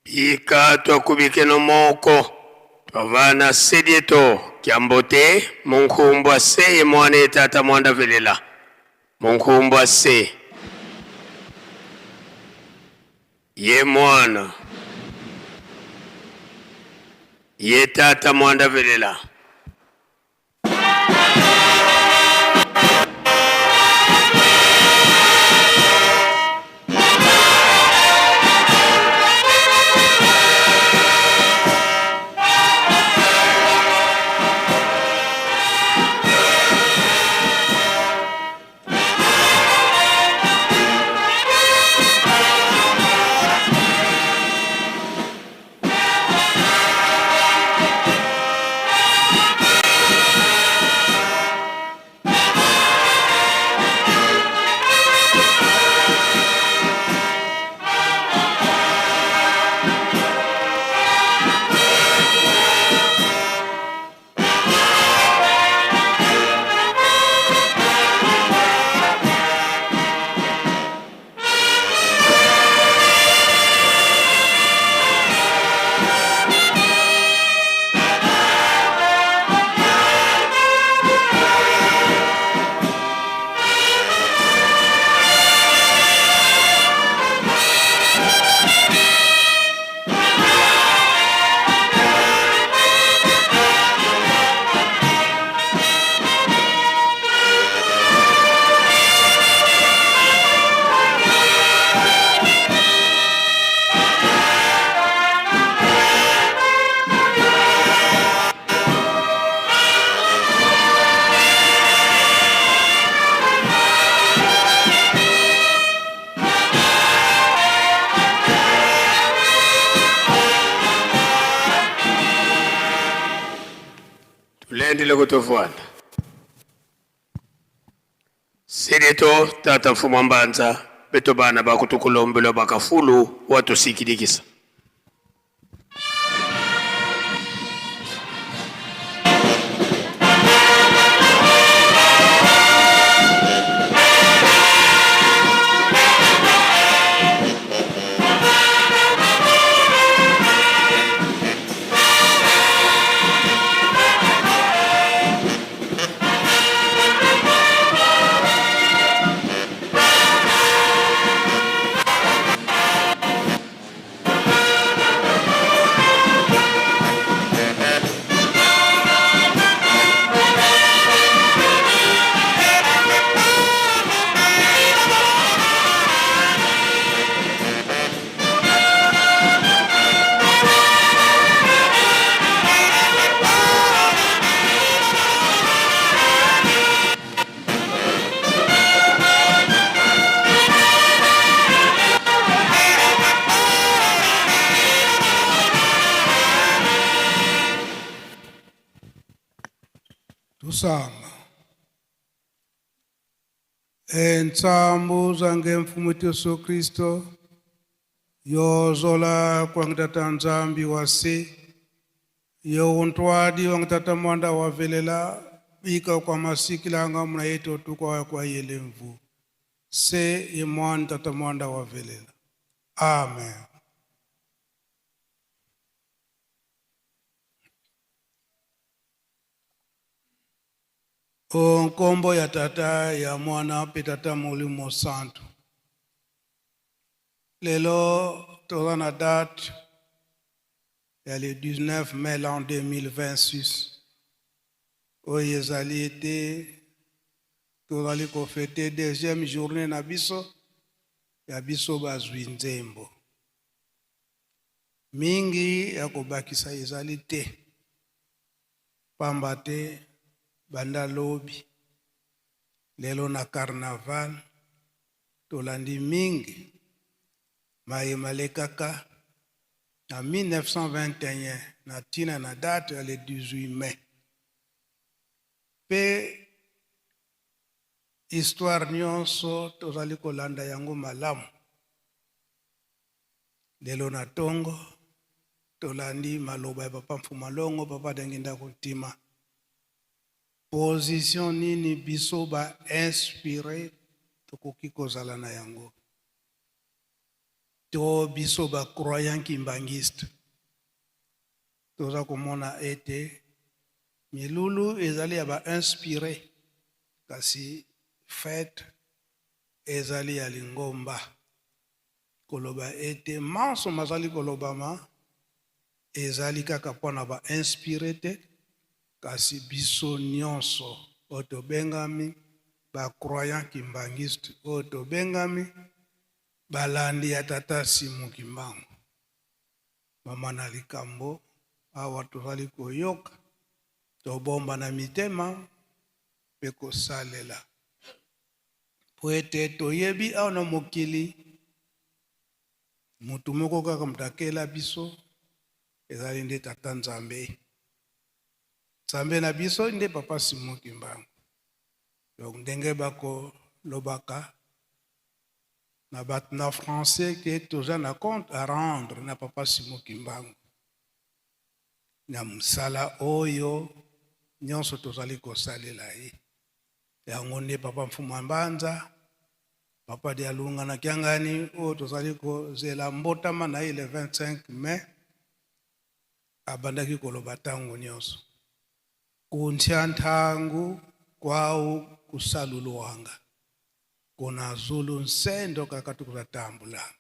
Yika twakubikeno moko twavana sedieto kyambote munkumbwa se ye mwana ye tata mwanda velela munkumbwa se ye mwana ye tata mwanda velela. Tulendile kutofwana Sedeto tata mfumu mbanza beto bana bakutukulombelwa bakafulu watusikilikisa. Tusamba. Entsambu zange mfumu Yesu Kristo yozola kwangitata nzambi wase yowuntwadi wangitata mwanda wavelela bika kwa masikilanga muna yetu tukwa kwa yele mvu se ye mwana tata mwanda wavelela. Amen. O nkombo ya tata ya mwana mpe tata molimo santu. Lelo toza na date ya le 19 mai l'an 2026 oyo ezali ete tozali kofete deuxième journée na biso ya biso bazwi nzembo. Mingi ya kobakisa ezali te pamba te banda lobi lelo na carnaval tolandi mingi maye malekaka na 1921 na ntina na date ya le 18 mai mpe histoire nyonso tozali kolanda yango malamu. Lelo na tongo tolandi maloba ya papa Mfuma Longo, papa Diangienda Kuntima. Position nini biso ba inspiré tokoki kozala na yango? To biso ba croyant kimbanguiste toza komona ete milulu ezali ya ba inspire kasi fete ezali ya lingomba. Koloba ete manso mazali kolobama ezali kaka mpo na ba inspire te, kasi biso nyonso oyo tobengami ba croyant kimbanguiste, oyo tobengami balandi ya tata Simon Kimbangu. Mama na likambo awa tozali koyoka, tobomba na mitema mpe kosalela, mpo ete toyebi awa na mokili motu moko kaka moto akela biso, ezali nde tata Nzambe. Nzambe na biso nde papa Simon Kimbangu. Donc ndenge bakolobaka na bato na français ke toza na compte à rendre na papa Simon Kimbangu na mosala oyo nyonso tozali kosalela ye. Yango nde papa Mfumu ya Mbanza, papa Dialunga na Kiangani oyo tozali kozela mbotama na ye le 25 mai, abandaki koloba ntango nyonso kuntia ntangu kwau kusaluluwanga kuna zulu nsendo kaka tukuzatambulanga.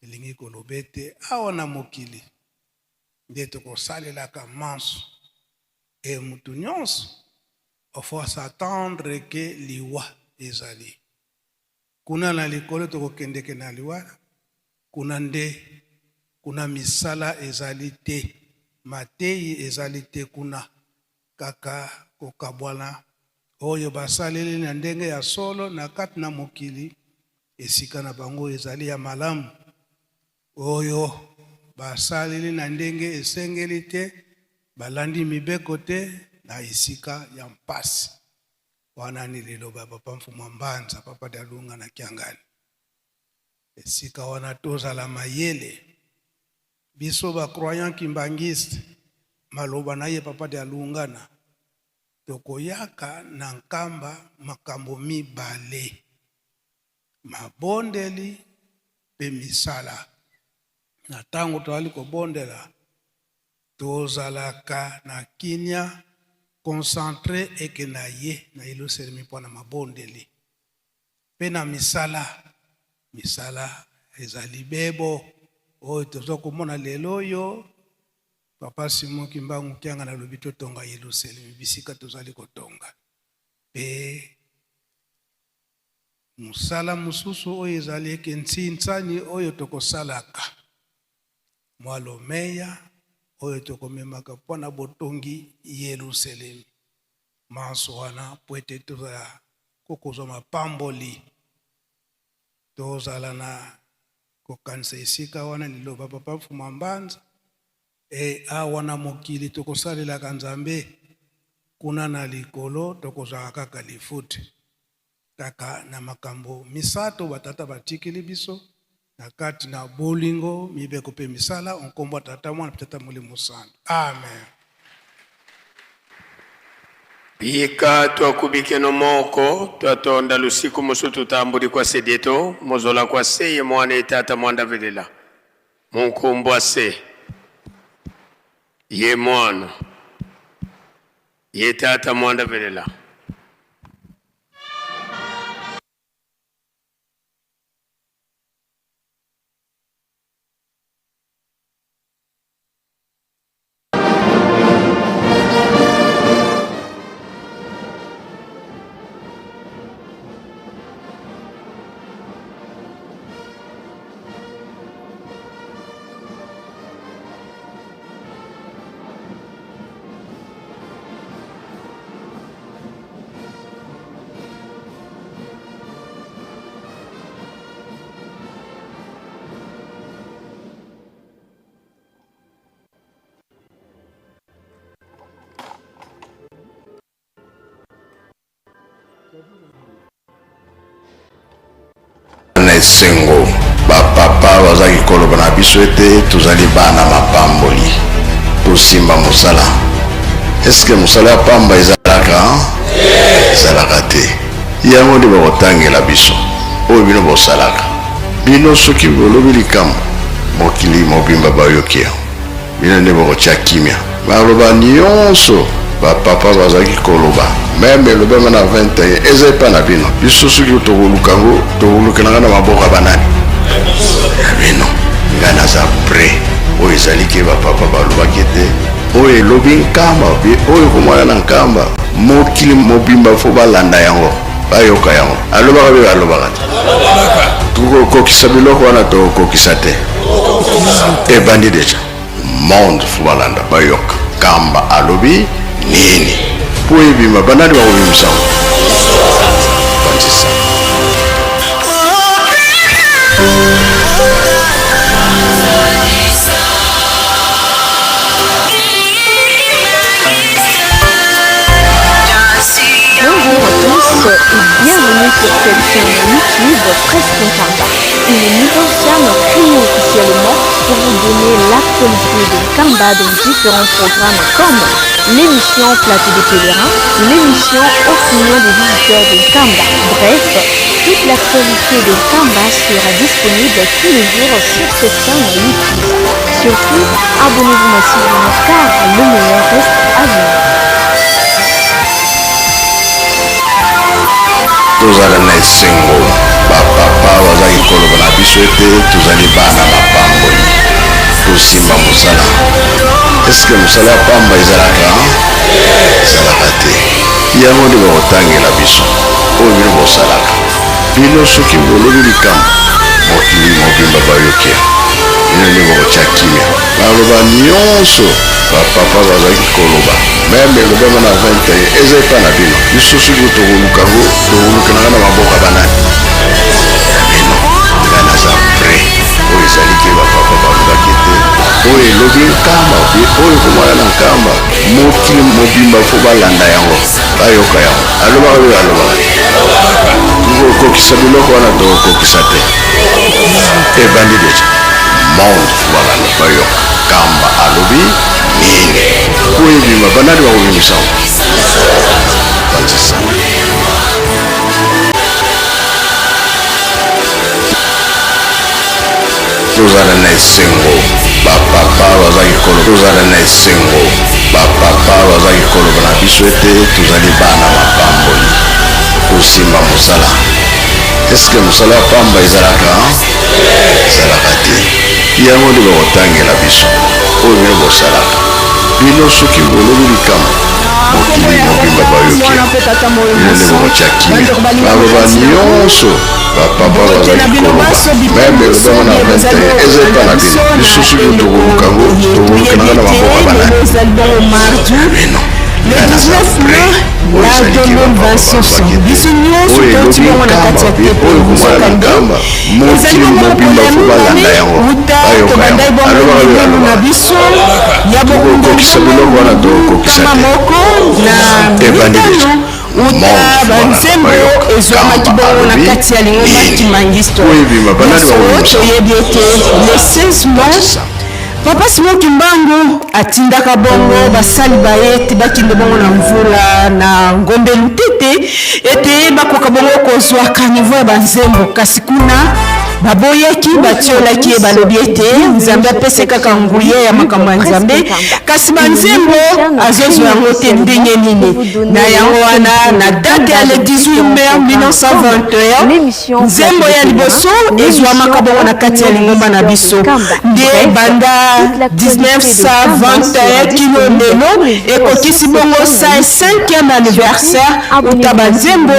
Elingi koloba ete awa na mokili nde tokosalelaka manso e mutu nyonso faut s'attendre ke liwa ezali kuna na likolo, tokokendeke na liwa kuna nde kuna misala ezali te, mateyi ezali te, kuna kaka kokabwana oyo basaleli na ndenge ya solo na kati na mokili, esika na bango ezali ya malamu. Oyo basaleli na ndenge esengeli te, balandi mibeko te, na esika ya mpasi. Wana ni liloba ya papa Mfumu ya Mbanza, papa Dialunga na Kiangani. Esika wana tozala mayele biso ba croyant kimbanguiste, maloba na ye papa Dialungana, tokoyaka na nkamba makambo mibale, mabondeli mpe misala. Na ntango tozali kobondela, tozalaka na kimia, concentré eke na ye na Yelusalemi mpo na mabondeli mpe na misala. Misala ezali bebo oyo toza komona lelo oyo papa Simon Kimbangu Kiangani nalobi totonga Yelusalemi bisika tozali kotonga. Mpe mosala mosusu oyo ezali eke ntsinsani oyo tokosalaka mwa lomeya oyo tokomemaka mpo na botongi Yelusalemi, manso wana mpo ete tozala kokozwa mapamboli, tozala na kokanisa esika wana liloba papa Mfumu ya Mbanza e awa na mokili tokosalelaka Nzambe, kuna na likolo tokozwaka kaka lifuti. Kaka na makambo misato batata batikeli biso na kati na bolingo, mibeko mpe misala, nkombo ya Tata, Mwana mpe Tata Molimo Santu. Amen. Bika twakubikeno moko twatonda lusiku mosusu tutambuli kwa sedieto mozola kwa se ye mwana ye tata mwanda velela munkumbwa se ye mwana ye tata mwanda velela. Na esengo, bapapa bazalaki koloba na biso ete tozali bana mapamboli, tosimba mosala. Eske mosala ya pamba ezalaka? Ezalaka te. Yango nde bakotangela biso oyo bino bosalaka. Bino soki bolobi likambo, mokili mobimba bayoki yango. Bino nde bokotia kimia. Maloba nionso ba papa bazalaki koloba meme elobama na 21 eza epa na bino. Biso soki tokoluka yango tokolukela yango na maboko ya banani? Ya bino. Ngai naza près. Oyo ezali ke ba papa balobaki ete oyo elobi Nkamba oyo ekomona na Nkamba mokili mobimba fo balanda yango bayoka yango. Alobaka mpe alobaka te. Tokokokisa biloko wana tokokokisa te. Ebandi deja. Monde fo balanda bayoka Kamba alobi nini po ebima banani bakobimisa yango bandisa. Bonjour à tous et bienvenue sur cette chaîne YouTube Presque Nkamba, une nouvelle chaîne créée officiellement pour vous donner l'actualité de Nkamba dans différents programmes comme l'émission Plateau des pèlerins, l'émission Opinion des visiteurs de Nkamba. Bref, toute l'actualité de Nkamba sera disponible tous les jours sur cette chaîne YouTube. Surtout, abonnez-vous massivement car le meilleur reste à venir. Tozala na esengo, ba papa bazalaki koloba na biso ete tozali bana mapamboli. Tosimba mosala. Est-ce que mosala ya pamba ezalaka? Ezalaka te. Yango nde bakotangela biso oyo bino bosalaka. Bino soki bolobi likambo, mokili mobimba bayoki yango. Bino nde bokotia kimia. Maloba nionso ba papa bazalaki koloba meme elobama na 21 eza epa na bino. Biso soki tokoluka yango tokolukela yango na maboko ya banani? Ya bino. Ngai naza près. Oyo ezali ke ba papa balobaki ete oyo elobi Nkamba oyo ekomona na Nkamba mokili mobimba fo balanda yango bayoka yango. Alobaka oyo alobaka tokokokisa biloko wana tokokokisa te. Ebandi deja. Monde fo balanda bayoka Kamba alobi nini po ebima banani bakobimisa yango panzisa. Tozala na esengo, ba papa bazalaki koloba. Tozala na esengo, ba papa bazalaki koloba na biso ete tozali bana mapamboli. Tosimba mosala. Est-ce que mosala ya pamba ezalaka? Ezalaka te. Yango nde bakotangela biso oyo bino bosalaka. Bino soki bolobi likambo, mokili mobimba bayoki yango. Bino nde bokotia kimia. Maloba nyonso ba papa bazalaki koloba meme elobama na 21 eza epa na bino. Biso soki tokoluka yango, tokolukelanga na maboko ya banani? Ya bino. Le 19 mai na 2026, biso nyonso touti bongo na kati ya tempelo nzokande ezali bongo mokolo ya mibale uta tobandaki bongo milulu na biso ya bokundoli bongo kama moko na mitano uta banzembo ezwamaki bongo na kati ya lingomba kimbanguiste. Ya solo toyebi ete le 16 mai Papa Simon Kimbangu atindaka bongo basali ba ye ete bakende bongo na mvula na Ngombe Lutete ete bakoka bongo kozwa caniveau ya banzembo, kasi kuna baboyaki, batiolaki ye, balobi ete Nzambe apesi kaka nguya ya makambo ya Nzambe, kasi banzembo azozwa yango te ndenge nini? Na yango wana na date ya le 18 mai 1921 nzembo ya liboso ezwamaka bongo na kati ya lingomba na biso nde banda 1921 kino lelo ekokisi bongo 5e anniversaire uta banzembo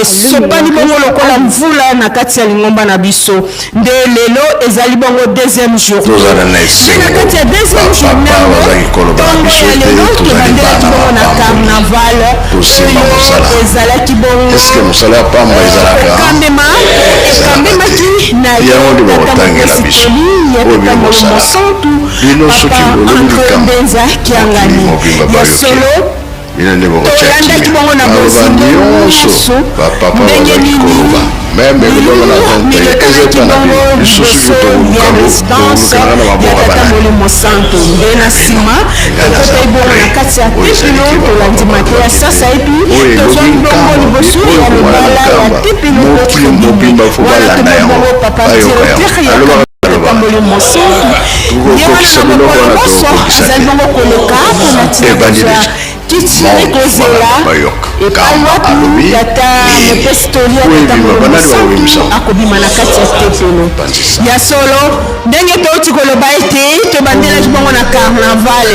esopani bongo lokola mvula na kati ya lingomba na biso nde lelo ezali bongo deuxième journée. Tozala na Nde na esengo, kati ya ba deuxième journée papa yango bazalaki koloba na ntongo biso ya ete lelo tozali tobandelaki bana bongo na mapamboli. carnaval Tosimba oyo mosala. ezalaki bongo Est-ce que mosala ya pamba ezalaka? kokambema Ezalaka te. ekambemaki na ye Yango nde tata bakotangela mokonzi biso toli ya oyo tata bino molo bosalaka. mosantu Bino soki papa bolobi Andre likambo, Mbenza mokili Kiangani mobimba ya bayoki solo yango. Bino nde bokotia Tolandaki kimia. bongo na Maloba bozindo nyonso nyonso ba papa ndenge bazalaki nini koloba meme elobama na milulu 21 eza milekanaki epa na bongo bino. Biso soki liboso tokoluka ya yango, residence tokolukelaka na ya maboko ya tata banani? Molimo Santu. Nde na nsima Ngai naza tokotaki bongo na près. kati ya Oyo ezali tempelo ke ba tolandi papa mateya balobaki sasa ete epi oyo elobi tozwaki bongo Nkamba liboso oyo ya ekomana na lobala ya Nkamba tempelo mokili Mokili mobimba fo balanda yango, bayoka yango. Alobaka Tamboli mosantu ye wana tokokokisa na biloko mokolo wana, nyonso tokokokisa azali te. bongo koleka mpona ntina Ebandi kozwa deja. kiti Monde kozela wana bayoka. epai Kamba wapi alobi tata nini? mopesi toli ya Oyo tata ebima, molimo banani mosantu bakobimisa? akobima na kati ya tempelo. Ya solo, ndenge touti koloba ete tobandelaki bongo na carnaval,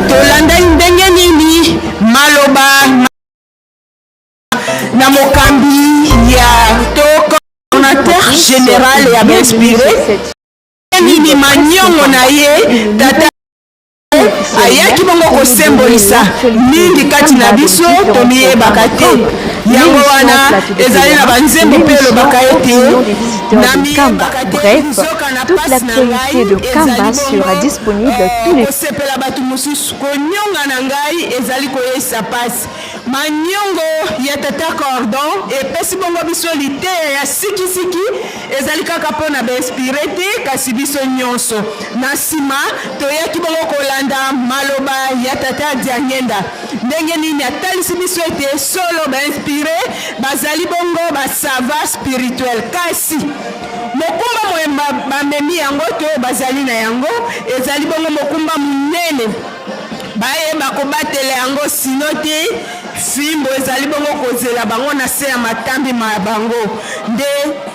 tolandaki ndenge nini maloba na mokambi ya to coordonnateur général ya bainspire nini maniongo na ye tata ayaki bongo kosembolisa mingi kati na biso tomiyebaka te. Yango wana ezali na banzembo mpe elobaka ete de Kamba. namiyebaka te, Bref, nzoka na toute pasi na l'actualité ngai de ezali Kamba sera bongo disponible tous les kosepela bato mosusu. Konyonga na ngai ezali koyeisa pasi. Manyongo ya tata cordon epesi bongo biso liteya ya sikisiki, ezali kaka mpo na bainspire te, kasi biso nyonso. Na nsima toyaki bongo kolanda maloba ya tata Diangenda, ndenge nini atalisi biso ete solo bainspire bazali bongo basava spirituel, kasi mokumba moye bamemi yango to bazali na yango ezali bongo mokumba monene, bayeba kobatela yango, sino te fimbo ezali bongo kozela bango na se ya matambi ma bango. Nde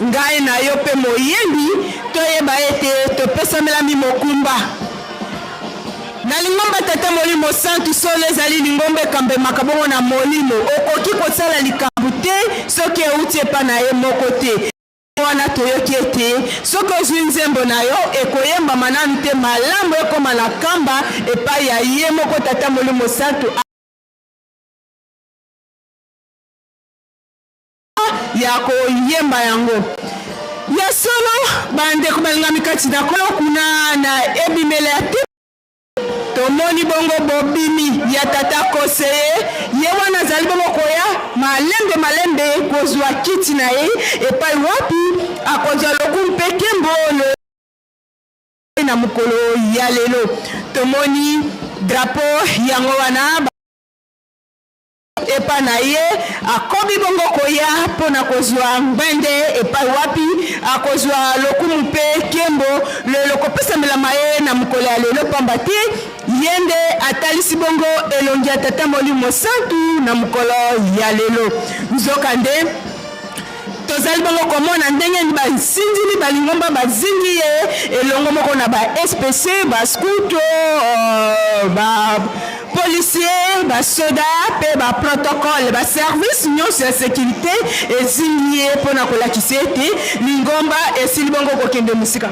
ngai na yo mpe moyembi toyeba ete topesamelami mokumba na lingomba tata molimo santu. Solo ezali lingomba ekambemaka bongo na molimo. Okoki kosala likambo te soki euti epa na ye moko te. Wana toyoki ete soki ozwi nzembo na yo, ekoyembama nanu te malamu, ekóma na kamba epai ya ye moko tata molimo santu ya koyemba yango. Ya solo, bandeko balingami kati na Nkolo, kuna na ebimelo ya te tomoni bongo bobimi ya tata koseye. Ye wana azali bongo koya malembe malembe kozwa kiti na ye epai wapi akozwa lokumu mpe nkembo na mokolo ya lelo. Tomoni drapeau yango wana epa na ye, akobi bongo koya mpo na kozwa ngbende epai wapi akozwa lokumu mpe nkembo lelo kopesamelama ye na mokolo ya lelo, pamba te ye nde atalisi bongo elongi ya tata molimo santu na mokolo ya lelo. Nzokande tozali bongo komona ndenge basinzili balingomba bazingi ye elongo moko na ba SPC, baskuto, bapolisier, basoda mpe baprotocole, baservice nyonso ya sécurité ezingi ye mpona kolakisa ete lingomba esili bongo kokende mosika.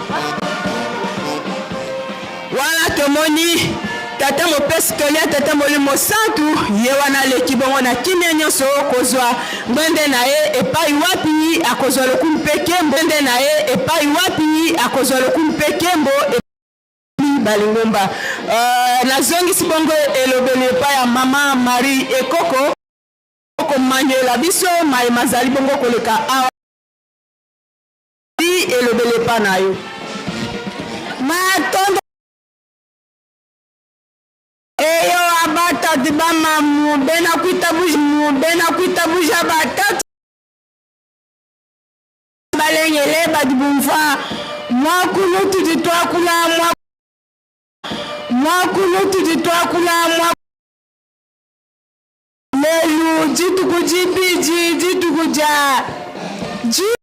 Wana tomoni tata mopesi toli ya tata molimo santu, ye wana aleki bongo na kimia nyonso kozwa ngbende na ye epai wapi akozwa lokumu mpe nkembo nde na ye epai wapi akozwa lokumu mpe nkembo balingomba. Nazongisi bongo elobeli epai ya mama Marie Ekoko komanyola biso maye mazali bongo koleka awa. Elobeli epa na yo. Matondo eyo abatatu bamamu bena kuitabuja mu bena kuitabuja batatu balengele badi bumvua muakulu tudi tuakula muakulu tudi tuakula mua lelu dituku dibidi dituku dia tshia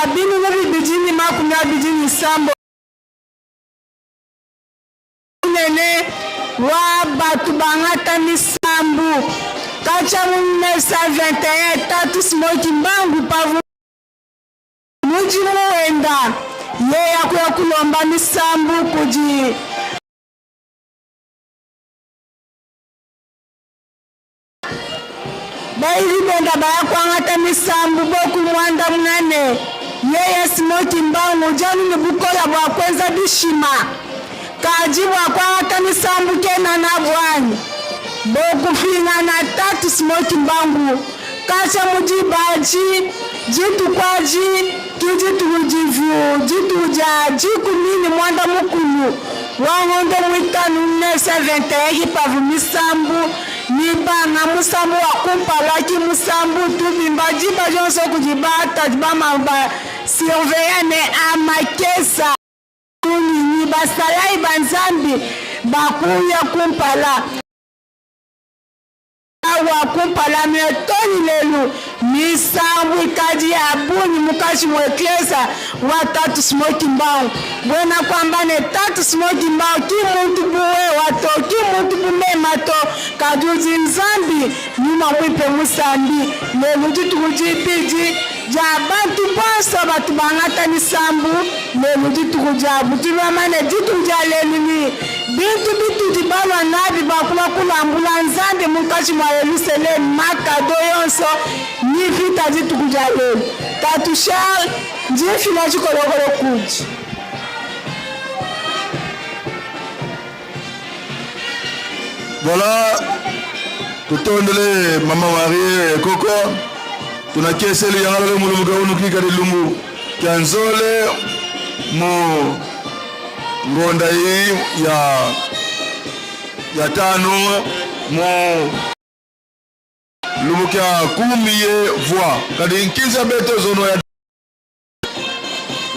2027 nene wa bato bangata misambu katya mu 1921 tatu Simon Kimbangu pavu mudimu wenda ye yakuya kulomba misambu kudi bayili benda baya kuangata misambu boku mwanda munene. Yeye Simon Kimbangu janu ne bukola bua kuenza bishima kaji bua kuangata misambu kena na bwanyi bokufingana tatu Simon Kimbangu kasha mudibaji ditukwaji kidituku divu dituku dia 18 mukulu wa ngondo mwitanu 1921 hipavu misambu. Mibanga musambu wa kumpala ki musambu tubimba diba dionso kudi batatu ba ba surveillant ne a makesa tunyinyi basalayi ba Nzambi bakuya kumpala. Wa kumpala mietoni lelu misambu ikadi ya bungi mukashi mu eklesa wa Tatu Simon Kimbangu. Buena kuamba ne Tatu Simon Kimbangu ki muntu bu wewa to, ki muntu bu mema to, kadi udi Nzambi Nyuma Muimpe Musambi. Lelu dituku dibidi dia bantu bonso batu bangata misambu lelu dituku diabu. Tudi bamanye ne dituku dia lelu ne bintu bitudi balua nabi bua kulua kulambula Nzambi munkatshi mua Yelusaleme, makado yonso mipita dituku dia lelu. Tatu Charles, ndi mfila tshikolokolo kudi. Voilà, tutondele mama Marie koko tunakeseli yangalale mulumuka unukika lilumbu kya nzole mu ngonda iyi ya ya tano mu lumukya kumi ye voix kadi nkinza beto zono ya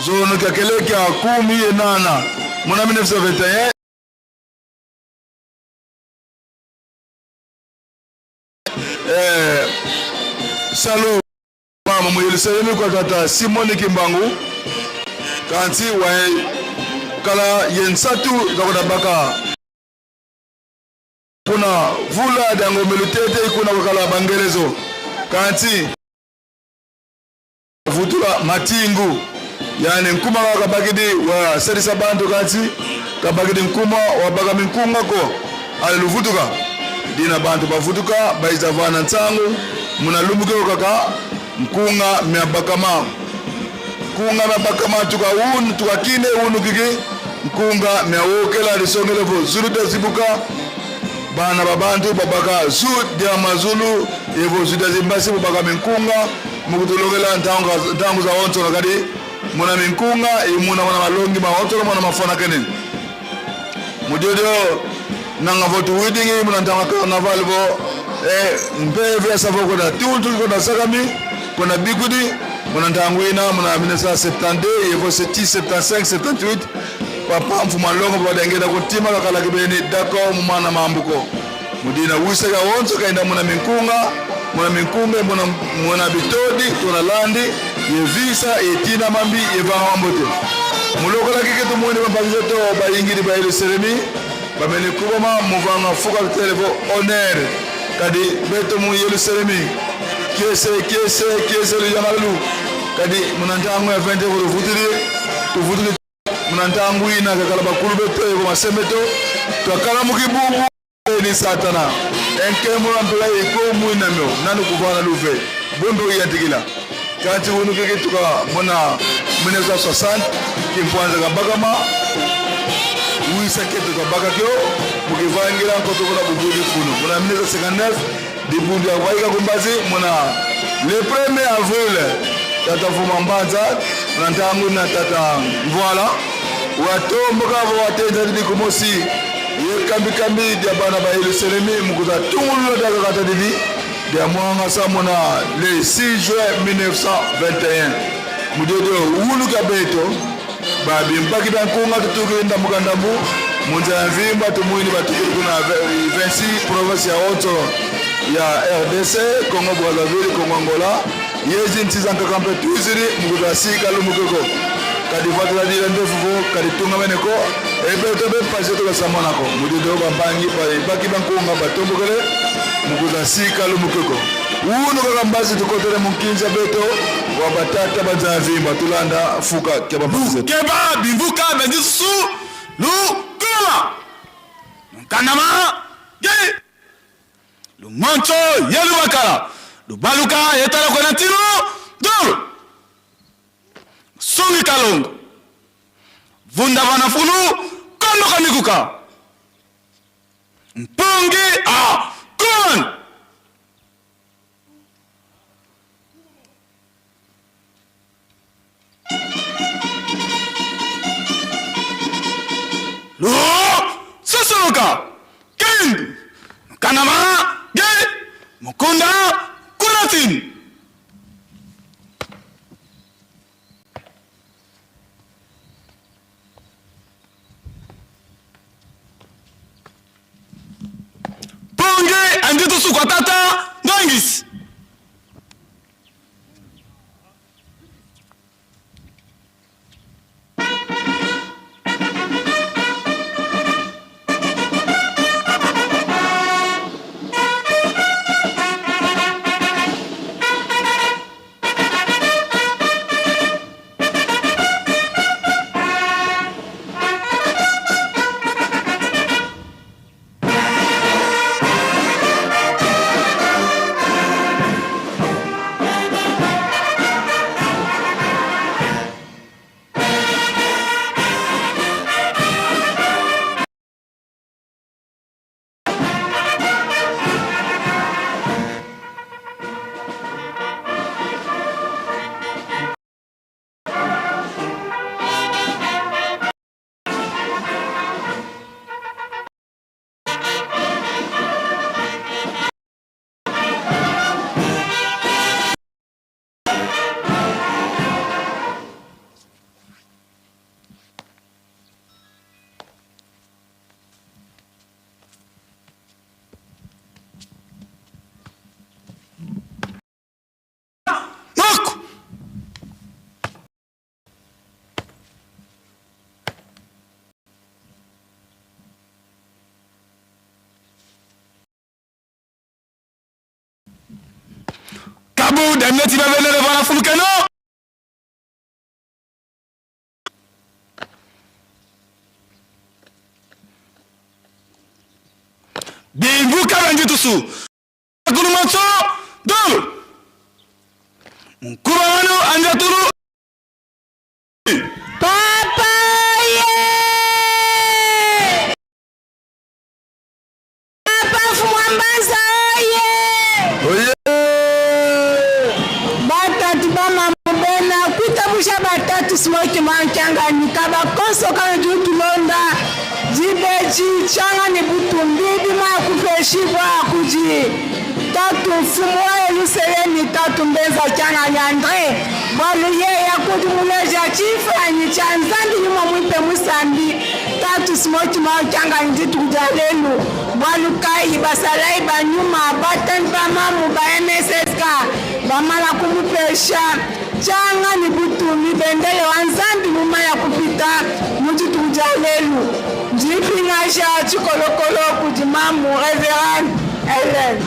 zono kya kelekya kumi ye nana muna 1921 eh, salo mama mu Yerusalemi kwa tata Simoni Kimbangu kanti wa kala ye nsatu zakoda baka kuna vula dango melutete kuna kwakala bangelezo kanti vutula matingu yani nkuma kabakidi wa salisa bantu kanti kabakidi nkuma wabaka minkunga ko ale luvutuka dina bantu bavutuka baiza vana ntsangu muna lumbukeko kaka nkunga myabakama nkunga myabakama tuka unu tukakine unu kiki nkunga myawokela lisongelevo zulu dazibuka bana babantu babaka zu dia mazulu evo zu dia zimbasi bobaka minkunga mukutulongela ntango za onsono kadi muna minkunga imuna muna malongi ma onsono muna mafana kene mudiodio nanga votu widingi muna ntanga carnaval bo eh, mpe vya savo kona tuntu kona sakami kona bikudi muna ntango ina muna 1972 yevo 76 75 78 papa mfuma longo badengeda kutima kakalaki beni d'accord mumana mambuko mudina wisaka wonso kaenda muna minkunga muna minkumbe muna, muna bitodi tona landi yevisa yetina mambi yevanga mambote mulokola kike tumuni bampakisa to bayingili ba yelusalemi bamene kubama muvanga fuka televo honneur kadi beto mu yelusalemi kiese kiese kiese luyangalalu kadi muna ntango ya 20 tuvutili tuvutili muna ntango ina kakala bakulu beto yeko masembe to twakala mukibubu ni satana enkemula mpela iko mwinamyo nanu kuvana luve bumbe uyantikila kanti unu kiki tuka muna 1960 kimpwanza kabakama wisa ketu kabaka kyo mukivangira nkoto kuna bubudi kunu muna 1959 dibundu ya kwaika kumbazi muna le 1er avril tata Vuma Mbanza na ntangu na tata Mvuala watomboka vo watenza didi kumosi ye kambi kambi dia bana ba Yerusalemi mukuza tungulula daka kata didi dia mwanga sa muna le 6 juin 1921 mudodo wulu kabeto babimbaki bankunga tutuki ndambuka ndambu munza ya mvimba tumwini batukili kuna 26 province ya onso ya RDC Congo Brazzaville Congo Angola yezi ntiza nkaka mpe tuizili mukuza sika lumukeko kadi vatela dila ndefu vo kadi tunga meneko ebe to be pasi to kasamonako mudodo bambangi baki bankunga batombokele mukuza sika lumukeko uno kaka mbazi tukotele munkinza beto wa batata banza vimba tulanda fuka kya bambazi keba bimbuka bendisu lukuma nkanama ge lumoncho yelubakala lubaluka yetala kwena ntino dulu sungi kalongo vunda vana fulu kondo kamikuka mpungi a kun Lu sosoloka kindu kanama Mukunda Kunatin. Ponge anditu sukwatata ndongis. Moko. Kabu damneti bavenere vana fulukeno. Bimbu kabanji tusu. Gulumatso dolu. Nkuba wanu anjatulu. Papa ye! Papa Fumwambaza oye! Oye! Batatu bamamubena kutabusha batatu smoki mwankyanganyika bakonso kana jutulonda jibeji changa ni butumbi bima kupeshibwa kuji tatu mfumu wa Yerusalemu tatu mbeza changa nyandre bwalu ye yakudi muleja chifanyi cha nzambi nyuma mwipe musambi tatu smoki mwankyanga nditukuja lelu bwalu kai basalai banyuma batani bamamu ba MSSK bamala kumupesha changa ni butumi bendele wa nzambi muma ya kupita muditukuja lelu ndipingasha chikolokolo kudi mamu reverend Ellen.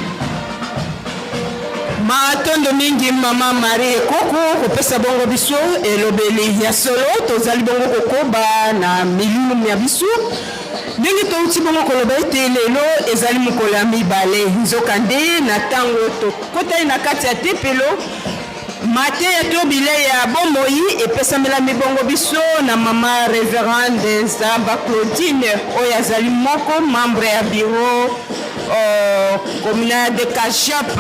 Matondo mingi mama Marie Koko kopesa bongo biso elobeli ya solo. Tozali bongo kokoba na milulu ya biso ndenge touti bongo koloba ete lelo ezali mokolo ya mibale. Nzokande na ntango tokotani na kati ya tempelo, mateya to bilei ya bomoi epesamelami bongo biso na mama reverende Nzamba Claudine oyo azali moko membre ya bureau communal de Kajap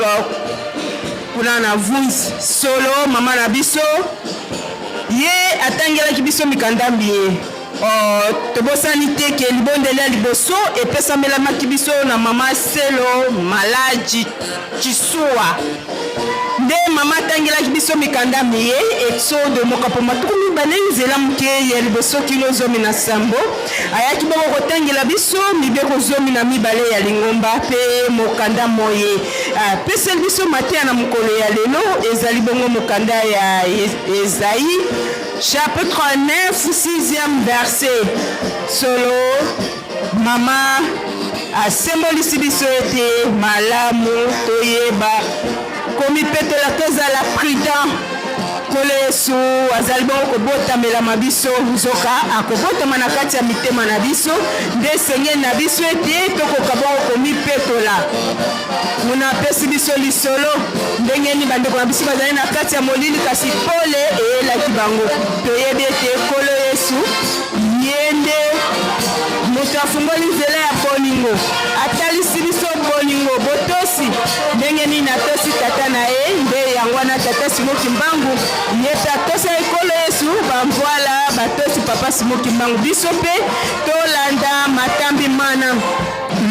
kuna na Vunzi. Solo mama na biso ye atangelaki biso mikanda miye. Tobosani te ke libondeli ya liboso epesamelamaki biso na mama Selo Malaji Chisuwa. Nde mama atangelaki biso mikanda miye Exode mokapo 20 nzela moke ya liboso kino 17. Ayaki bongo kotangela biso mibeko 12 ya lingomba mpe mokanda moye apeseli biso mateya na mokolo ya lelo ezali bongo mokanda ya Esaïe chapitre 9 6e verset. Solo mama asembolisi biso ete malamu toyeba komipetola, tozala prudent. Nkolo Yesu azali bongo kobotamelama biso, nzoka akobotama na kati ya mitema na biso, nde esengeli na biso ete tokoka bongo komipetola. Kuna apesi biso lisolo ndenge nini bandeko na biso bazali na kati ya molili kasi pole eyelaki bango. Toyebi ete Nkolo Yesu ye nde moto afungoli nzela ya bolingo, atalisi biso bolingo, botosi ndenge nini atosi tata na ye. Nde yango wana tata Simo Kimbangu ye mpe atosa ekolo Yesu, bamvwala batosi papa Simo Kimbangu. Biso mpe tolanda matambi mana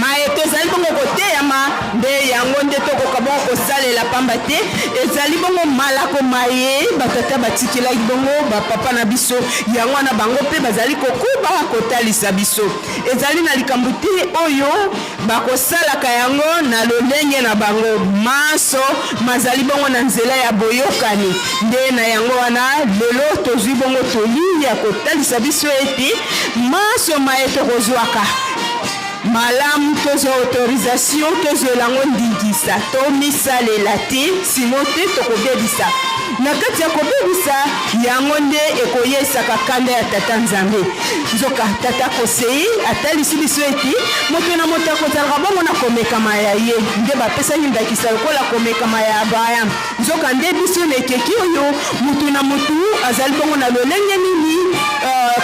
maye tozali bongo koteyama, nde yango nde tokoka. bongo kosalela pamba te ezali bongo malako maye batata batikelaki bongo bapapa na biso, yango wana bango mpe bazali kokoba kotalisa biso. Ezali na likambo te oyo bakosalaka yango na lolenge na bango. Manso mazali bongo na nzela ya boyokani. Nde na yango wana lelo tozwi bongo toli ya kotalisa biso ete manso maye tokozwaka, malamu tozwa autorisation, tozwela yango ndingisa, tomisalela te, sino te tokobebisa. Na kati ya kobebisa yango nde ekoyeisaka kanda ya Tata Nzambe. Nzoka Tata Kosei atalisi biso ete moto na moto akozalaka bongo na komekama ya ye. Nde bapesaki ndakisa lokola komekama ya Abraham. Nzoka nde biso na ekeki oyo, moto na moto azali bongo na lolenge nini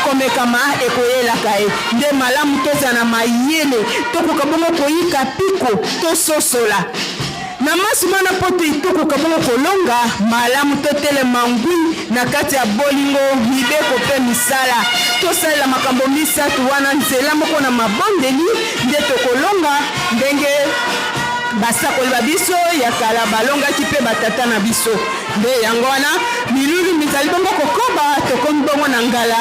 komekama ekoyelaka ye. Nde malamu tozala na mayele, tokoka bongo koyika mpiko, tososola na maso mana mpo te tokoka bongo kolonga. Malamu totelema ngwi na kati ya bolingo, mibeko mpe misala. Tosalela makambo misatu wana nzela moko na mabondeli, nde tokolonga ndenge basakoli ba biso ya kala balongaki mpe batata na biso. Nde yango wana milulu mizali bongo kokoba. Tokomi bongo na ngala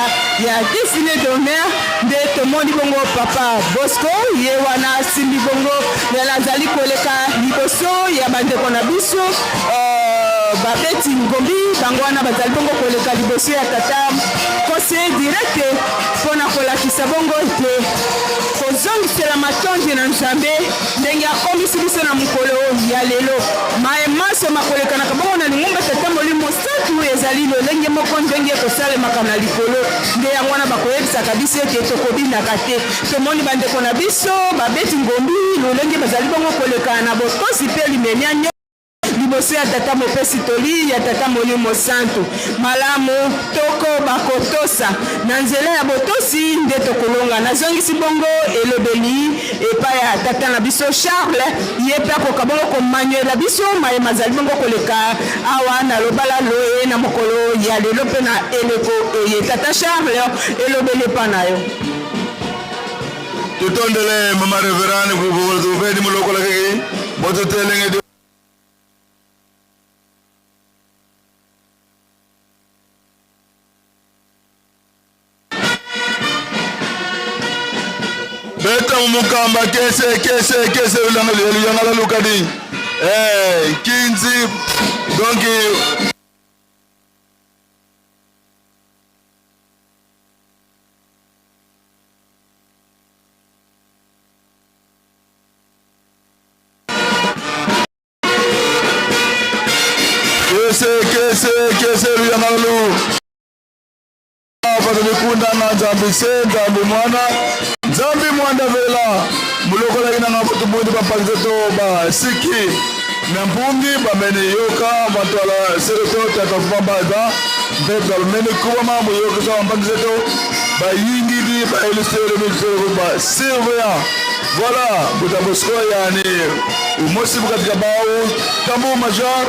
ya defile d'honneur, nde tomoni bongo Papa Bosco ye wana asimbi bongo yala azali koleka liboso ya bandeko na biso babeti ngombi. Bango wana bazali bongo koleka liboso ya tata conseiller direct mpo na kolakisa bongo ete kozongisela matondi na Nzambe ndenge akomisi biso na mokolo ya lelo. Maye manso makolekanaka bongo na lingomba Tata Molimo Santu ezali lolenge moko ndenge ekosalemaka na likolo. Nde yango wana bakoyebisaka biso ete tokobinaka te. Tomoni bandeko na biso babeti ngombi lolenge bazali bongo koleka na botosi mpe limemia nyonso liboso ya Tata Mopesi Toli, ya Tata Molimo Santu. Malamu tokoba kotosa. Na nzela ya botosi nde tokolonga. Nazongisi bongo elobeli epai ya tata na biso Charles, ye mpe akoka bongo komanyolela biso maye mazali bongo koleka awa na lobala loye na mokolo ya lelo mpe na eleko eye. Tata Charles, elobeli epai na yo. Tutondele mama reverend kuveni mulokola kiki botutelenge. Beta mukamba kese kese kese luyanga luyanga la lukadi eh kinzi donc. Kese kese kese luyanga lu Fatobikunda na Nzambi se Nzambi mwana Nzambi mwanda vela mulokolaki na nga butu bapanzi to basiki na mpungi bamene yoka batwala sereto tata fumambaza mpe balumene kubama muyokisa bampanzi to bayingidi baelisere mikisere ba surveillant. Voilà buta bosco yani umosi bukatika bau tambour major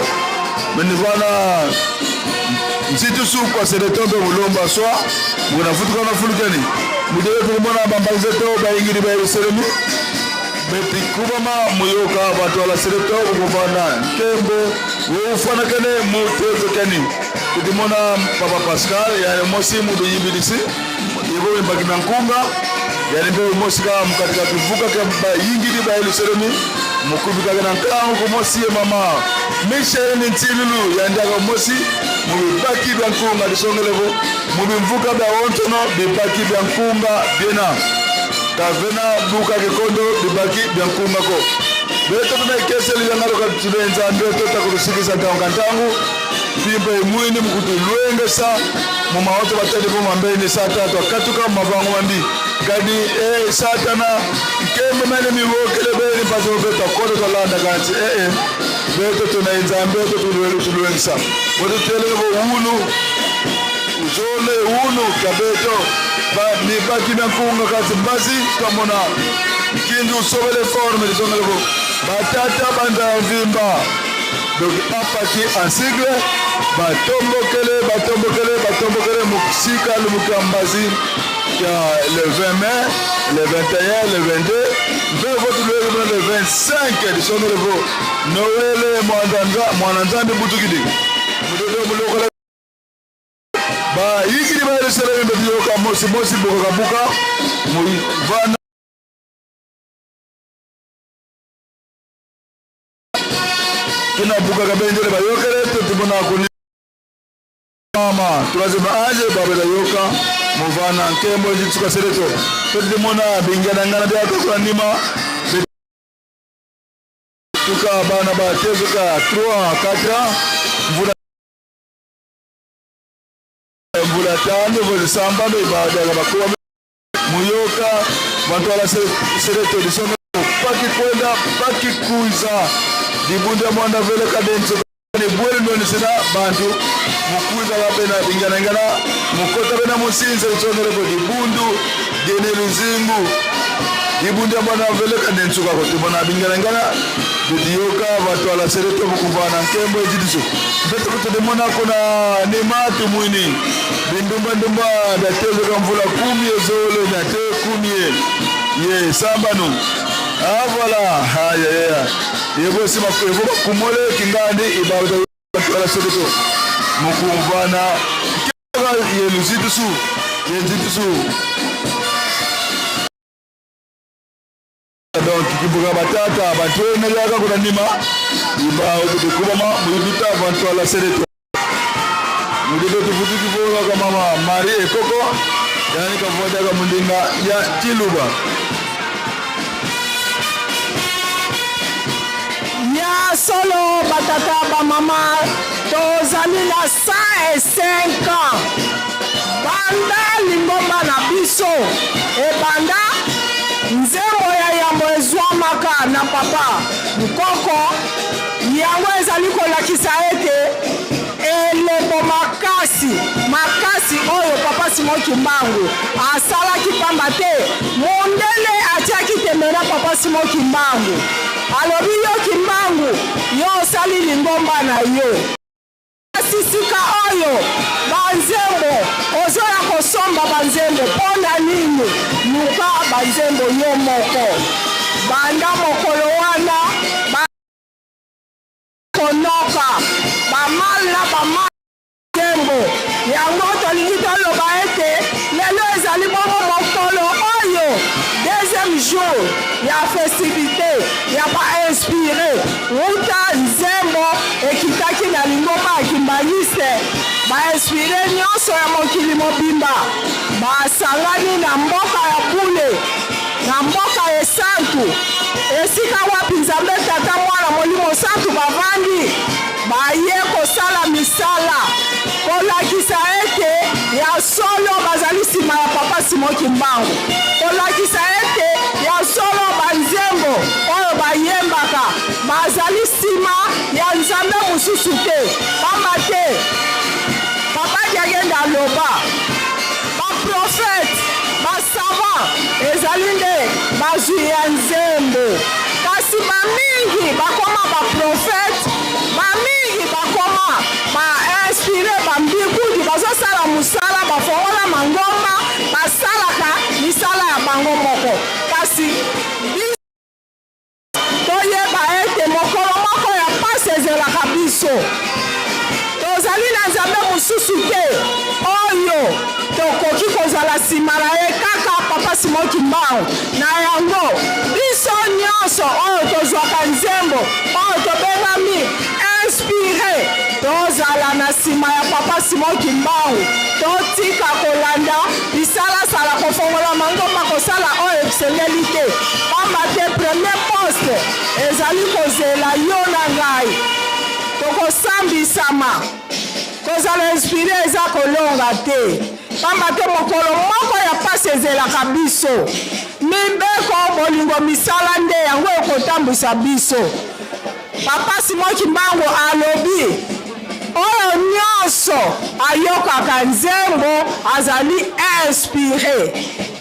menivana nzitusu kwa sereto mpe mulomba swa munafutuka na fulukeni mudele tukumona bampanzi to bayingidi baeluselemi betikubama muyoka batwala sereto bukuvana nkembo ufanakene mutezekeni kutimona papa Pascal yani mosi mubiyibilisi yebo mbaki na nkunga yani mpe mosika mukatika tuvuka ke bayingidi baeluselemi mukubikaka na nkangu kumosi ye mama Michel Ntilulu yandaka mosi mubibaki bya nkunga lisongeleko mubimvuka bya ontono bibaki bya nkunga biena kavena buka kikondo bibaki bya nkunga ko beto tuna ekeseli yanga loka tuna nzambe tota kutusikisa ntango ka ntango pimpa emwini mukutu lwengesa mu maoto batali po mambeni satana twakatuka mavango mambi kadi e satana nkembe mene miwokele beni mpasi mpe twakoto twalanda kanti ee beto tuna nzambe to tulwengisa boto teleke bo wulu uzole wulu kabeto ba mibaki bya nkunga kasi mbasi twamona nkindu usobele forme lisongeleko batata banza mvimba donc apaki en sigle batombokele batombokele batombokele mosika lumuka mbazi. Kia le 20 mai, le 21, le 22, mpe votulweki muna le 25 disondele vo Noele mwana Nzambi butukidi mutoto mulokola bayikili ba Yerusalemi betiyoka mosi mosi boka kabuka muvana kina buka kabendele bayokele totimona kuni mama troisième age babela yoka muvana nkembo njitsuka seleto totimona bingana ngana byakakola ndima tuka bana batezuka 3 4 ans mvula mvula tano vozisambano ibadaka bakuwa muyoka bantwala seleto lisomo paki kwenda paki kuiza dibunda mwanda vele kadenso ni bweli ndonisina bantu mukuiza bapena binganangana mukota bena musinze lisongeleko dibundu gene luzingu dibunda mwana vele kadenso kako tibona binganangana bidiyoka batwala seleto mukuvana nkembo ejidiso mpeto kutodemona kuna ni mwini bindumba ndumba datezeka mvula kumi ezolo date kumi ye sambanu. Ah voilà. Ah yeah yeah. Yebo sima yebo kumole kingandi ibawda batwala seleto mukumvana ye luzitusu ye nzitusu donc kibuka batata bantu yaka kuna ndima iba kubama muyiduta bantu ala seleto mudido tufutu kivuka kama mama Marie Ekoko yani kavuta ka mundinga ya Chiluba. Ya solo batata bamama tozali na 105 ans. Banda lingomba na biso ebanda nzembo ya yambo ezwamaka na papa Nkoko, yango ezali kolakisa ete elembo makasi makasi oyo papa Simon Kimbangu asalaki, pamba te mondele atiaki tembe na papa Simon Kimbangu. Alobi yo Kimbangu, yo osali lingomba na yo, kasi sika oyo banzembo ozoya kosomba banzembo mpo na nini? Luka banzembo yo moko. Banda mokolo wana konoka bamal na bamal nzembo yango. Tolingi toloba ete lelo ezali bongo mokolo oyo deuxième jour ya festivité ya bainspiré wuta nzembo ekitaki na lingomba ya kimbanguiste. Bainspiré nyonso ya mokili mobimba basangani na mboka ya bule, na mboka esantu, esika wapi Nzambe Tata, Mwana, Molimo Santu bavandi, baye kosala misala kolakisa ete ya solo bazali nsima ya papa Simon Kimbangu, kolakisa ete ya solo banzembo oyo bayembaka bazali nsima ya Nzambe mosusu te. Pamba te papa Diagenda aloba baprofete, basavant ezali nde bazwi ya nzembo, kasi bamingi bakoma baprofete, bamingi bakoma bainspiré, bambikudi bazosala mosala, bafongola mangomba, basalaka misala ya bango moko. Kasi toyeba ete mokolo moko ya pasi ezelaka biso. Tozali na Nzambe mosusu te oyo tokoki kozala nsima na ye, kaka papa Simon Kimbangu. Na yango biso nyonso oyo tozwaka nzembo, oyo tobengami inspiré, tozala na nsima ya papa Simon Kimbangu. Totika kolanda bisalasala, kofongola mangomba, kosala oyo esengeli te, pamba te premier poste ezali kozela yo na ngai, tokosambisama. Kozala inspiré eza kolonga te, pamba te mokolo moko ya pasi ezelaka biso. Mibeko, bolingo, misala nde yango ekotambwisa biso. Papa Simon Kimbangu alobi oyo nyonso ayokaka nzembo azali inspiré.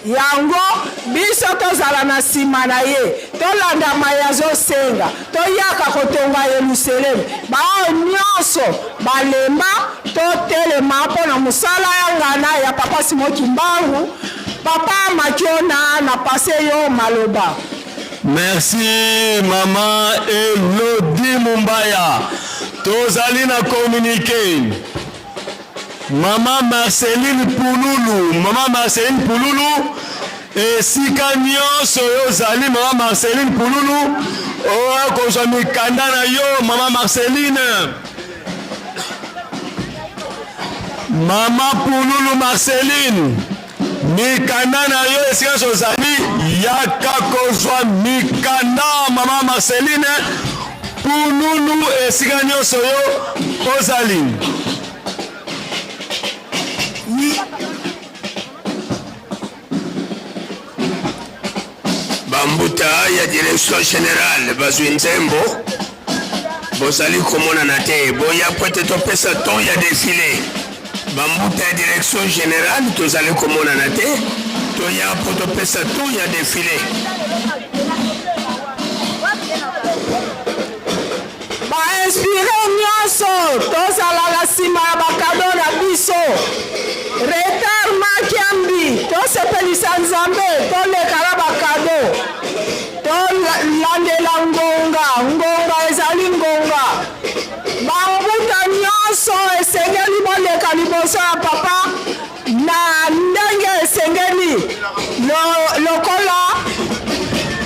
Yango biso tozala na nsima na ye, tolanda mai azosenga, toyaka kotonga Yelusalemi. Baoyo nyonso balemba, totelema mpo na mosala ya ngana ya papa Simon Kimbangu. Papa Makiona na passe yo maloba. Merci mama Elodie Mumbaya. Tozali na communiqué. Mama Marceline Pululu, mama Marceline Pululu, esika nyonso yo ozali mama Marceline Pululu, oya kozwa mikanda na yo mama Marceline. Mama Pululu Marceline, mikanda na yo esika nyonso ozali, yaka kozwa mikanda mama Marceline Pululu esika nyonso yo ozali. Bambuta ya direction generale bazwi nzembo bozali komonana te boya po ete topesa ton ya defile bambuta ya direction generale tozali komonana te toya po topesa ton ya defile. Ba inspire nionso tozala na sima ya ba cadeau na biso. Retard makiambi tosepelisa Nzambe toleka na ba cadeau. Tolandela ngonga, ngonga ezali ngonga. Ba mbuta nionso esengeli boleka liboso ya papa na ndenge esengeli lokola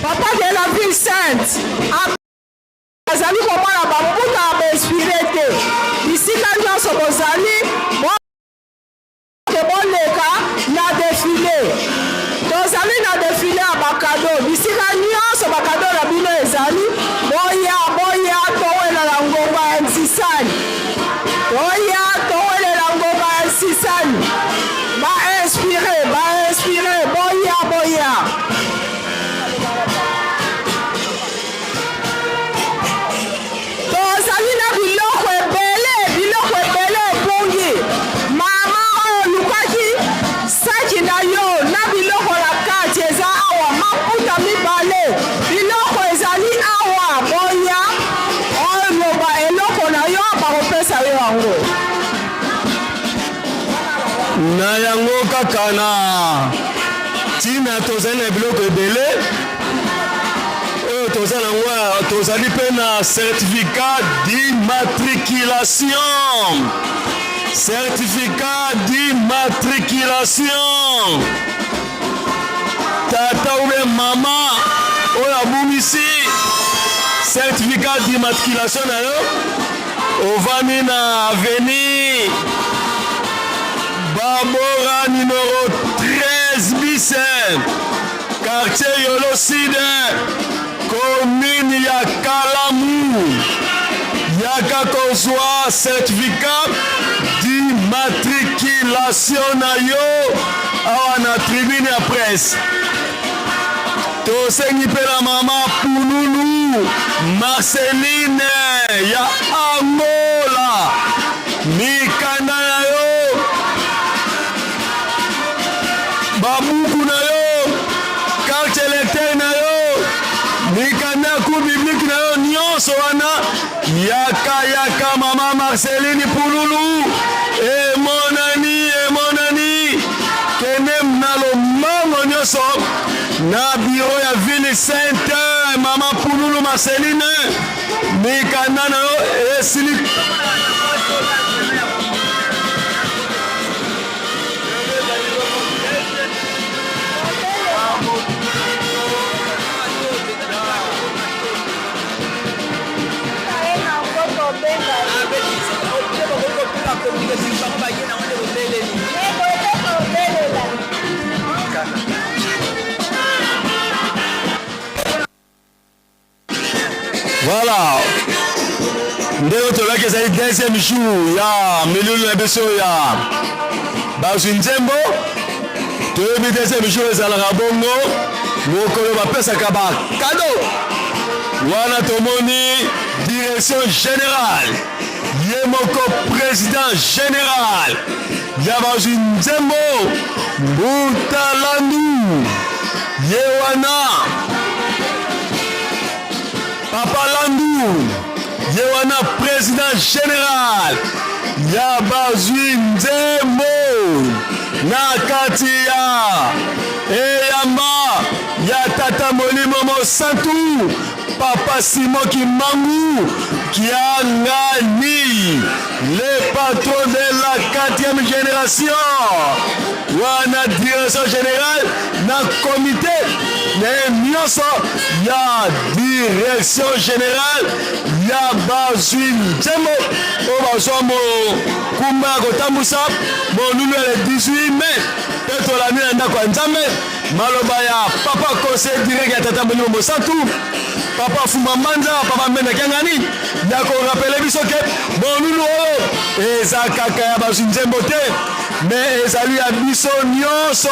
papa de la ville sainte. Azali komona ba mbuta ya ba inspire te. Bisika nionso bozali, boke boleka na defile. Tozali na defile ya ba cadeaux. Bisika nionso ba cadeaux na bino ezali, boya, boya towelela ngonga ya nsisani. Toya towelela ngonga ya nsisani. Ba inspire, ba inspire, boya, boya. Tozali na biloko ebele, biloko ebele ebungi. Mama oyo olukaki saki na yo na biloko na kati eza awa, maputa mibale, biloko ezali awa. Boya oloba eloko na yo, bakopesa yo yango. Na yango kaka na ntina tozali na biloko ebele oyo toza na yango, tozali mpe na certificat d'immatriculation. Certificat d'immatriculation, tata ube mama oyo abungisi certificat d'immatriculation na yo, ovandi na avenue Babora numero 13 bis, quartier Yolo Sud, commune ya Kalamu, yaka kozwa certificat d'immatriculation na yo awa na tribune ya presse. Tosengi mpe na mama Pululu Marceline ya Angola mikanda na yo, babuku na yo, carte electeur na yo, mikanda ya cours biblique na yo, nyonso wana yaka yaka mama Marceline Pululu, emonani emonani, kende na lombango nyonso na biro ya ville sainte. Mama Pululu Marceline, mikanda na yo esili. Voilà. Ndenge tolobaki ezali deuxième jour ya milulu na biso ya bazwi nzembo. Toyebi deuxième jour ezalaka bongo mokolo bapesaka bakado wana. Tomoni direction générale, ye moko président général ya bazwi nzembo Mbuta Landu, ye wana Papa Landu, ye wana président général ya bazwi nzembo na kati ya Eyamba ya Tata Molimo Mosantu, Papa Simon Kimbangu Kiangani, le patron de la quatrième génération, wana direction générale na comité na ye nyonso ya direction générale ya bazwi nzembo oyo bazwa mokumba ya kotambusa molulu ya le 18 mai mpe tolandi na ndako ya Nzambe maloba ya papa conseiller direct ya Tata Molimo Mosantu, papa Fumba Mbanza, papa Mbenda Kiangani, ya korapele biso ke molulu oyo eza kaka ya bazwi nzembo te, me ezali ya biso nyonso,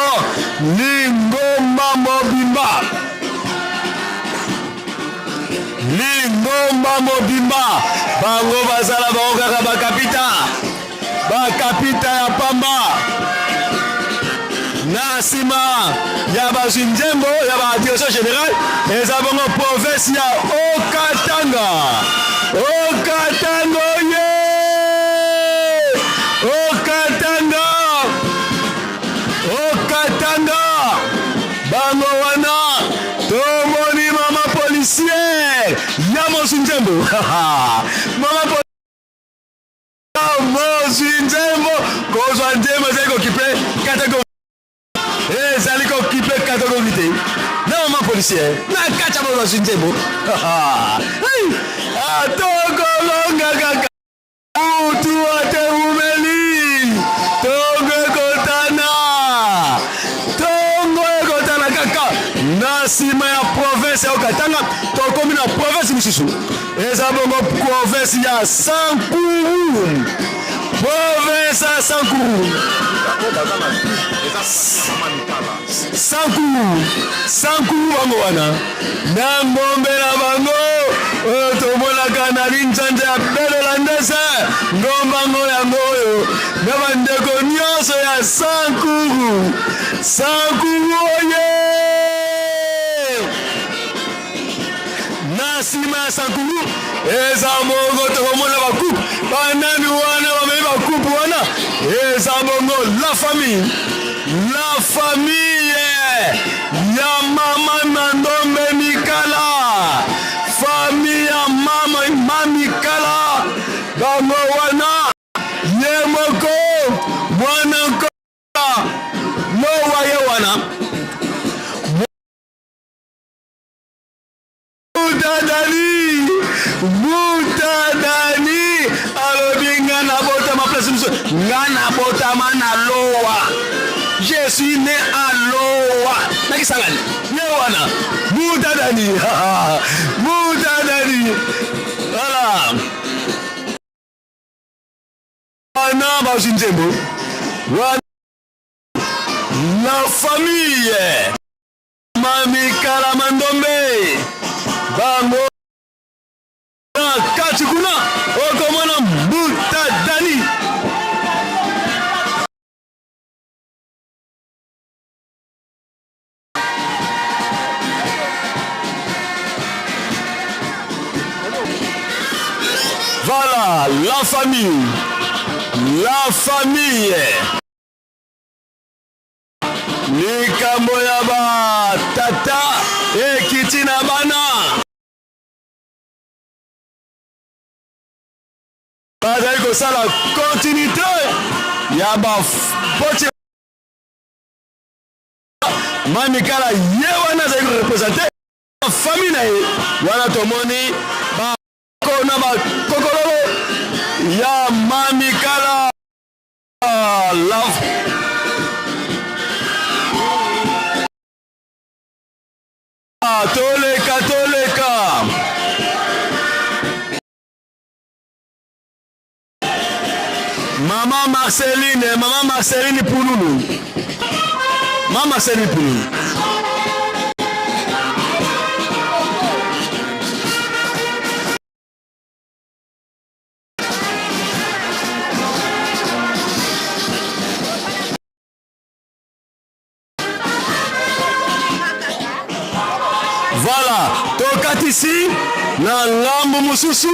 lingomba mobimba. Lingomba mobimba, bango bazala bango kaka bakapita. Bakapita ya pamba na nsima ya bazwi nzembo ya ba direction générale eza bongo province ya Okatanga. Okatanga oye! Okatanga! Okatanga! Bango wana tomoni mama policière ya mozwi nzembo mama Mozwi nzembo kozwa nzembo ezali kokipe categorie ezali kokipe categorie te na mama policier na kati ya bozwi nzembo tokolonga kaka mutu ate umeli tongo ekotana tongo ekotana kaka na nsima ya province ya Katanga tokomi na province mosusu Eza bongo province ya Sankuru. Province ya Sankuru. Sankuru. Sankuru bango wana. Na ngombe na bango oyo tomonaka na linzanza ya Belolandese ngomba ngo yango oyo na bandeko nyonso ya Sankuru. Sankuru oye! Na nsima ya Sankuru eza bongo tokomona bakupe banani wana bamemi bakupe wana eza bongo la famille la famille ya mama Mandombe Mikala famille ya mama Mamikala bango wana ye moko mwana nkoka lowa ye wana Mutadani Mutadani alobi nga nabotama place mosusu nga nabotama na lowa je suis né à lowa na kisangani ye wana Mutadani Mutadani voilà wana bazwi nzembo wana la famille Mami Kalama Ndombe bango na kati kuna okomona Mbuta Dani. Voilà la famille, la famille. Likambo ya ba tata ekiti na bana. Bazali kosala continuité ya ba poti Mamikala ye wana azali korepresente famille na ye wana tomoni ba na bakokololo ya Mamikala. Love. Ah, toleka toleka. Mama Marceline, Mama Marceline Pululu. Mama Marceline Pululu. Voilà, tokatisi na ngambo mosusu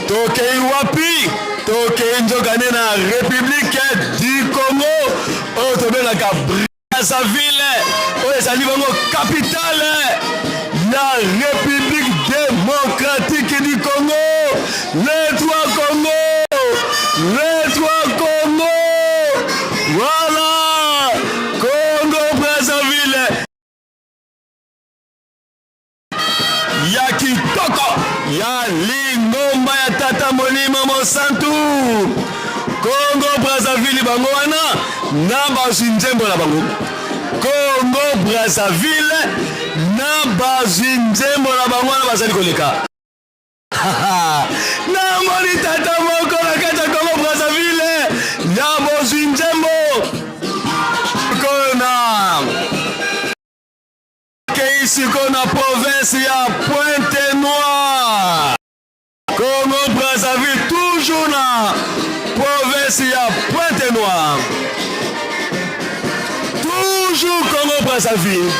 tokei wapi? Tokei nzokande na République du Congo oyo tobengaka. Brazzaville oyo ezali bongo capitale ya République démocratique du Congo, les trois Congo, les trois Congo, voilà Congo Brazzaville ya kitoko ya lingomba ya Tata Molimo Mosantu. Congo Brazzaville bango wana na bazwi nzembo na bango. Congo Brazzaville na bazwi nzembo na bango wana bazali koleka. Namoni tata moko na kati ya Congo Brazzaville ya bozwi nzembo kona Kei sikoyo na province ya Pointe Noire. Congo Brazzaville toujours na province ya Pointe Noire. Toujours Congo Brazzaville.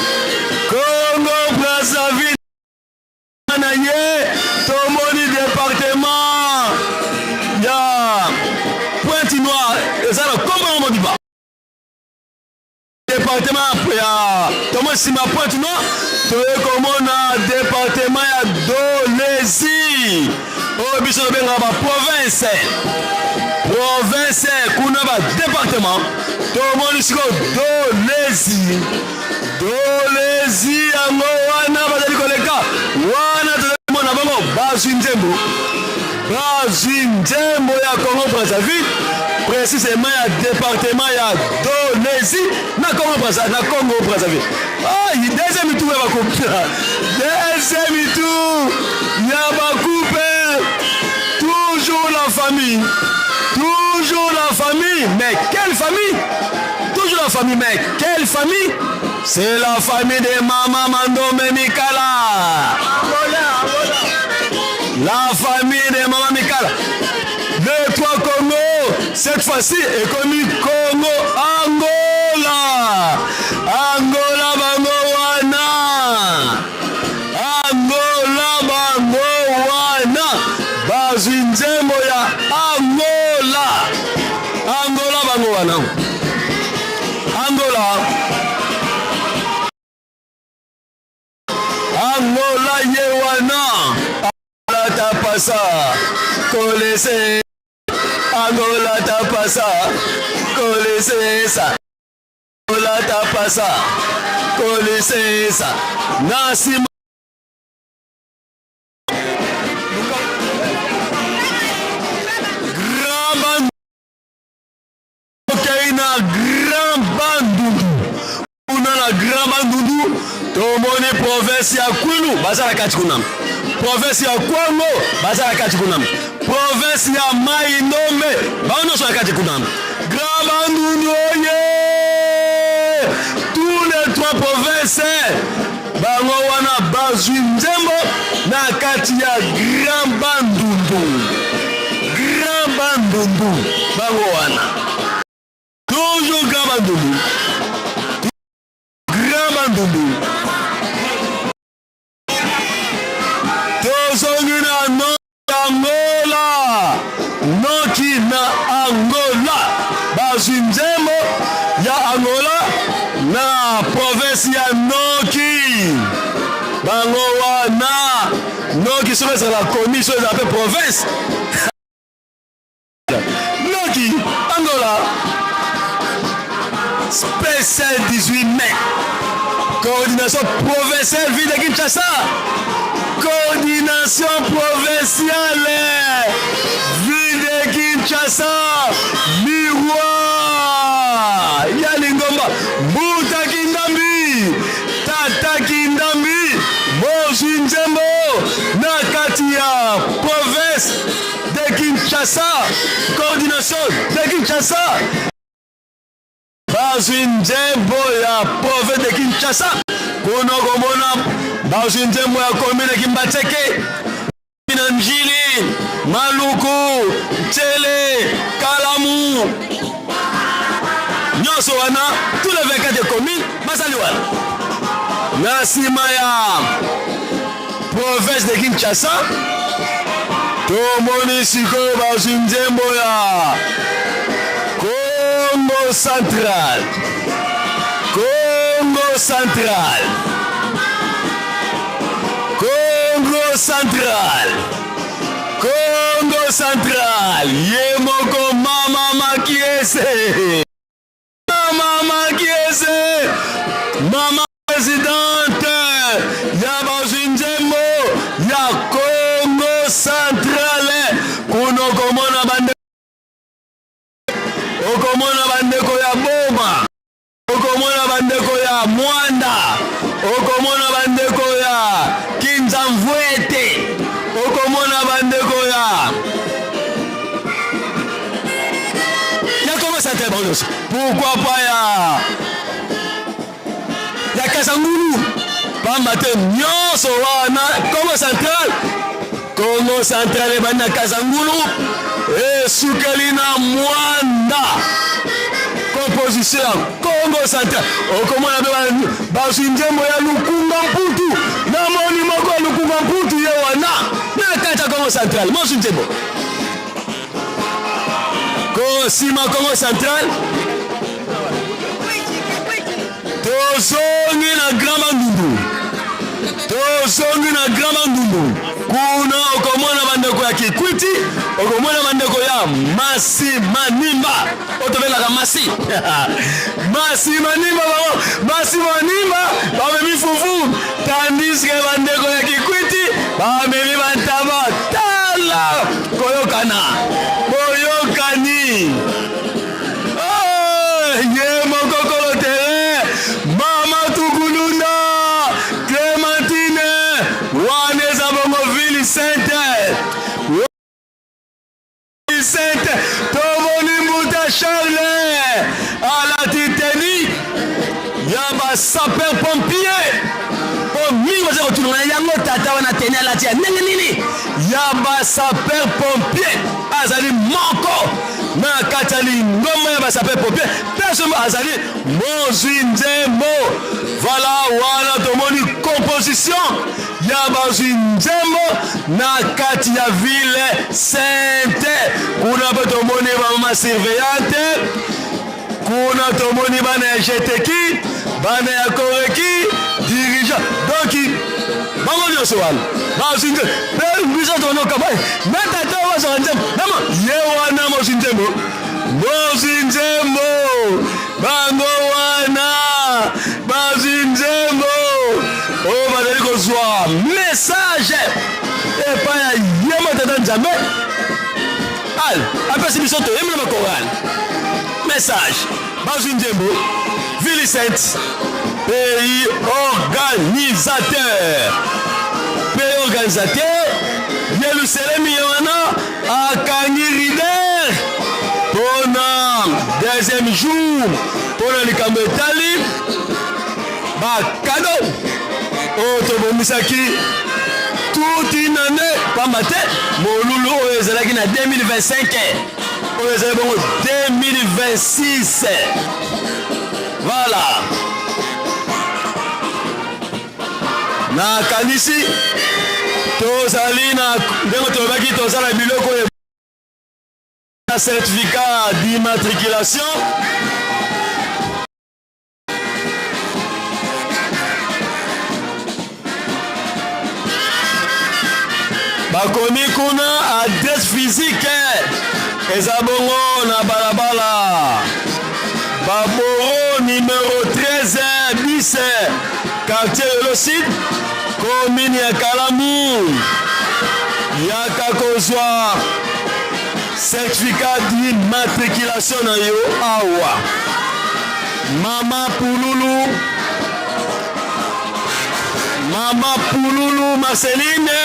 Congo Brazzaville na ye tomoni département ya Pointe Noire eza na kombo mobimba. Departement ya tomo nsima Pointe Noire toye komona departement ya Dolezi oyo biso tobengaka ba province province kuna ba departement tomoni sikoyo Dolezi Dolezi yango wana bazali koleka wana tozali komona bango bazwi nzembo Bazwi nzembo ya Congo Brazzaville, précisément ya département ya Dolezi na Congo Brazza, na Congo Brazzaville. Ah, deuxième tour ya ba coupe. Deuxième tour ya ba coupe. Toujours la famille. Toujours la famille, mais quelle famille? Toujours la famille, mais quelle famille? C'est la famille de Mama Mandombe Mikala. La famille de Mama Mikala. Le trois Congo, cette fois-ci, est connu Congo Angola. Angola bango wana. Angola bango wana. Bazwi nzembo ya Angola. Angola bango wana. Angola. Angola ye wana. Angola tapasa. Kolese. Angola tapasa. Kolesesa. Angola tapasa. Kolesesa. Na nsima. Grand Tokei na Grand Bandundu. Kuna na Grand Bandundu tomoni province ya Kwilu baza na kati kuna, province ya Kwango baza na kati kuna, province ya Mai Ndombe bango nyonso na kati kuna. Grand Bandundu oye! Tous les trois provinces bango wana bazwi nzembo na kati ya Grand Bandundu. Grand Bandundu bango wana toujours Grand Bandundu, Grand Bandundu. Tozongi na no Angola, noki na Angola bazwi nzembo ya Angola na province ya Noki bango wana. Noki soki ezala komi soki ezala mpe province Noki Angola spécial 18 mai coordination provinciale ville de Kinshasa coordination provinciale ville de Kinshasa miroir ya lingomba Mbuta Kindambi Tata Kindambi bozwi nzembo na kati ya province de Kinshasa coordination de Kinshasa bazwi nzembo ya province de Kinshasa kuna komona bazwi nzembo ya commune Kimbanseke na Njili Maluku Tshele Kalamu nyonso wana tous les 24 communes bazali wana na nsima ya province de Kinshasa tomoni sikoyo bazwi nzembo ya Congo Central. Central, Congo Central, Congo Central, ye moko mama Makiese, mama Makiese, mama presidente ya bazwi nzembo ya Congo Central, kuna okomona bande okomona bandeko ya Boma, okomona bandeko ya Mwanda, okomona bandeko ya Kinzamvuete, okomona bandeko ya Kongo Central bango nyonso, pourquoi pas ya Kasangulu, pamba te nyonso wana Kongo Central. Kongo Central ebandi na Kasangulu esukeli na Mwanda. Composition ya Kongo Central okomona mpe bazwi nzembo ya Lukunga Mputu namoni moko ya Lukunga Mputu ye wana na kati ya Kongo Central mozwi nzembo kosima Kongo Central tozongi na Grand Bandundu, tozongi na Grand Bandundu. Kuna okomona bandeko ya Kikwiti, okomona bandeko ya Masi Manimba oyo tobengaka Masi Masi Manimba, bango Masi Manimba bamemi fufu, tandis que bandeko ya Kikwiti bamemi bantaba. Tala koyokana, boyokani. Oh, ye moko kolo terrain mama tukulunda Clementine wana eza bongo ville sainte, ville sainte. Tomoni mbuta Charles alati teni ya ba sapeur pompier po mingi baza kotuna na yango tata wana teni alati ya ndenge nini ya ba sapeur pompier azali moko na kati ya lingomba ya ba sapeur pompier mpe somo azali mozwi nzembo. Vala wana tomoni composition ya bazwi nzembo na kati ya ville sainte. Kuna mpe tomoni bamama surveillante, kuna tomoni bana ya jeteki, bana ya koreki dirigeant, donc bango nyonso wana bazwi nzembo. Mpe biso tonoka na tata oyo bazwaka nzembo nama ye wana mozwi nzembo, mozwi nzembo bango wana bazwi nzembo oyo bazali kozwa message epai ya ye mo tata Nzambe al apesi biso toyembi na bakorale message bazwi nzembo. Ville sainte, pays organisateur, pays organisateur Yelusalemi ye wana akangi rider mpona deuxième jour mpona likambo etali bakado oyo tobongisaki toute une année, pamba te molulu oyo ezalaki na 2025, oyo ezali bongo 2026. Voilà, nakanisi tozali na ndenge tolobaki, toza na biloko oyo na certificat d'immatriculation. Bakomi kuna adresse physique eza bongo na balabala Baboro numero 13 bis, quartier Yolo Sud, commune ya Kalamu. Yaka kozwa certificat d'immatriculation na yo awa. Mama Pululu, Mama Pululu Marceline.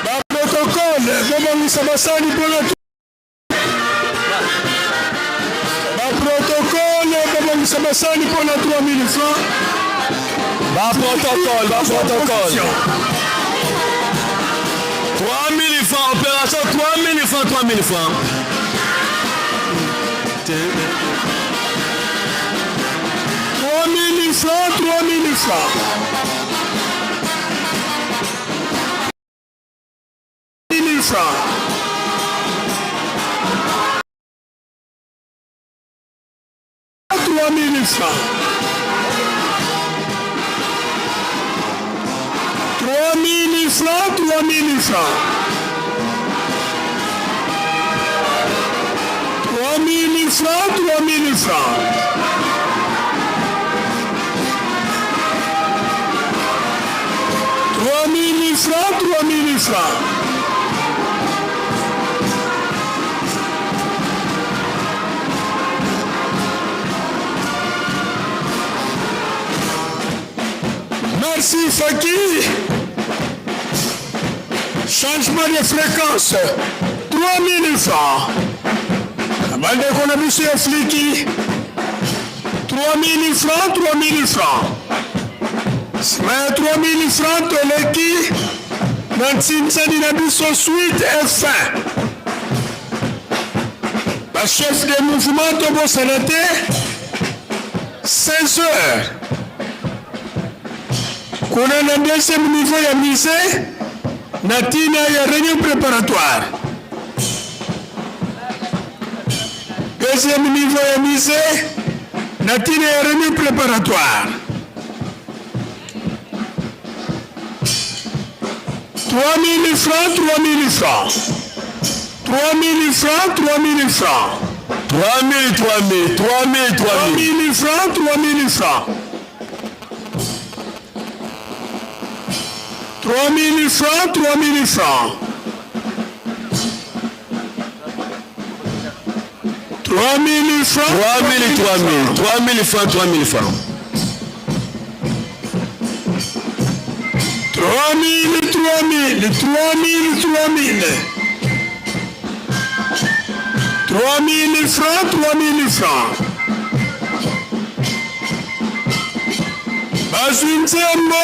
Baprotocole bobongisa basani mpona baprotocole bobongisa basani mpona 3000 francs. Baprotocole, baprotocole 3000 francs, opération 3000 francs, 3000 francs. 3000 francs, 3000 francs. francs. 3000 francs. 3000 francs, 3000 francs. 3000 francs, 3000 francs. 3000 francs, 3000 francs. Merci Faki. Changement de fréquence. 3000 francs. Bandeko na biso ya fliki. 3000 francs, 3000 francs. Nsima ya 3000 francs toleki na ntinsani na biso suite F1. Ba chef de mouvement tobosana te 16 heures kuna na deuxième niveau ya musée na ntina ya réunion préparatoire. Deuxième niveau ya musée na ntina ya réunion préparatoire. 3000 francs, 3000 francs. 3000 francs, 3000 francs. 3000, 3000, 3000, 3000 francs, 3000 francs. 3000 francs, 3000 francs. 3000 francs. 3000, 3000, 3000 francs, 3000 francs. 3000, 3000, 3000, 3000. 3000 francs, 3000 francs. Bazwi nzembo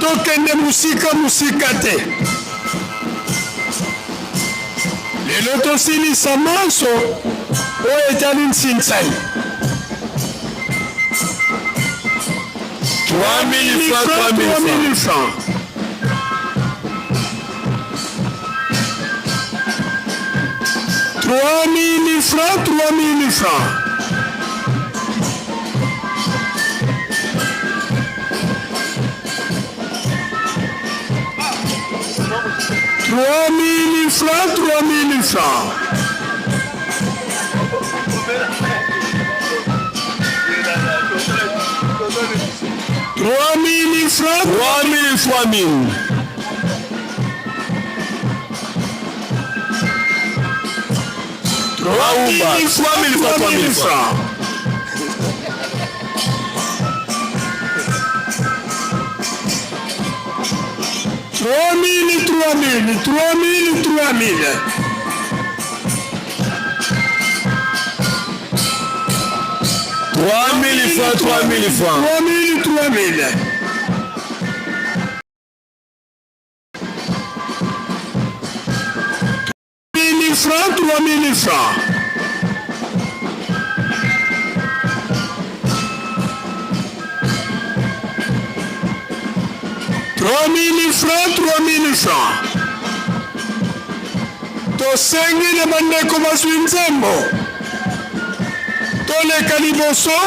tokende mosika mosika te. Lelo tosilisa manso oyo etali nsinsani. 3000 francs, 3000 francs. 3000 francs, 3000 francs. 3000 francs, 3000 francs. 3000 francs, 3000, 3000. 3000 francs, 3000 francs. 3000, 3000, 3000, 3000. 3000 francs, 3000 francs. 3000, 3000. 1000 francs, 3000 francs. 3000 francs, 3000 francs. Tosengi na bandeko bazwi nzembo toleka liboso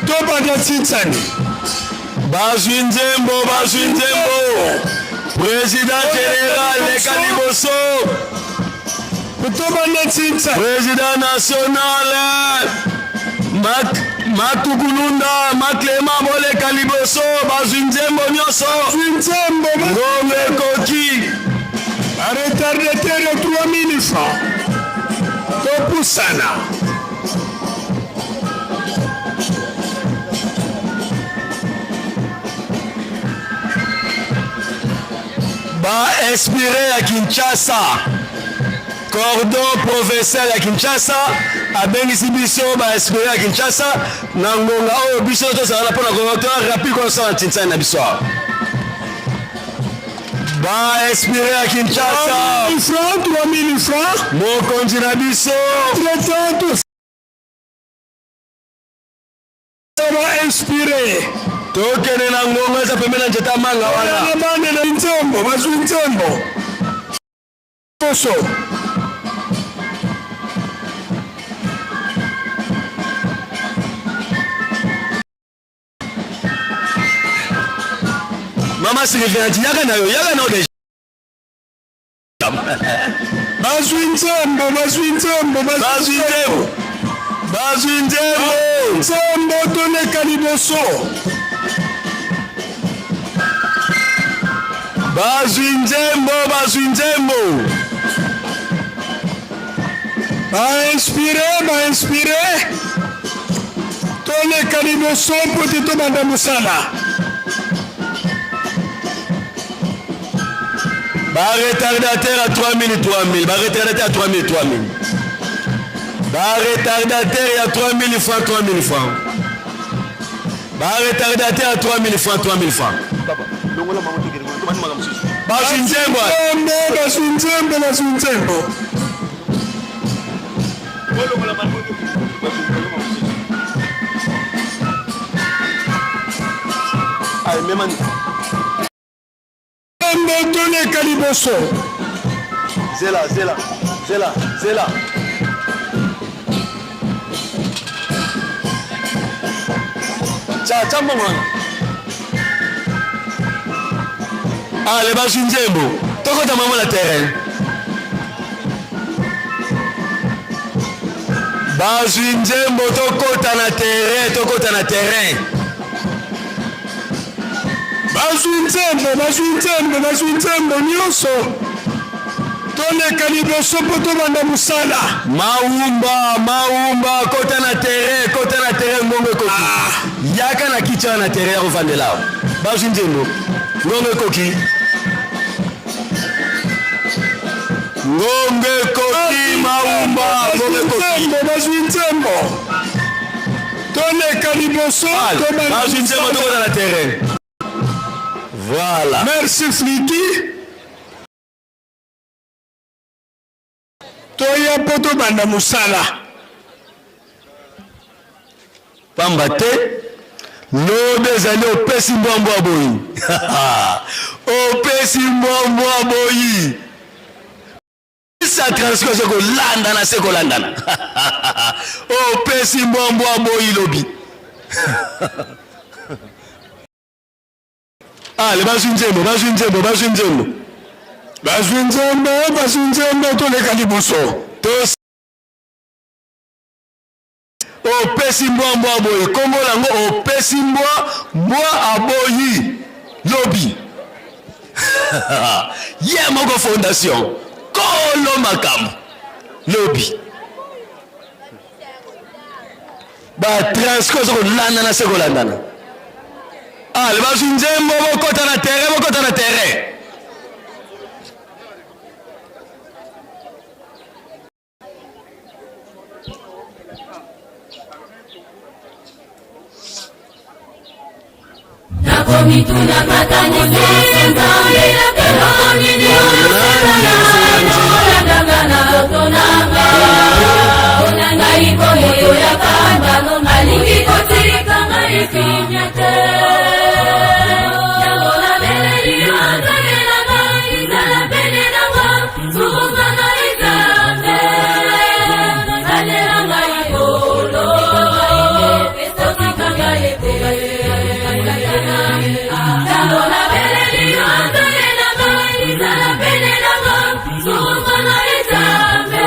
tobanda nsinsani. Bazwi nzembo, bazwi nzembo. Président général leka liboso. Tobanda nsinsani. Président national Mak Matukulunda Maklema boleka liboso bazwi nzembo nyonso. Bazwi nzembo. Ngonga ekoki. Baretardataire ya 3000 francs. Topusana. Ba inspiré ya Kinshasa. Cordon provincial ya Kinshasa abengisi biso ba inspiré ya Kinshasa na ngonga oyo biso tozala mpo na konga to rapide kosala ntinsani na biso awa. Ba inspiré ya Kinshasa. 3000 francs, 3000 francs. Mokonzi na biso. Ba inspiré. Tokende na ngonga eza pembeni na nzete ya manga wana. Bana na nzembo, bazwi nzembo. Liboso. Mama Sylvain, yaka na yo, yaka na yo deja. Bazwi nzembo, bazwi nzembo, bazwi nzembo. Bazwi nzembo. Nzembo toleka liboso. Bazwi nzembo, bazwi nzembo. Ba inspire, ba inspire. Toleka liboso mpo te tobanda mosala. Ba retardataire à 3000 3000, ba retardataire à 3000 3000. Ba retardataire ya 3000 francs 3000 francs. Ba retardataire à 3000 francs 3000 francs. Bazwi nzembo. Bazwi nzembo, bazwi nzembo. Nzembo toleka liboso. Zela, zela, zela, zela. Tcha, tcha mbongo wana. Ale bazwi nzembo. Tokota mama na terrain. Bazwi nzembo tokota na terrain, tokota na terrain. Bazwi nzembo, bazwi nzembo, bazwi nzembo nyonso. Toleka liboso mpo tobanda mosala. Maumba, maumba, kota na terrain, kota na terrain, ngongo ekoki. Ah. Yaka na kiti wana na terrain ya kovandela awa. Bazwi nzembo, ngongo ekoki. Ngongo ekoki, maumba, ngongo ekoki. Bazwi nzembo. Toleka liboso, tobanda Bazwi nzembo, tokota na terrain. Voilà. Merci Fliki. Toya mpo tobanda mosala. Pamba te lobi ezali opesi mbwa mbwa boyi. Opesi mbwa mbwa boyi. Sa transco eza kolandana se kolandana. Opesi mbwa mbwa boyi lobi. Ale bazwi nzembo, bazwi nzembo, bazwi nzembo. Bazwi nzembo, bazwi nzembo, toleka liboso. Tos opesi mbwa mbwa aboyi, kombo nango opesi mbwa mbwa aboyi lobi. Ye moko fondation kolo makambo lobi. Ba transco eza kolandana se kolandana. Ale bazwi nzembo, bokota na terrain, bokota na terrain. Nakomituna makanisi Nzambe eloko nini osalaka olandanga na nzoto nanga mpona ngai mpo moto ya kanda alingi kotika ngai kimia te yango nabeleli yo Nzambe na ngai zala pene na nga sukusa ngai Nzambe salela ngai kolo otika ngai te Tango nabeleli yo Nzambe na ngai zala pene na nga sukusa ngai Nzambe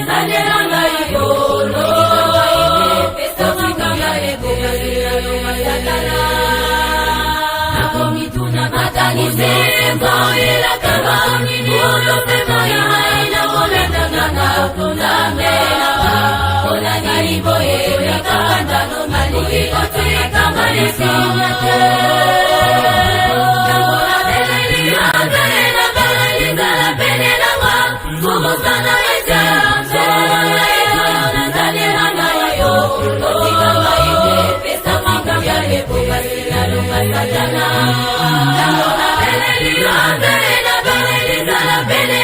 salela ngai kolo otika ngai te nakomituna makanisi nzoyelaka nini oyo mpe ngai nakolandanga na Nzambe nanga mpona ngai boye oyakanda alingi kotika ngai kimia te yango nabeleli yo Nzambe na ngai zala pene na nga kobosana ete nazalela ngai yo otika ngai te pesa nguya ekokasi nalonga satana yango nabeleli yo Nzambe na ngai zala pene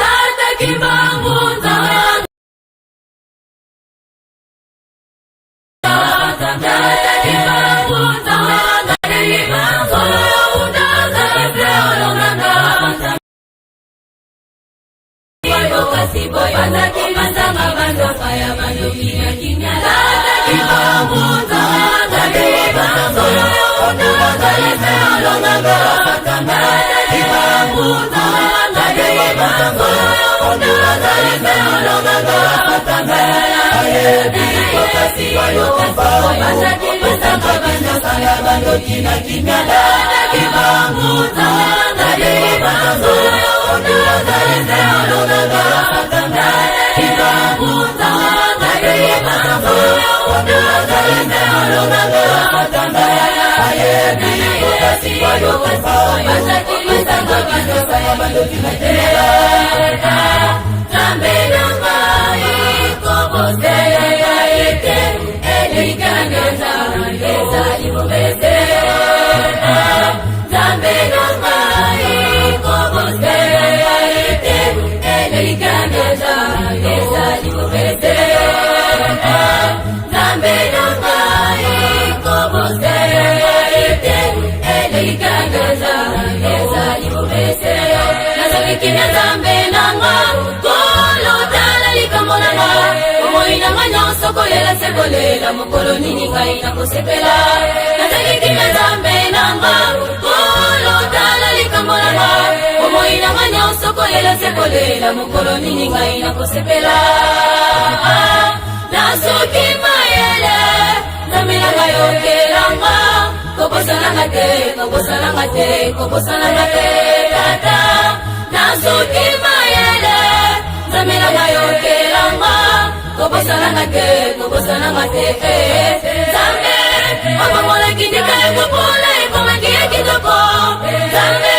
Tata Kimbangu Nzambe. Tata Kimbangu Nzambe. Nazalaki na nzambe nanga kolo tala likambo nanga bomoi nanga nyonso kolela se kolela mokolo nini ngai nakosepela nazalaki na nzambe nanga kolo tala likambo nanga bomoi nanga nyonso kolela se kolela mokolo nini ngai nakosepela nasoki mayele nzambe nanga yokelanga kobosananga te kobosananga te kobosananga te tata nasoki mayele nzambe nanga yokelanga kobosananga te kobosananga te eh. Nzambe obongolaki ndika ya kopola ekomaki ya kitoko nzambe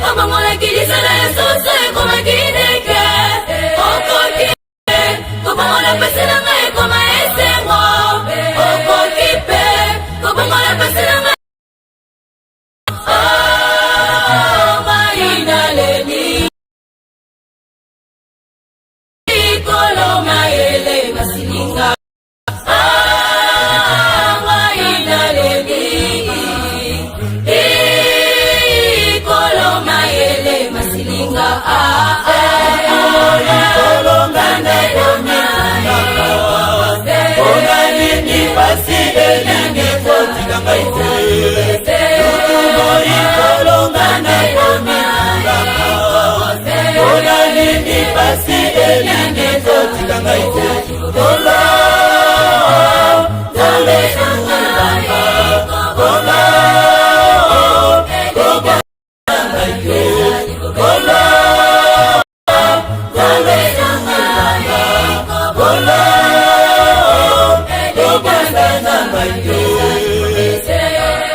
obongolaki lisala ya soso ekomaki ndeke okoki kobongola pasi na ngai ekoma esengo okoki mpe kobongola pasi na ngai Oh, ngai naleli likolo mayele masilinga Ah, ngai naleli likolo mayele masilinga Ah, ah, ah, mpona nini pasi elingi kotika ngai te lutumo ikolonga na komitungaka mpona nini pasi elingi kotika ngai te kolo nzambe sunganga kolo kobona ngai te kolo nzambe sunganga kolo kobona ngai te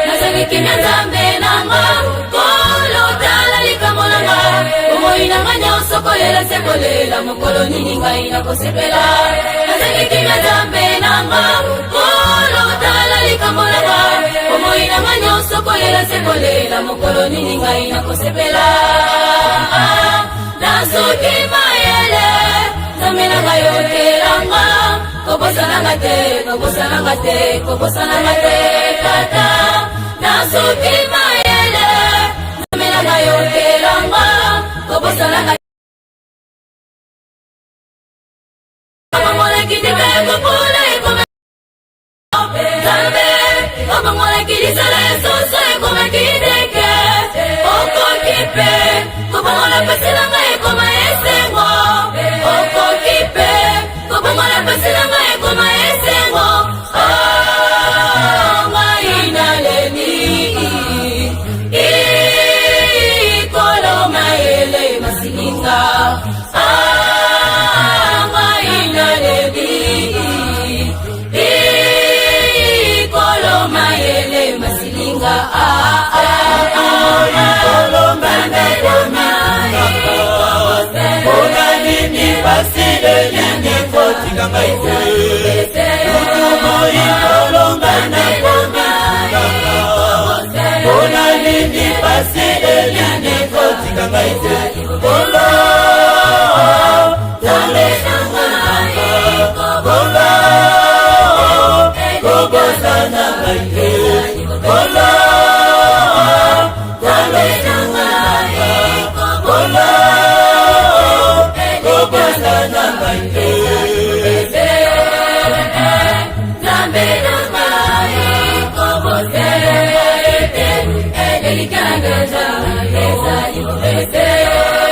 nazalaki na nzambe nanga kolo tala likambo nanga bomoi nanga nyonso kolela se kolela mokolo nini ngai nakosepela nazalaki na nzambe nanga kolo tala likambo nanga bomoi nanga nyonso kolela se kolela mokolo nini ngai nakosepela nasoki mayele nzambe nanga yokelanga kobosananga te kobosananga te kobosananga te tata nasoki mayele nzambe nanga yokelanga kobosananga obongolaki ndika ya kopola ekoma nzambe obongolaki lisala ya soso ekomaki ndeke okoki mpe kobongola pasi nanga ekoma esengo okoki mpe kobongola pasi nanga ekoma esengo Oh, ngai naleli ikolo mayele masilinga Ah, ngai naleli ikolo mayele masilinga Ah, ah, ah, ah, mpona nini pasi elingi kotika ngai te lutumo ikolonga ngai te. Kolo, Nzambe na ngai, Kolo, kobosana ngai te. Kolo, Nzambe na ngai, Kolo, kobosana ngai te. Nzambe na ngai, kobosana ngai te. Elikya na ngai ezali bobele.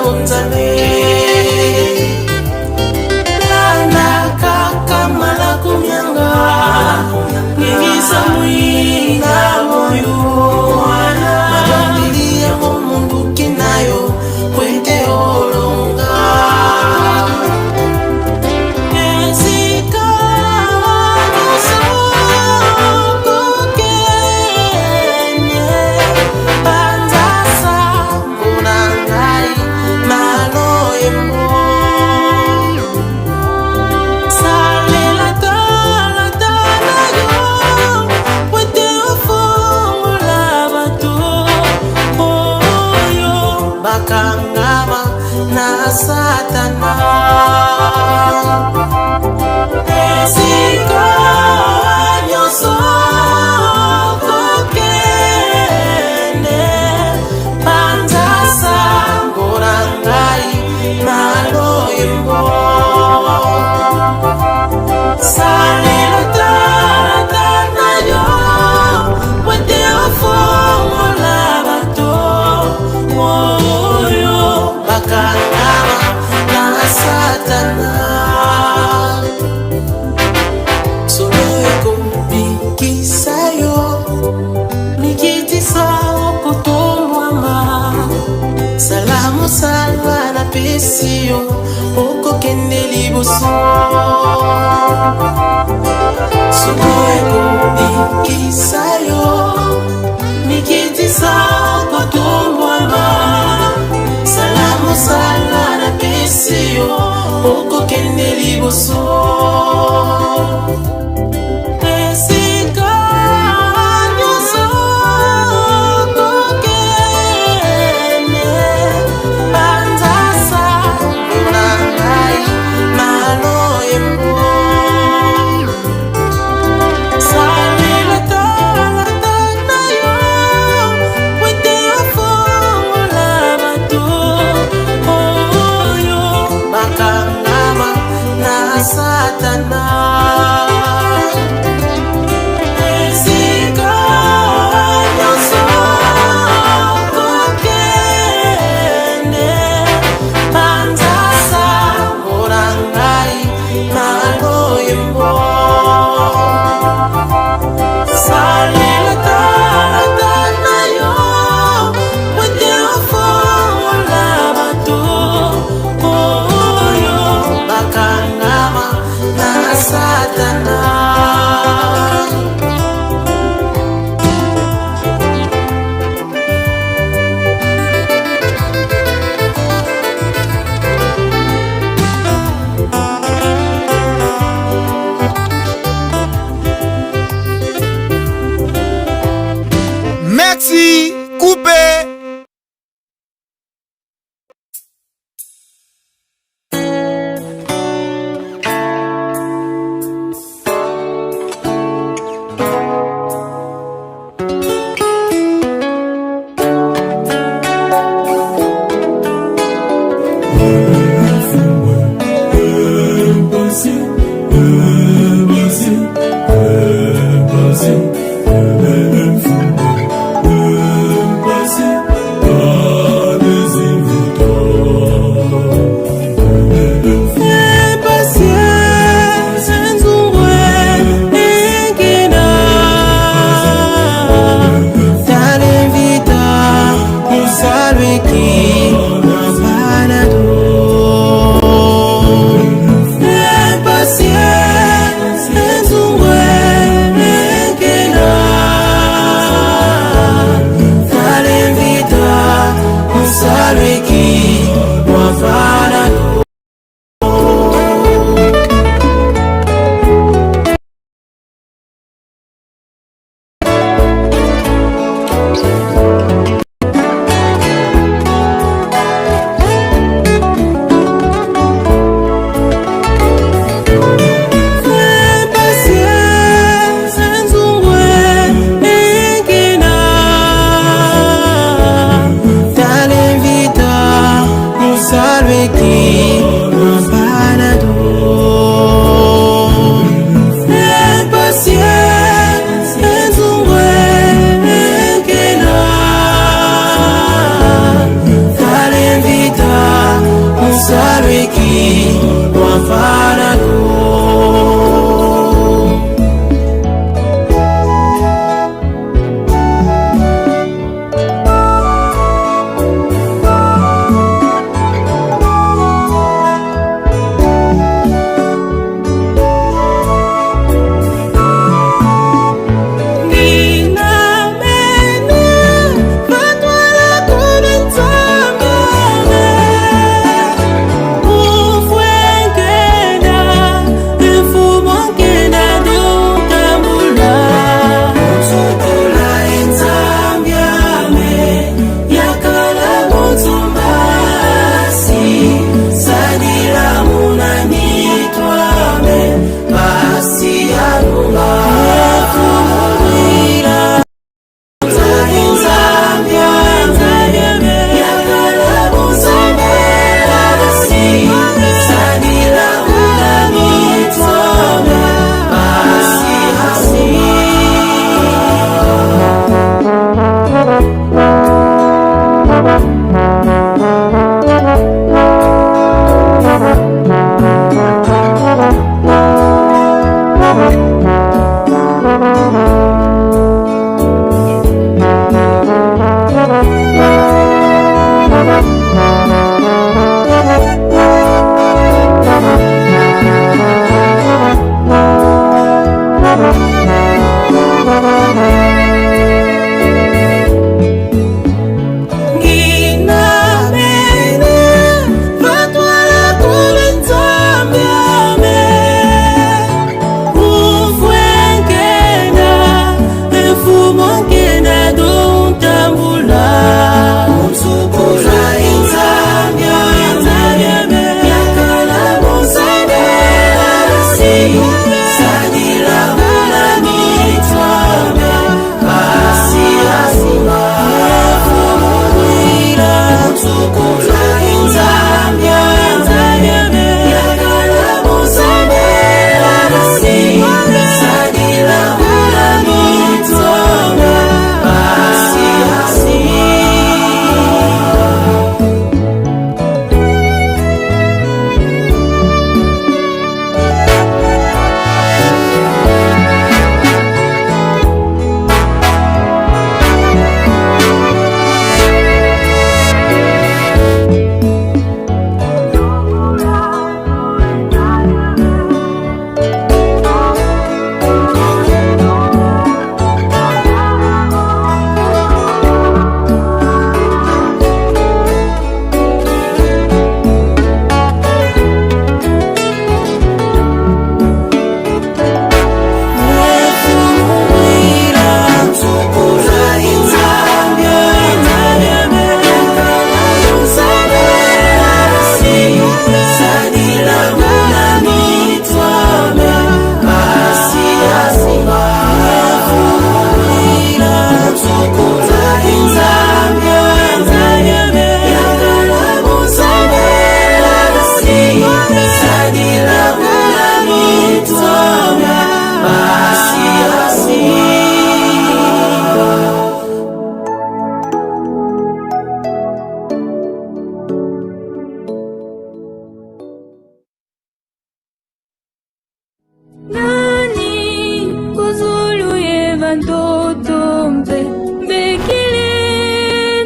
bonzambe. Landa kaka malaku mianga, ngengisa mwinda moyo. Mabondeli yango munduki na yo po ete olonga. Esika nyonso kokende, panza sango na ngai na loyembo. Salela talata na yo po ete ofongola bato oyo bakangama na Satana. Esika nyonso kokende, panza sango na ngai na loyembo. Salela talata na yo po ete ofongola bato oyo bakangama na Satana. Solo ekobikisa yo, mikitisa okotombwama. Sala mosala napesi yo, okokende liboso. Solo ekobikisa yo, mikitisa okotombwama. Sala mosala napesi yo, okokende liboso. Esika nyonso kokende, panza sango na ngai na loyembo. Salela talata na yo po ete ofongola bato oyo bakangama na Satana. Esika nyonso kokende, panza sango na ngai na loyembo. Salela talata na yo po ete ofongola bato oyo bakangama na Satana. Merci, coupé. Bantoto mpe mbekile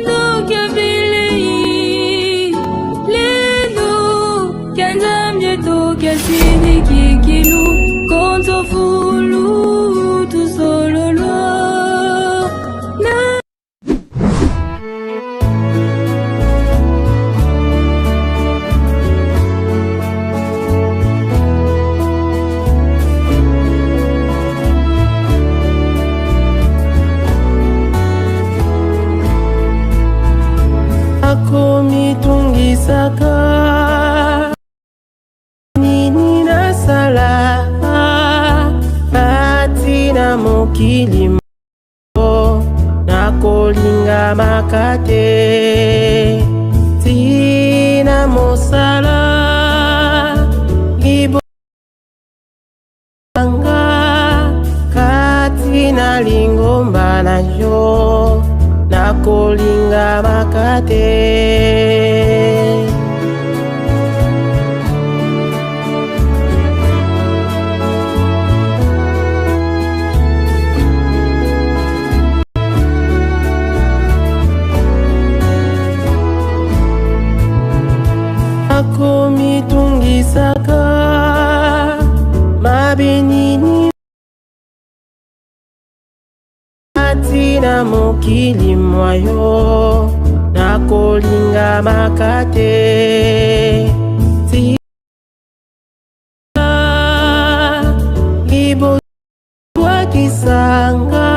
ndokia bilei lendo kya nzambe tokya sinikikilu konzofulu tusololwa na Akomitungisaka nini nasala kati na mokili mo nakolingamaka te ntina mosala libanga kati na lingomba na yo nakolingamaka te. Akomitungisaka mabe nini kati na mokili mwa yo nakolingamaka te. Libotwakisanga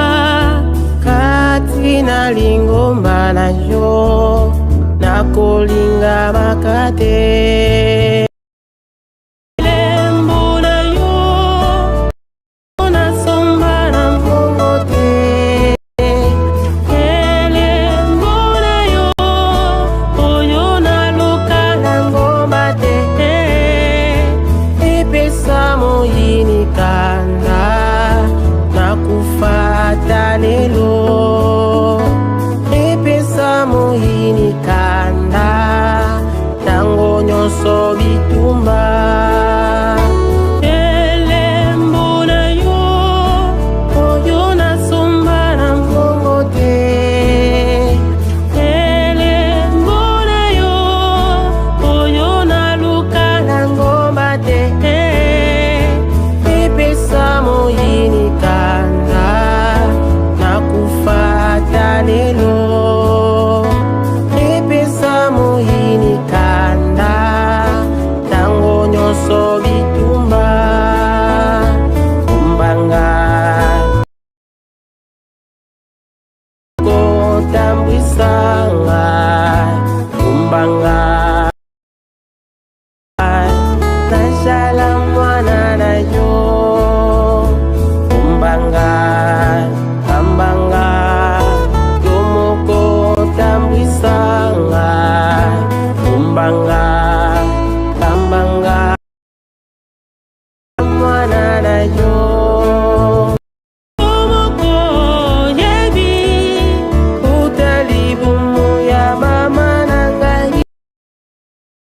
kati na lingomba na yo nakolingamaka te. Elembo na yo nasomba na mbongo te. Elembo na yo oyo naluka na ngomba te. Epesa moyini kanda nakufa ata lelo. Epesa moyini kanda ntango nyonso bitumba. Elembo na yo oyo nasomba na mbongo te. Elembo na yo oyo naluka na ngomba te. Epesa moyini kanda nakufa ata lelo. Epesa moyini kanda ntango nyonso bitumba. Kumbanga kotambwisanga kumbanga nasala mwana na yo kumbanga kambanga yo moko tambwisanga kumbanga kambanga mwana na yo. Moko yebi uta libumu ya mama na ngai.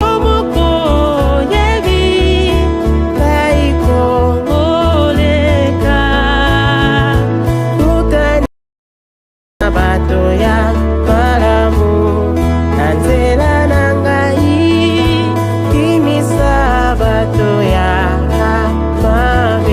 Moko yebi ngai koleka uta na bato ya malamu na nzela na ngai kimisa bato ya mabe.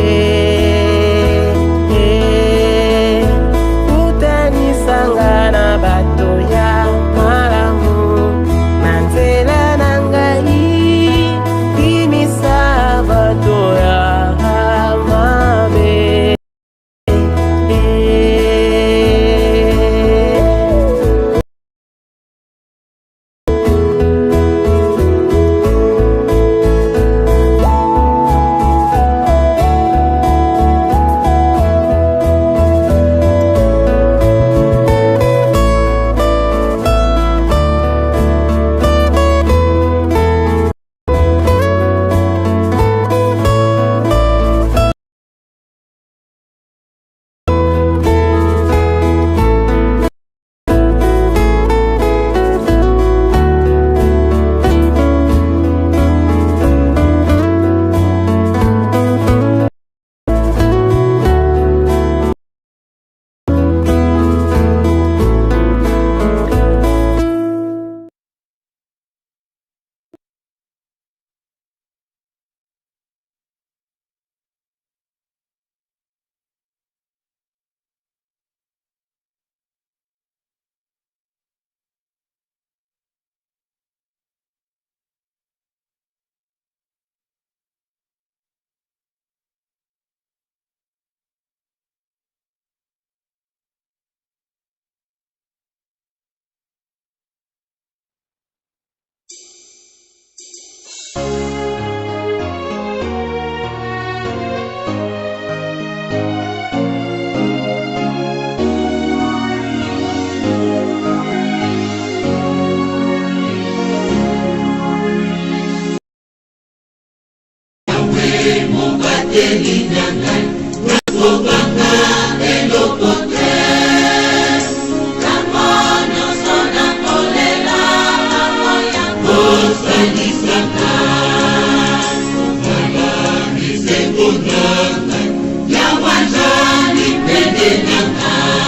na ngai, nakobanga eloko te. Tango nyonso nakolela, akoya kosalisa ngai. Tala bisengo na ngai, Yawe azali pene na ngai.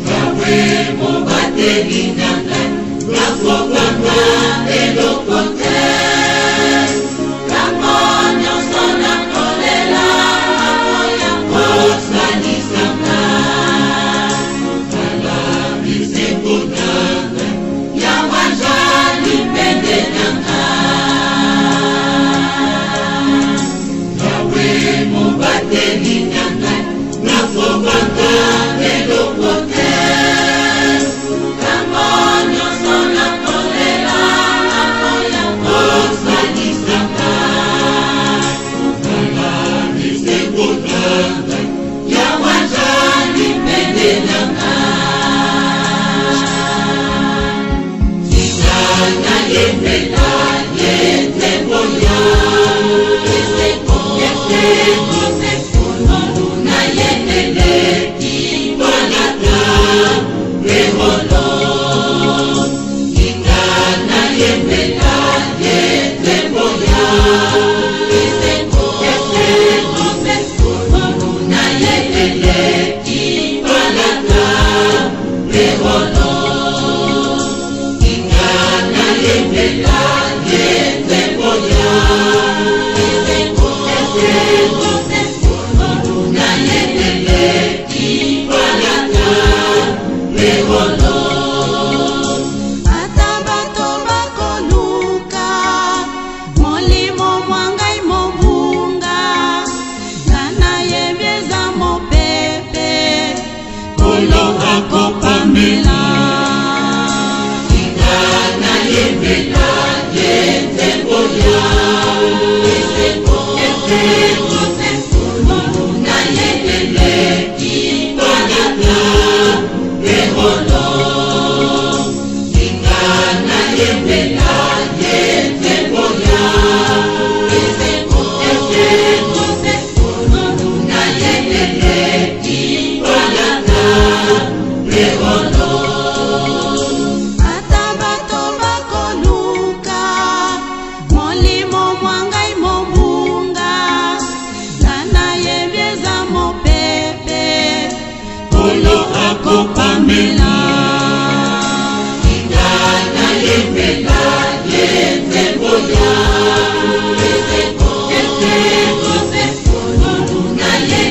Yawe mobateli na ngai, nakobanga eloko te. Tango nyonso nakolela, akoya kosalisa ngai. Tala bisengo na ngai, Yawe azali pene na ngai. Yawe mobateli na ngai, nakobanga eloko te. Tango nyonso nakolela, akoya kosalisa ngai. Tala bisengo na ngai, Yawe azali pene na ngai. Tika nayembela ye nzembo ya esengo, esengo, ngolu na ye eleki palata mpe wolo. Tika nayembela ye nzembo ya esengo, esengo, ngolu na ye eleki palata mpe wolo. Tika nayembela ye nzembo ya esengo, esengo, ngolu na ye eleki palata mpe wolo. Ata bato bakoluka molimo mwa ngai mobunga, nga nayebi eza mopepe, Nkolo akopamela. Tika nayembela ye nzembo ya esengo, esengo, ngolu na ye eleki palata mpe wolo. Tika nayembela ye nzembo ya esengo, esengo, ngolu na ye eleki palata mpe wolo. Ata bato bakoluka molimo mwa ngai mobunga, nga nayebi eza mopepe, Nkolo akopamela. Tika nayembela ye nzembo ya esengo, esengo, ngolu na ye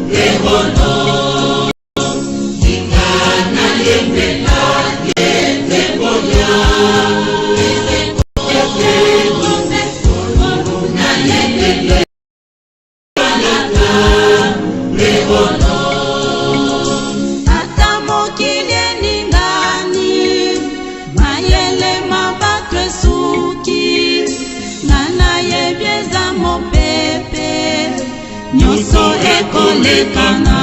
mpe wolo. Tika nayembela ye nzembo ya esengo, esengo, ngolu na ye eleki palata mpe wolo. Ata mokili eningani, mayele ma bato esuki, nga nayebi eza mopepe, nyonso ekolekana.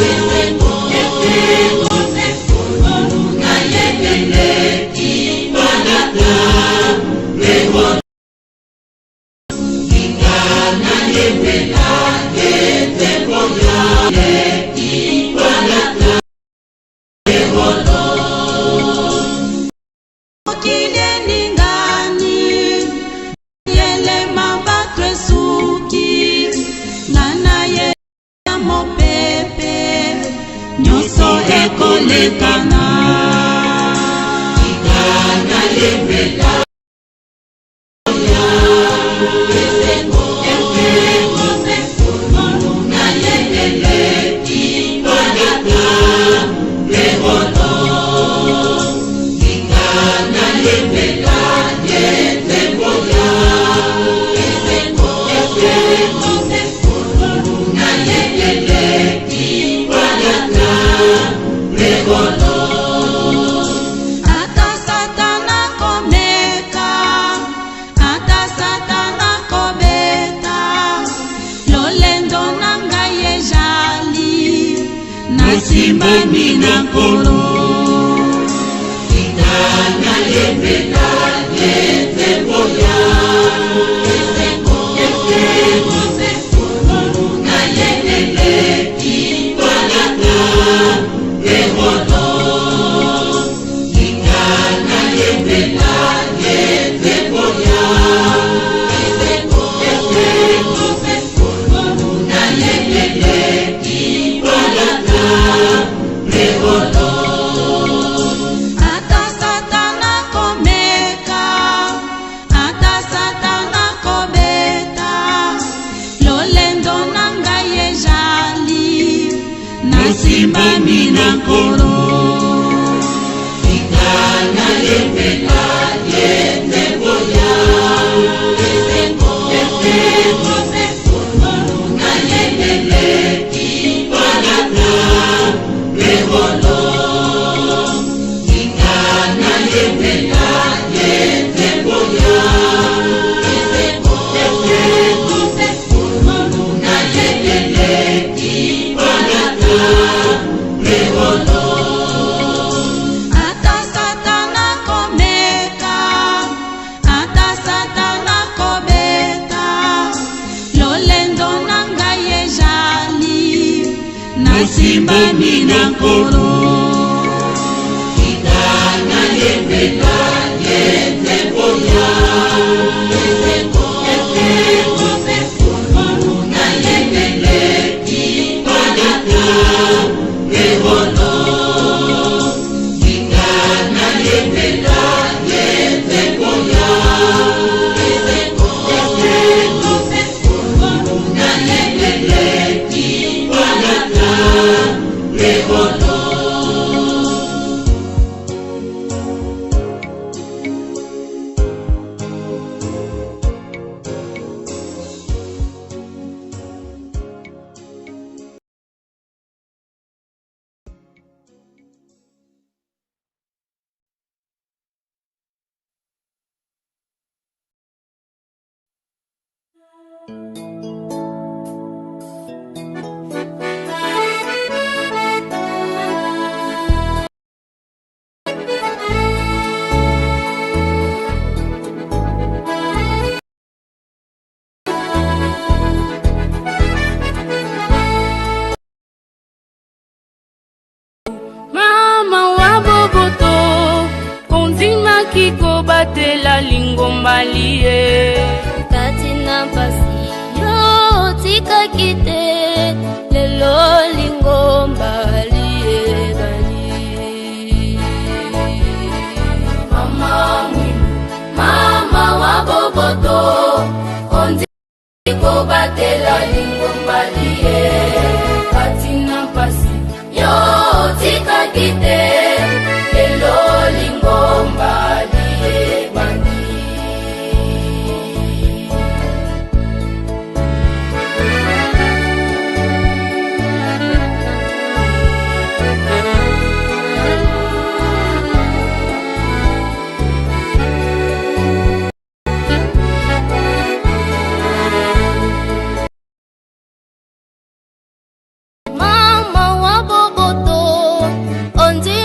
Esengo, esengo, ngolu na ye eleki palata mpe wolo. Tika nayembela ye nzembo ya eleki palata mpe wolo. Mokili eningani, mayele ma bato esuki, nga nayebi eza mopepe, nyonso ekolekana. Tika nayembela ya esengo, esengo, ngolu na ye eleki palata mpe wolo. Tika nayembela ye nzembo ya esengo, esengo, ngolu na ye eleki palata mpe wolo. Ata Satana komeka, ata Satana kobeta, lolendo na ngai ejali nasimba. Nasimbami na Nkolo. Tika nayembela ye nzembo ya esengo, esengo se na ye eleki palata mpe wolo. Tika nayembela ye nzembo ya esengo, esengo se na ye eleki palata mpe wolo. Ata Satana komeka, ata Satana kobeta, lolendo na ngai ezali, nasimbami na Nkolo. Tika nayembela ye nzembo ya esengo, esengo se na ye eleki palata mpe wolo. Tika nayembela ye nzembo ya esengo, esengo se na ye eleki palata mpe wolo. Ata Satana komeka, ata Satana kobeta, lolendo na ngai ezali, nasimbami na Nkolo. Tika nayembela ye nzembo ya esengo, esengo se na ye eleki palata mpe wolo. Tika nayembela ye nzembo ya esengo, esengo se na ye eleki palata mpe wolo. Mama wa boboto kondimaki kobatela lingomba liye. Kati na mpasi yo otikaki te, lelo lingomba liyebani. Mama Mwilu, mama wa boboto ondi kobatela lingomba liye. Kati na mpasi yo otikaki te, lelo lingomba liyebani. Mama wa boboto ondi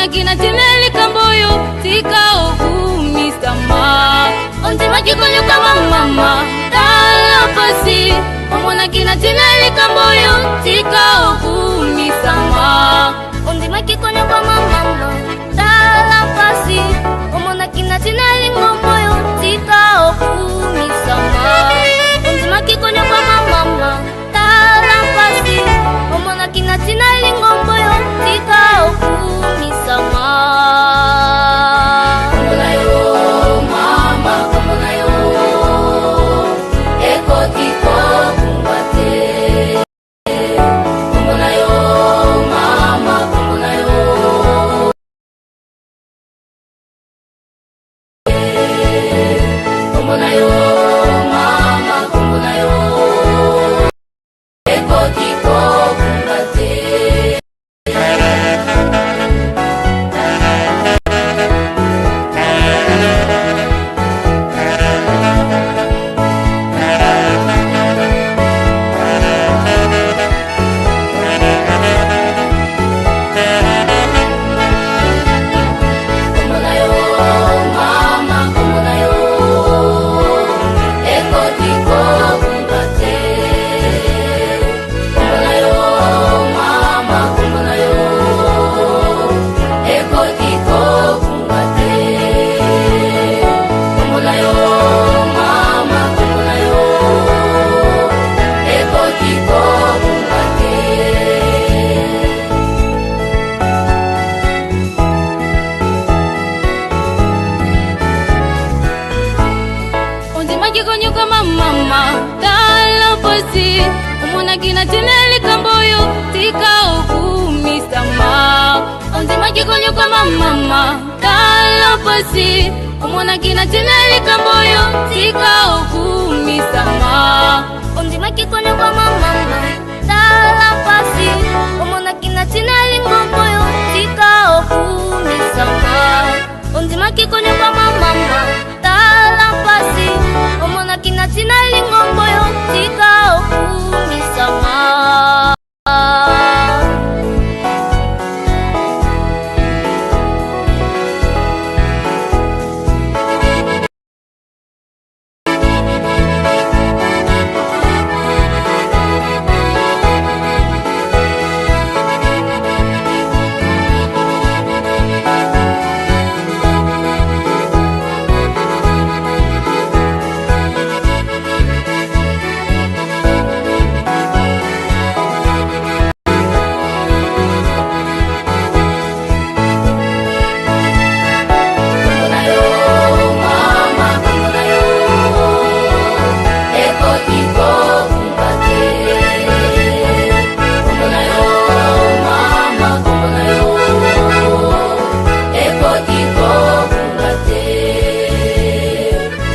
Omonaki na ntina ya likambo oyo tika okumisama. Ondimaki konyokama mama, tala pasi. Omonaki na ntina ya likambo oyo tika okumisama. Ondimaki konyokama mama, tala pasi. Omonaki na ntina ya lingombo oyo tika okumisama. Ondimaki konyokama mama, tala pasi. Omonaki na ntina ya lingombo oyo tika okumisama. Kombo na yo mama, kombo na yo ekoki kokumbwa te. Kombo na yo mama, kombo na yo. Kombo na yo mama, kombo na yo ekoki kokumba te. Kombo na yo mama, kombo na yo ekoki kokumba te. Kombo na yo mama, kombo na yo ekoki kokumba te. Kombo na yo mama, kombo na yo ekoki kokumba te. Ondimaki konyokama mama, tala pasi. Omonaki na ntina ya likambo oyo tika okumisama. Ondimaki konyokama mama, tala pasi. Omonaki na ntina ya likambo oyo tika okumisama. Ondimaki konyokama mama, tala pasi. Omonaki na ntina ya lingombo oyo tika okumisama. Ondimaki konyokama mama, tala pasi. Omonaki na ntina ya lingombo oyo tika okumisama. Kombo na yo mama, kombo na yo ekoki kokumba te. Kombo na yo mama, kombo na yo ekoki kokumba te.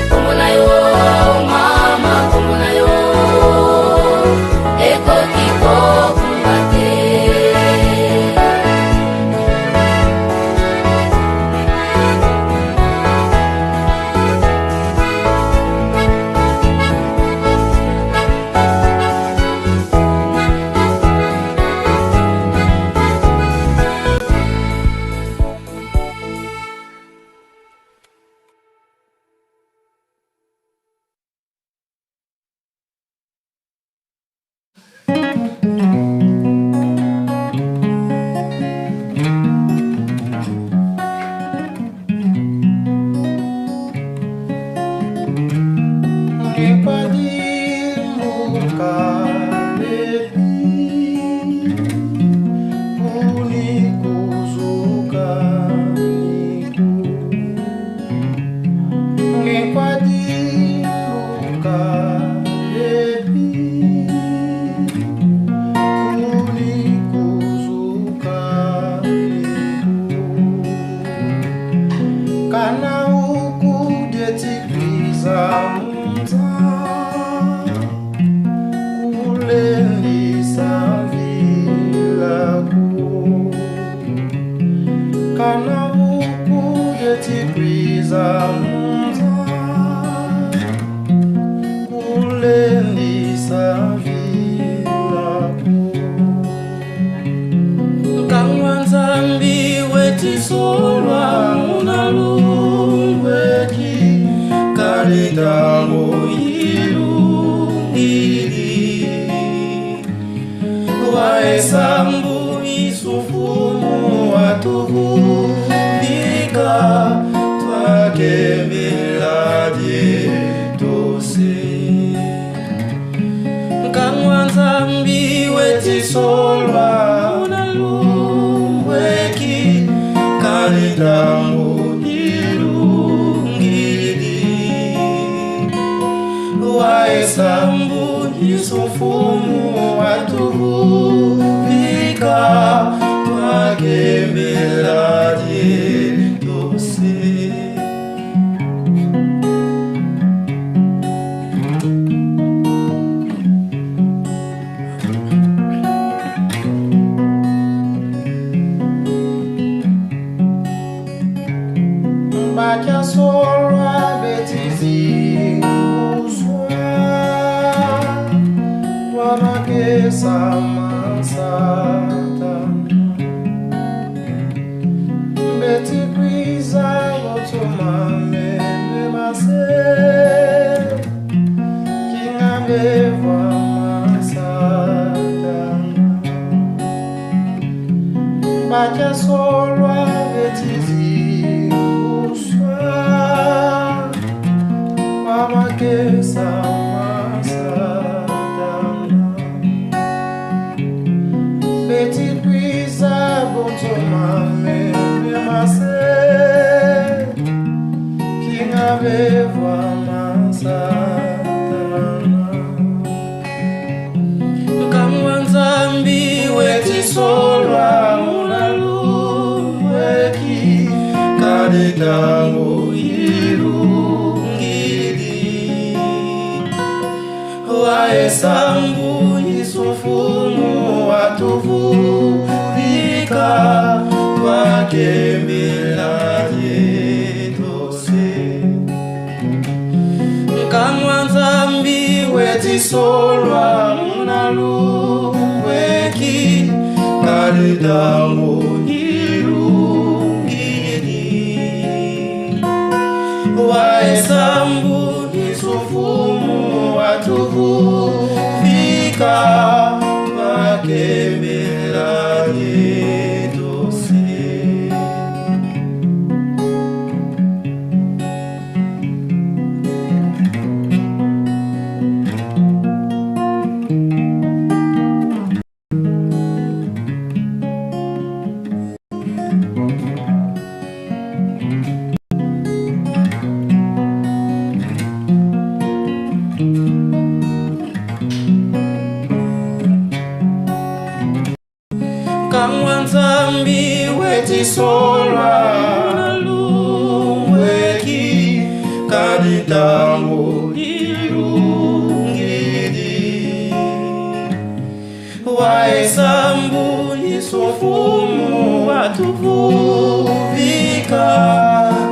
Kombo na yo mama, kombo na yo ekoki kokumba te. Kana ukudyetikwiza munza kulendisa mvilaku. Kana ukudyetikwiza munza kulendisa mvilaku. Nkangwa Nzambi wetu. wetisolwa munalungweki kalitango ilungili waesambu isufumu watuvuvika twakemeladie tose nkangwa nzambi wetisolwa unalungweki kalitango ilungili waesambu isufumu watuvuvika twakemeladie tose. Bakiasolwa betizinguzwa wanakesamasata betikwiza botomameme mase kingambevwa masatana bakiasolwa betizinguzwa wanakesamasatana betikwiza botomameme mase kingabevwa masatana nkamwa nzambi wetisolwa munalungweki kalitango ilungili waesambu isufumu watuvuvika twakemeladie tose nkamwa nzambi wetisolwa munalungweki kalitango ilungili waesambu isufumu watuvuvika twakemeladie tose. Kamwa nzambi wetisolwa nalungweki kalitango ilungili waesambu isufumu watuvuvika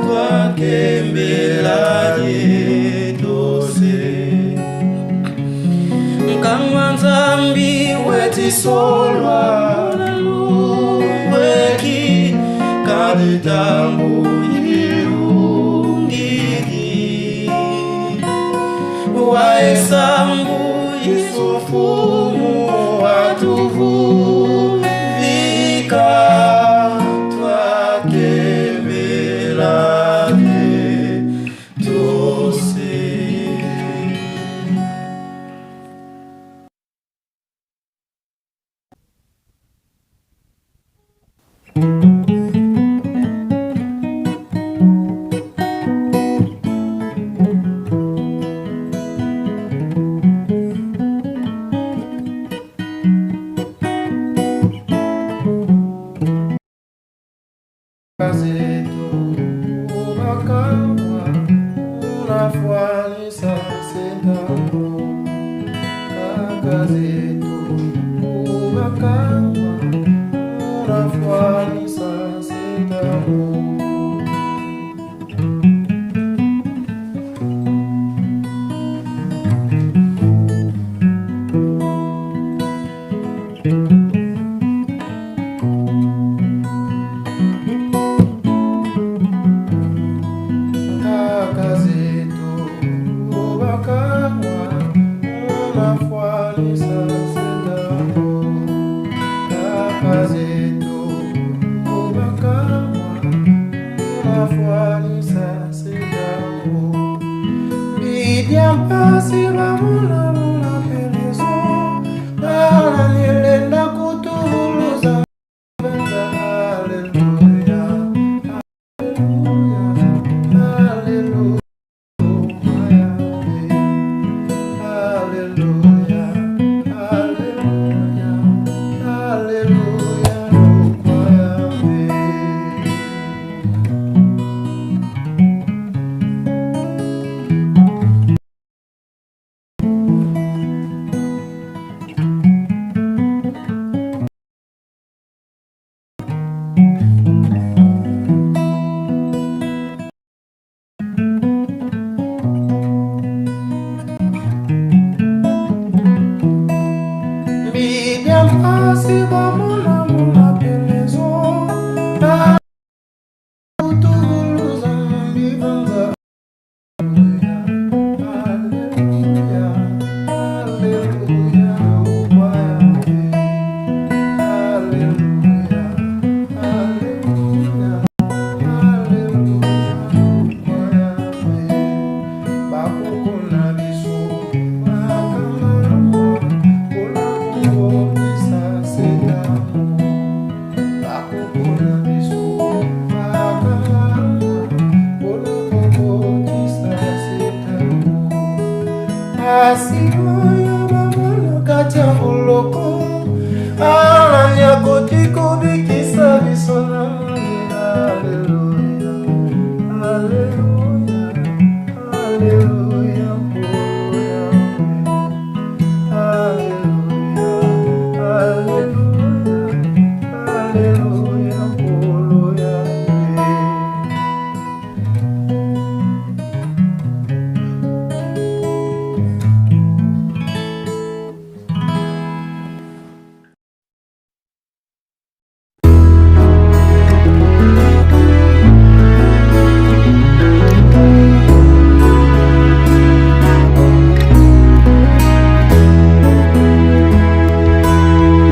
twakembeladie tose nkamwa nzambi wetisolwa nalungweki kalitango ilungili waesambu isufumu watuvuvika twakemeladie tose.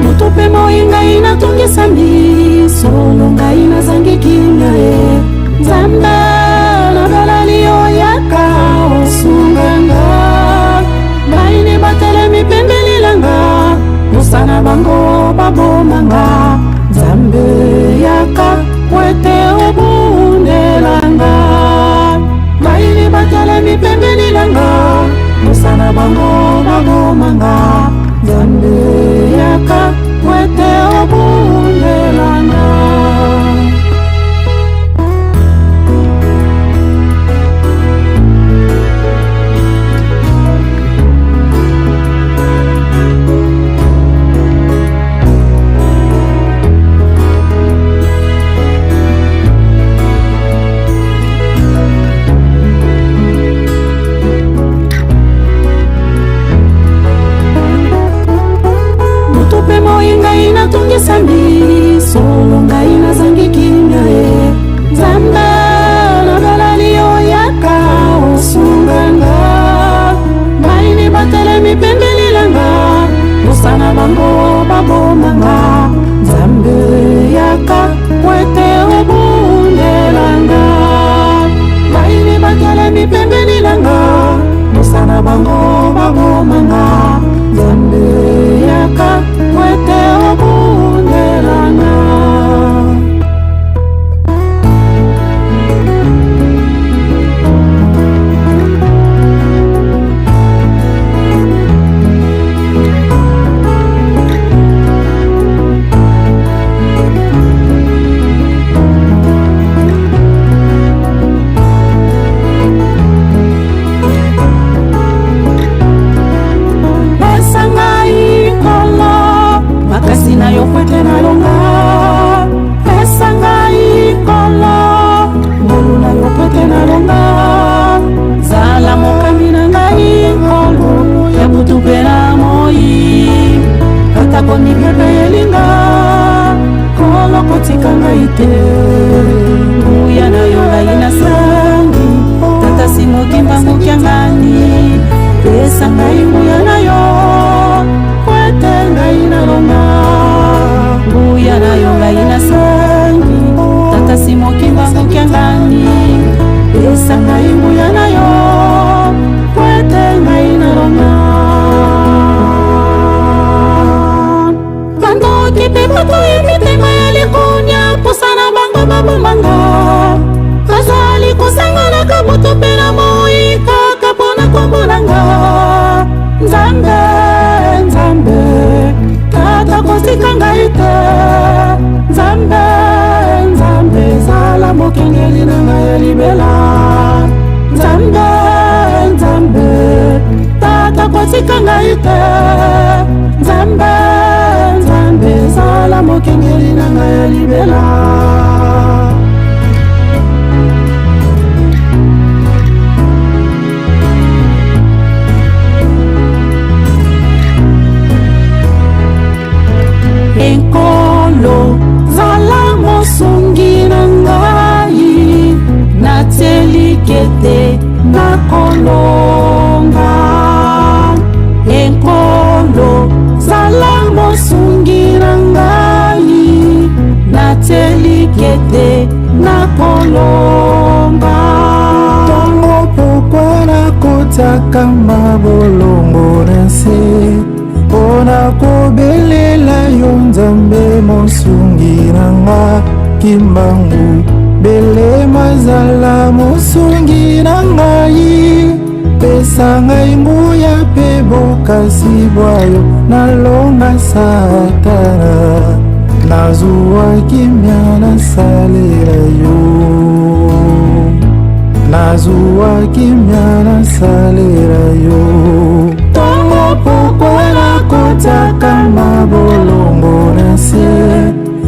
Moto mpe moi ngai natongisa misolo ngai nazangi kimia ye nzambe nabalali oyaka osunganga baini batelemi pembeni nanga posa na bango babomanga nzambe yaka po ete obundelanga baini batelemi pembeni nanga posa na bango babomanga nzambe yaka po ete obundelanga. Moto mpe moi ngai natongisa misolo ngai nazangi kimia ye nzambe nabalali oyaka osunganga baini batelemi pembeni nanga posa na bango babomanga nzambe yaka po ete obundelanga baini batelemi pembeni nanga posa na bango babomanga nzambe yaka po ete obundelanga. Pesa ngai nkolo makasi na yo po ete nalonga pesa ngai nkolo ngolu na yo po ete nalonga zala mokambi na ngai nkolo ya butu mpe na moi atako mipepe elinga nkolo kotika ngai te nguya na yo ngai nasangi tata simoki mbanguki ngani pesa ngai nguya na yo po ete ngai nalonga nguya na yo ngai nasangi tata simoki mbanguki ngani. babomanga. Bazali kosanganaka butu mpe na moi kaka mpo na kombo na nga. Nzambe, Nzambe, tata kotika ngai te. Nzambe, Nzambe, zala mokengeli na ngai ya libela. Nzambe, Nzambe, tata kotika ngai te. Nzambe, Nzambe, zala mokengeli na ngai ya libela. Enkolo, zala mosungi na ngai, natielikete nakolonga. Enkolo, zala mosungi na ngai, natielikete nakolonga. Ntongo pokwa nakotiaka mabolongo na nse mpo na kobelela yo Nzambe mosungi na nga. Kimbangu belema zala mosungi na ngai, pesa ngai nguya mpe bokasi bwa yo, nalonga Satana, nazwa kimia nasalela yo, nazwa kimia nasalela yo. Ntongo pokwa nakotiaka mabolongo na nse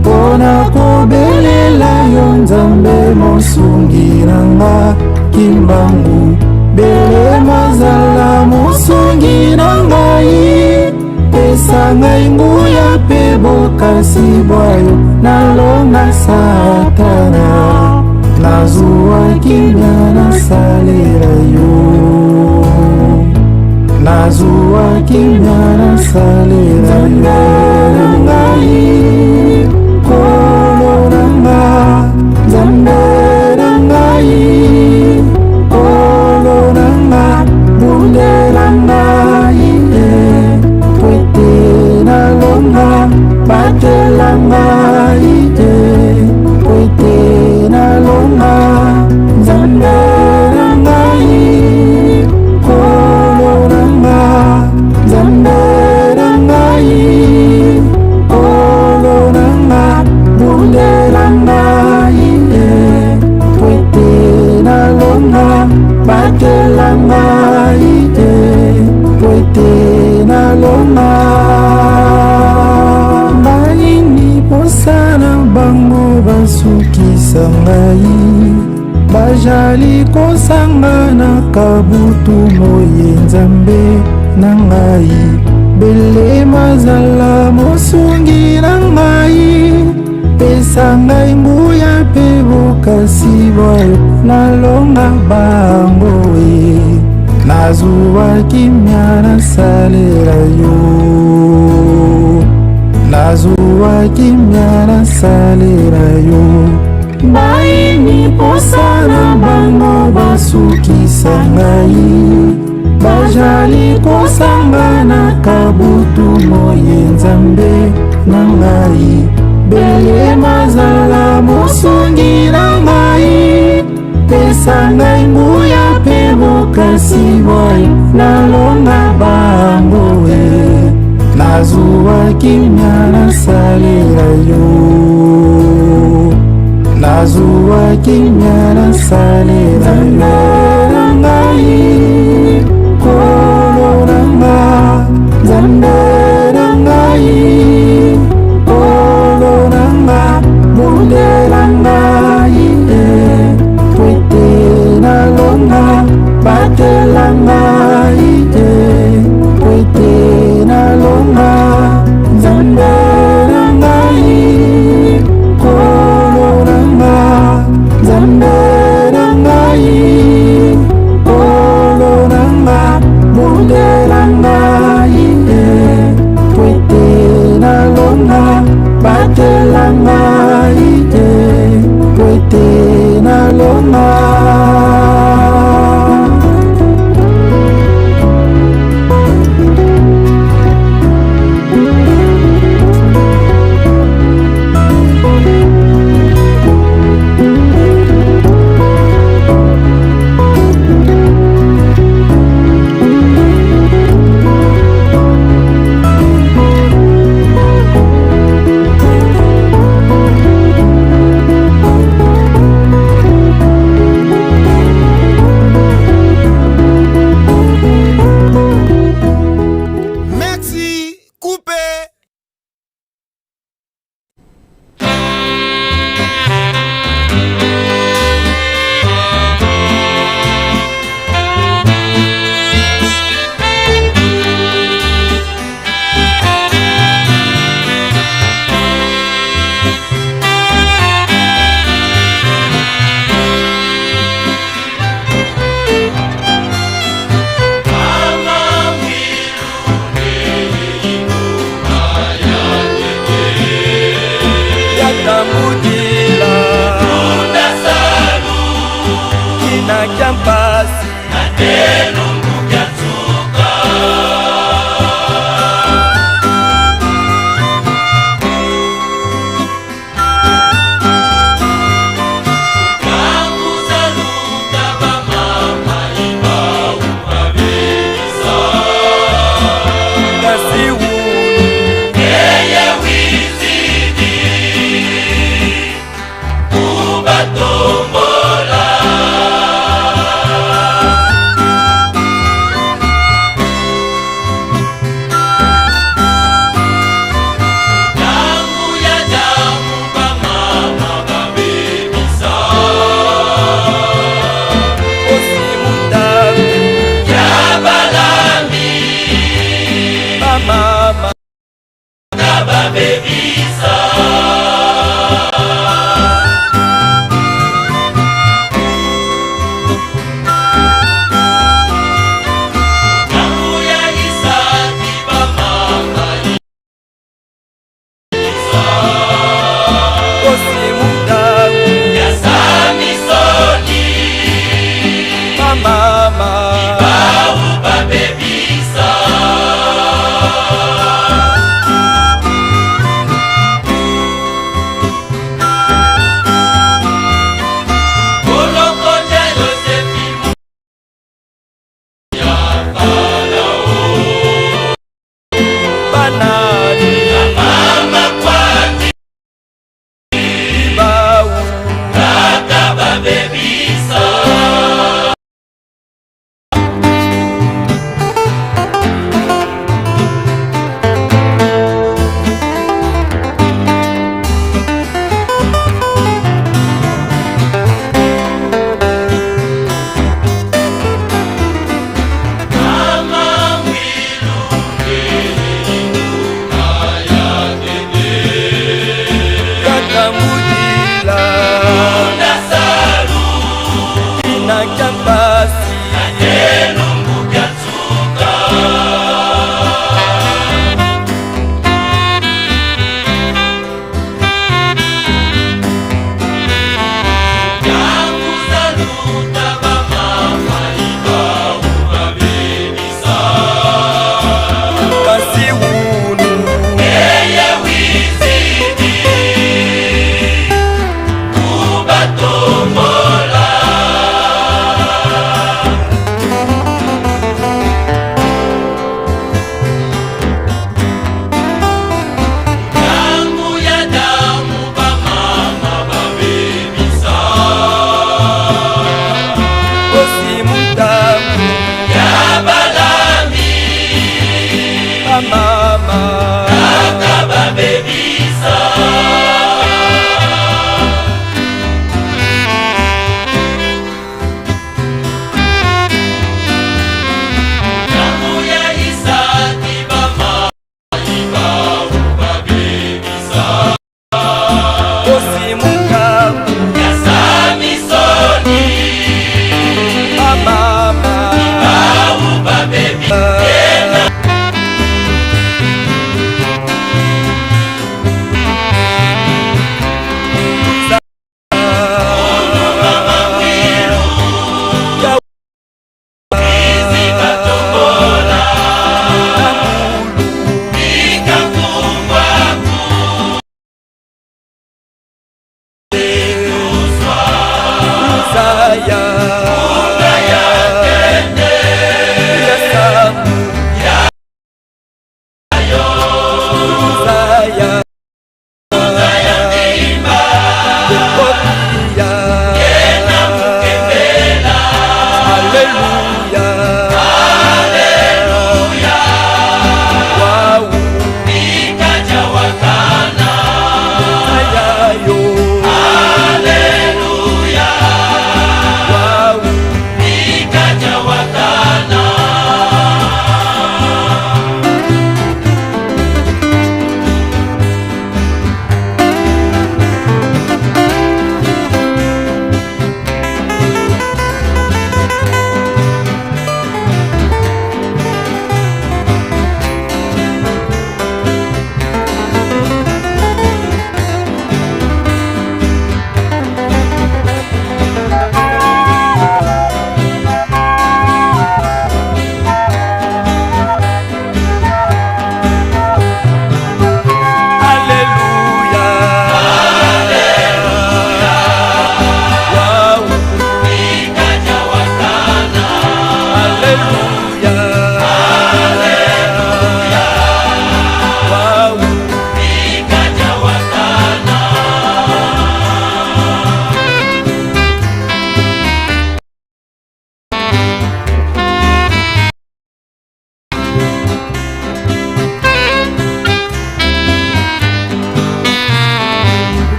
mpo na kobelela yo Nzambe mosungi na nga. Kimbangu belema zala mosungi na ngai, pesa ngai nguya mpe bokasi bwa yo, nalonga Satana, nazwa kimia nasalela yo, nazwa kimia nasalela yo. Ngai Nkolo na nga, Nzambe na ngai, Nkolo na nga, bundela ngai po ete nalonga, batela ngai po ete nalonga. Nzambe na ngai, Nkolo na nga, Nzambe na ngai, Nkolo na nga, bundela ngai po ete nalonga, batela ngai po ete nalonga. Bayini posa na bango basukisa ngai, bajali kosangana kabutu moye. Nzambe na ngai belema zala mosungi na ngai, pesa ngai nguya mpe bokasi bwa yo, nalonga bango e, nazwa kimia nasalela yo, nazwa kimia nasalela yo. Bayini posa na bango basukisa ngai, bajali kosangana kabutu moye. Nzambe na ngai belema zala mosungi na ngai, pesa ngai nguya mpe bokasi bwa yo, nalonga bango e, nazwa kimia nasalela yo, nazwa kimia nasalela yo. Na ngai Nkolo na nga, Nzambe na ngai, Nkolo na nga, bundela ngai po ete nalonga, batela ngai po ete nalonga. Nzambe na ngai, Nkolo na nga, Nzambe na ngai, Nkolo na nga, bundela ngai po ete nalonga, batela ngai po ete nalonga.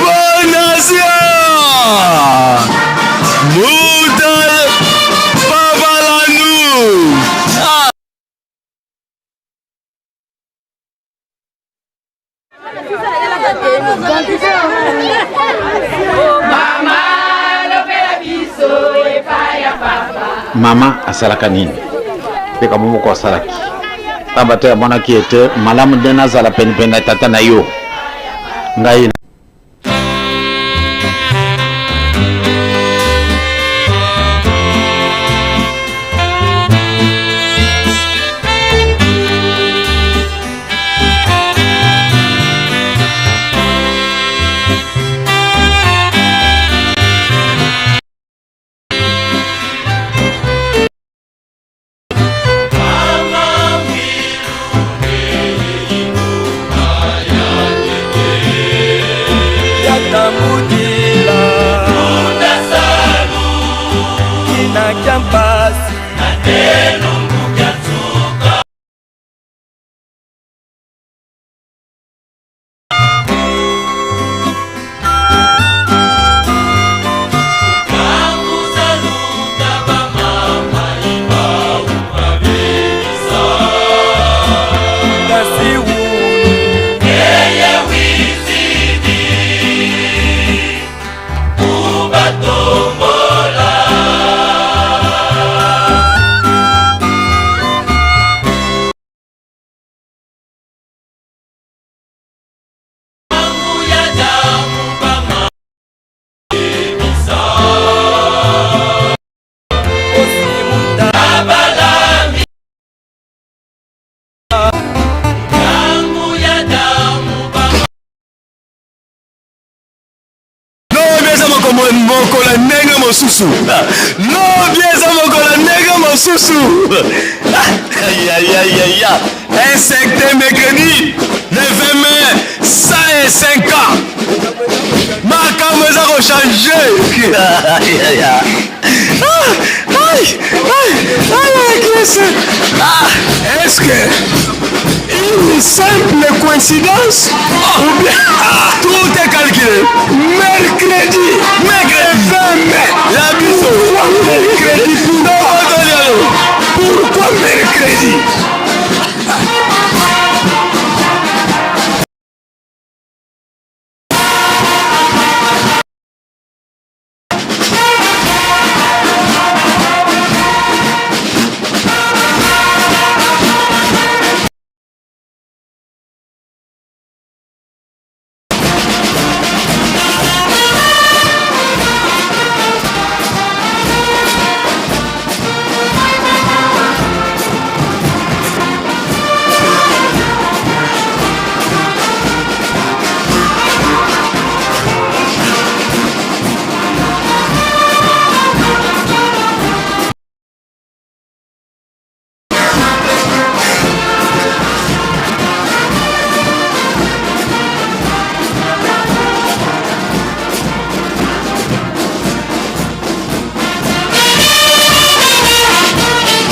Fondation Moutal Pavalanou. Ah. Mama asalaka nini? Likambo moko asalaki, pamba te amonaki ete malamu nde nazala penepene na tata na yo. Ngai Lobi eza mokolo ya ndenge mosusu. Lobi eza mokolo ya ndenge mosusu. Ayayayaya. Insecte mercredi le 20 mai 105 ans. Makambo eza kochange. Est-ce que une simple coïncidence ou bien ah, tout est calculé? Mercredi, mercredi 20 mai, la biso. Mercredi, pourquoi? Pourquoi mercredi?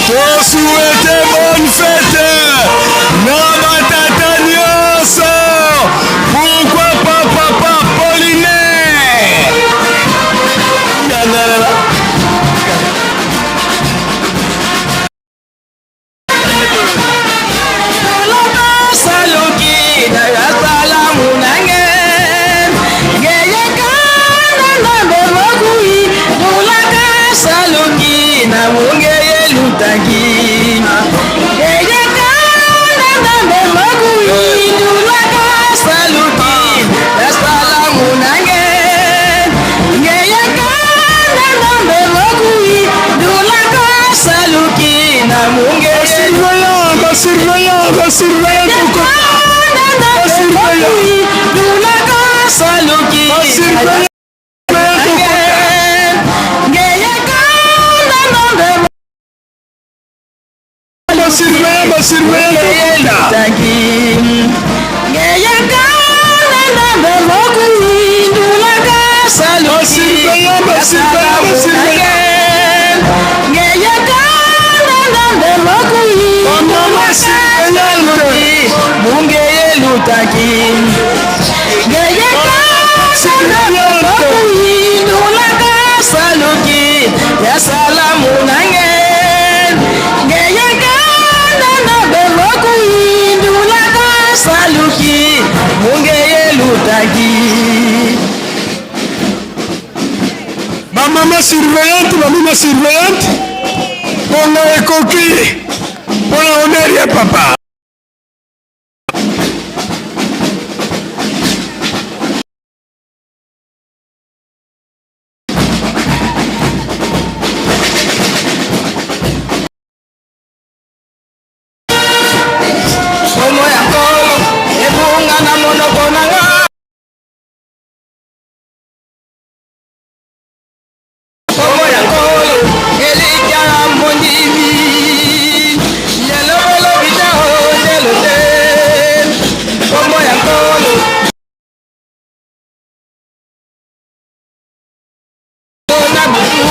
Tosouhaite bonne fête na batata nyonso. Pourquoi pas papa Paulinaire? Surveillant, ba surveillant, ba surveillant. Ba surveillant. Ba surveillant, ba surveillant. Ba surveillant, ba surveillant, ba surveillant. Ba mama surveillante. nagi. Bamama surveillante, bamama surveillante, kongo ekoki mpo na honneur ya papa. Somo ya nkolo ebunga na monoko na nga. Somo ya nkolo elikya ya mondimi. Yelobolobi te o yelo te. Somo ya nkolo. Na butu.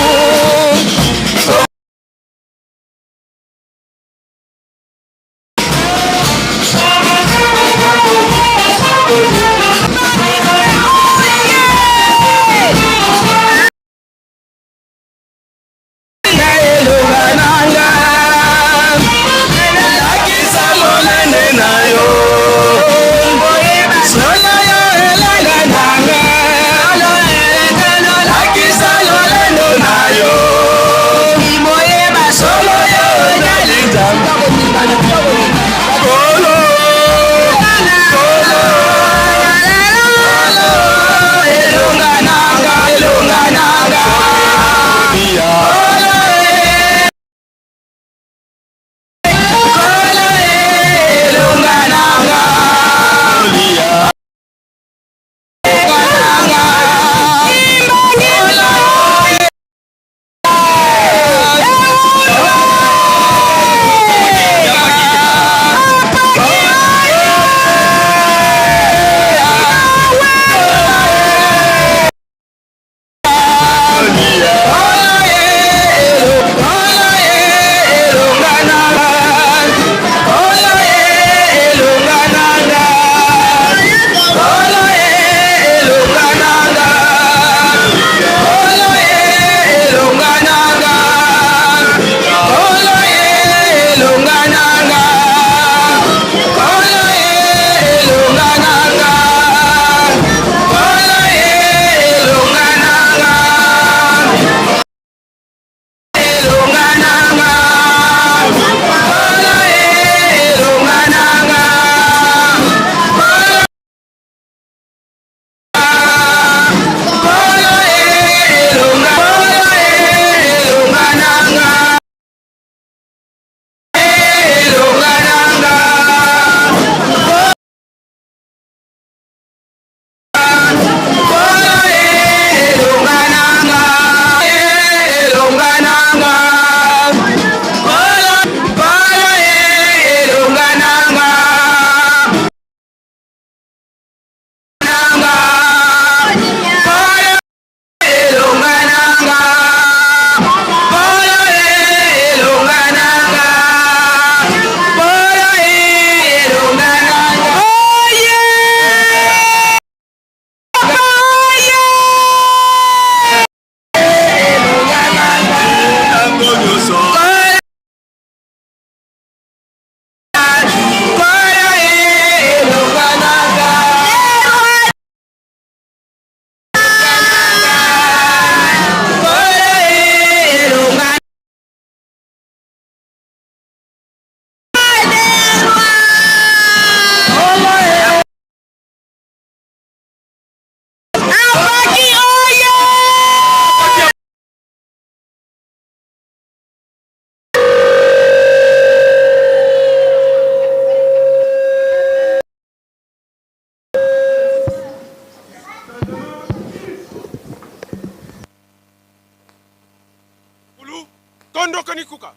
Tondokani kuka.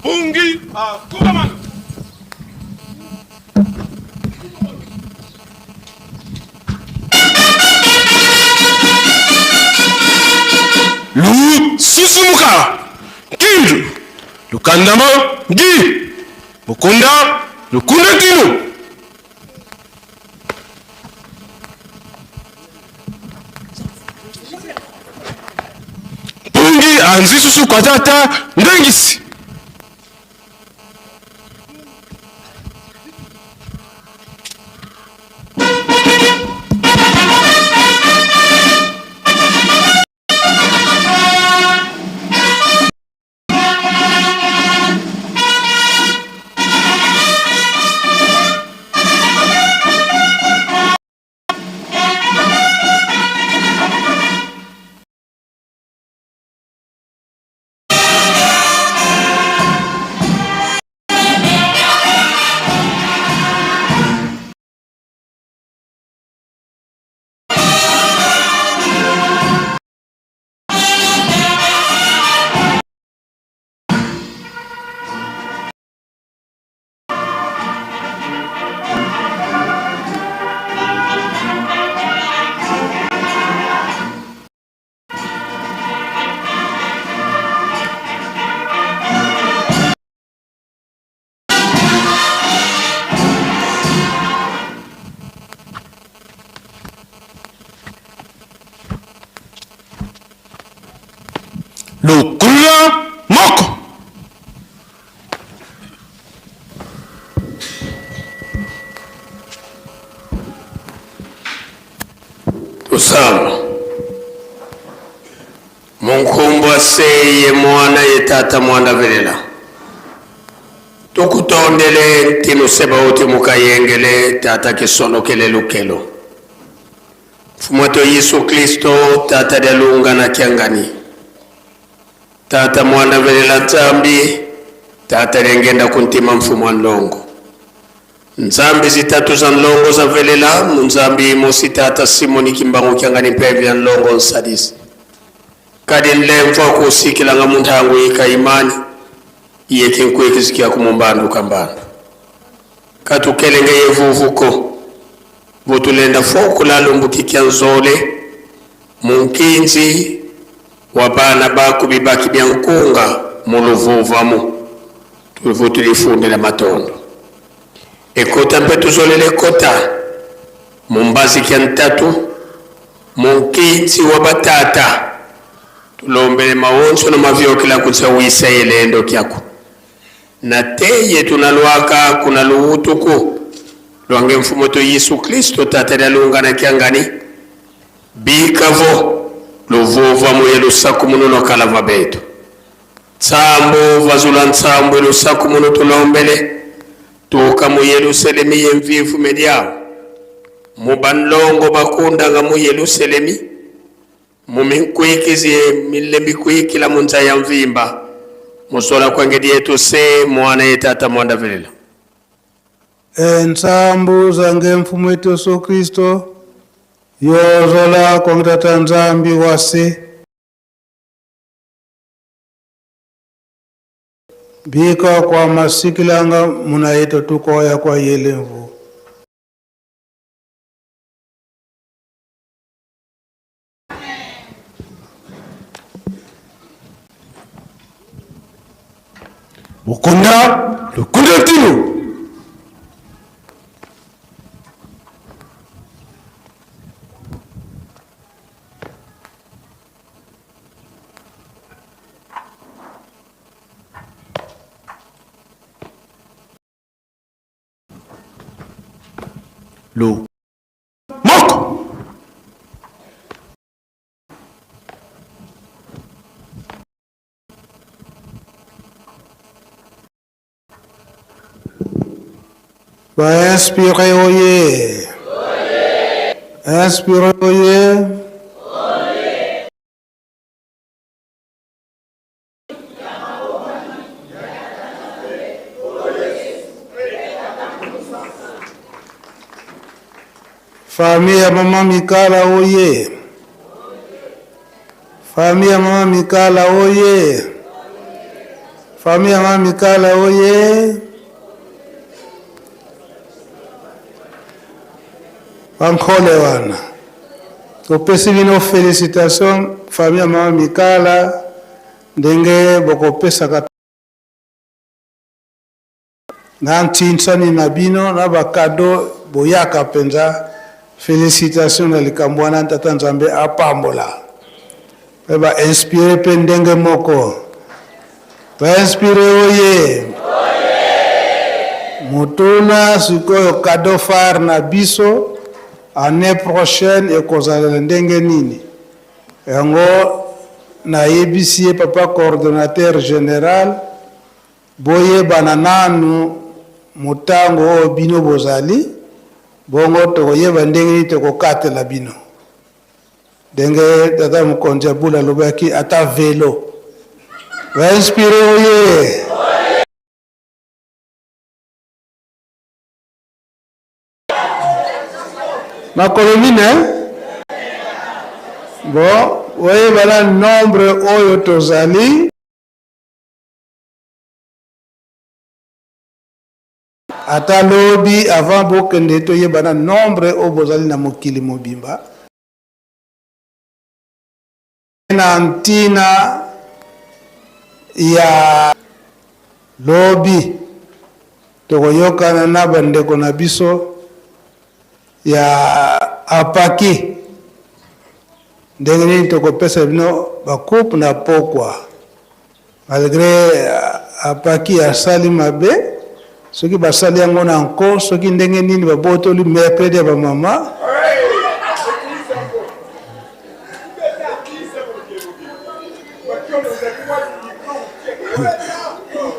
Bungi akukamana. Lu susumuka Kindu lukandama ngi mukunda lukunda kinu Mpungi anzi susu kwatata ndengisi. Nsambo. Munkumbwa seye mwana ye tata mwanda velela. Tukutondele ntinu sebaoti mukayengele tata kisonokele lukelo. Mfumu wetu Yesu Kristo tata lya lunga na kyangani. Tata mwana velela Nzambi tata lya ngenda kuntima mfumu wa nlongo. Nzambi zitatu za nlongo za velela mu Nzambi imosi tata Simoni Kimbangu kiangani mpevi ya nlongo nsadisi. Kadi nlemvwa kusikilanga mu ntangu ika imani iye kinkuikizikia ku mumbandu kambandu. Katukelenge yevuvuko vutulenda fokula lumbukikia nzole mu nkinzi wa bana baku bibaki bia nkunga mu luvuvamu. Tuvu tulifundila matondo ekota mpe tuzolela ekota mu mbazi kia ntatu mu nkinzi wa batata tulombele maonso na mavyokela kutsa wisa yelendo kyaku na teye tunalwaka kuna luwutuku lwange mfumu tu Yesu Kristo tata lyalunga na kyangani bikavo luvuva muye lusaku muno kalava betu Tsambo vazula ntsambwe lusaku muno tulombele tuka mu Yerusalemi ye mvivu mediao mu banlongo bakundanga mu Yerusalemi mu minkwikizi ye milembi kwikila mu nza ya mvimba musola kwengedi yetu se mwana ye tata mwanda velela. Entsambu zange mfumu wetu Yesu Kristo yozola kwa tata Nzambi wase bika kwa masikilanga munayeto tukoya kwa yelemvu. Mukunda lukunda tinu. Lu moko. Ba inspiré oye. Inspiré oye. Famille ya mama Mikala oye. Famille ya mama Mikala oye. Famille ya mama Mikala oye. Bankole wana. Topesi bino félicitation famille ya mama Mikala ndenge bokopesaka na ntinsani na bino na bakado boyaka mpenza. Félicitation na likambo wana, tata Nzambe apambola mpe bainspire mpe ndenge moko bainspire oye motuna sikoyo cadeau phare na biso année prochaine ekozala na ndenge nini? Yango nayebisi ye papa coordonnateur général, boyebana nanu motango oyo bino bozali, bongo tokoyeba ndenge nini tokokatela bino. Ndenge tata mokonzi ya bula alobaki ata velo bainspire oye. Makolo mine bon oyebana nombre oyo tozali ata lobi avant bokende toyebana nombre oyo bozali na mokili mobimba na ntina ya lobi tokoyokana na bandeko na biso ya apaki ndenge nini tokopesa bino bakupe na pokwa malgré apaki asali mabe soki basali yango na nko soki ndenge nini babotoli mercredi ya bamama.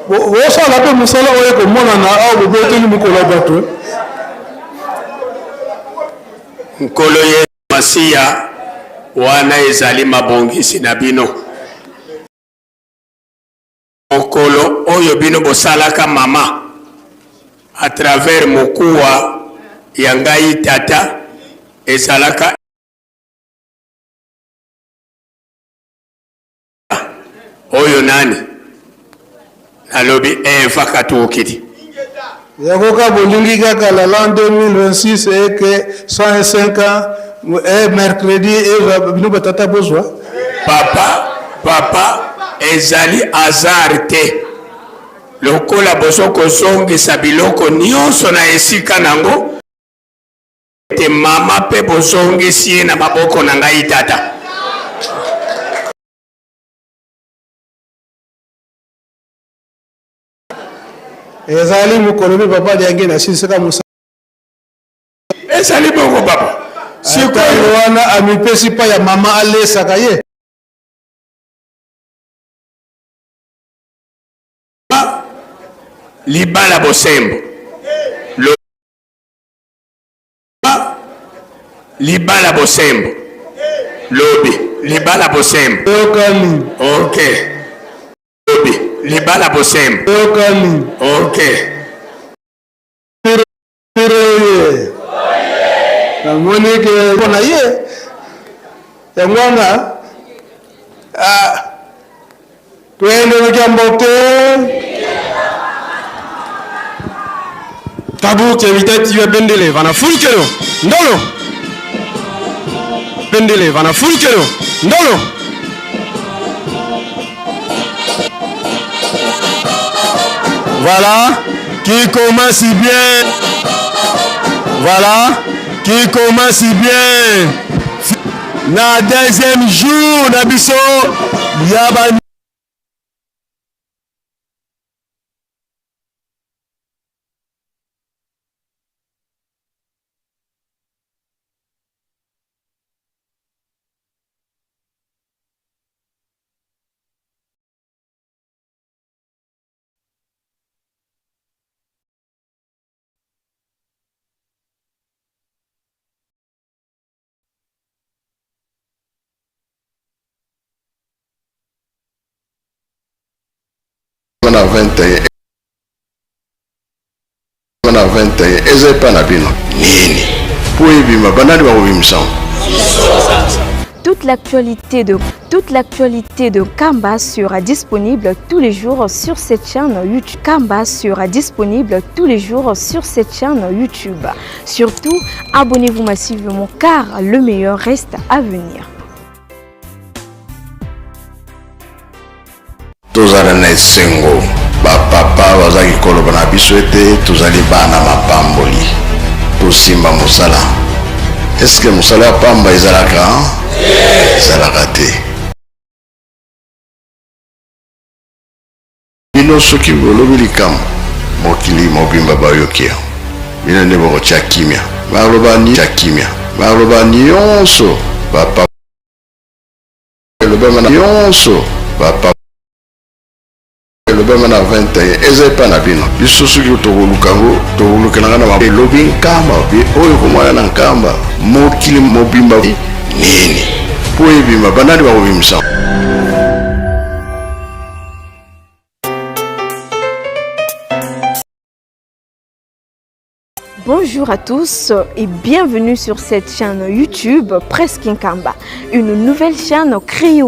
Bosala mpe mosala oyo ekomonana awa boboteli mokolo ya bato. Nkolo Yesu Masiya, wana ezali mabongisi na bino. Mokolo oyo bino bosalaka mama à travers mokuwa ya ngai tata ezalaka oyo nani nalobi Eva Katukidi. Yango ka bolingi kaka la l'an 2026 eke 105 ans eh, mercredi ezwa bino batata bozwa. Papa, papa, ezali hasard te lokola bozo kozongisa biloko nyonso na esika nango ete mama mpe bozongisi ye na maboko na ngai tata. Ezali mokolo mi papa Diangienda asilisaka mosala. Ezali bongo papa. Sikoyo wana amipesi pa ya mama alesaka ye. Libala bosembo. Libala bosembo. Lobi libala bosembo. Oyokani. Ok. Lobi libala bosembo. Oyokani. Ok. Oye. Namoni ke mpo na ye yango wana ah, toyendelaki ya mbote Tabu ke witati ya bendele vana fulkelo ndolo bendele vana fulkelo ndolo. Voilà qui commence bien. Voilà qui commence bien. Na deuxième jour na biso ya ba na 21 na 21 eza epa na bino nini mpo ebima banani bakobimisa yango? Toute l'actualité de toute l'actualité de Kamba sera disponible tous les jours sur cette chaîne YouTube. Kamba sera disponible tous les jours sur cette chaîne YouTube. Surtout, abonnez-vous massivement car le meilleur reste à venir. Tozala na esengo, bapapa bazalaki koloba na biso ete tozali bana mapamboli, tosimba mosala. Eske mosala ya pamba ezalaka? Ezalaka te. Bino soki bolobi likambo, mokili mobimba bayoki yango. Bino nde bokotia kimia. Baloba ni kimia. Baloba nyonso bapapa elobama na nyonso bapapa elobama na 21 eza epa na bino. Biso soki tokoluka yango, tokolukelanga na elobi nkamba oyo komwana na nkamba mokili mobimba nini mpo ebima banani bakobimisa. Bonjour à tous et bienvenue sur cette chaîne YouTube Presse Kinkamba, une nouvelle chaîne créée.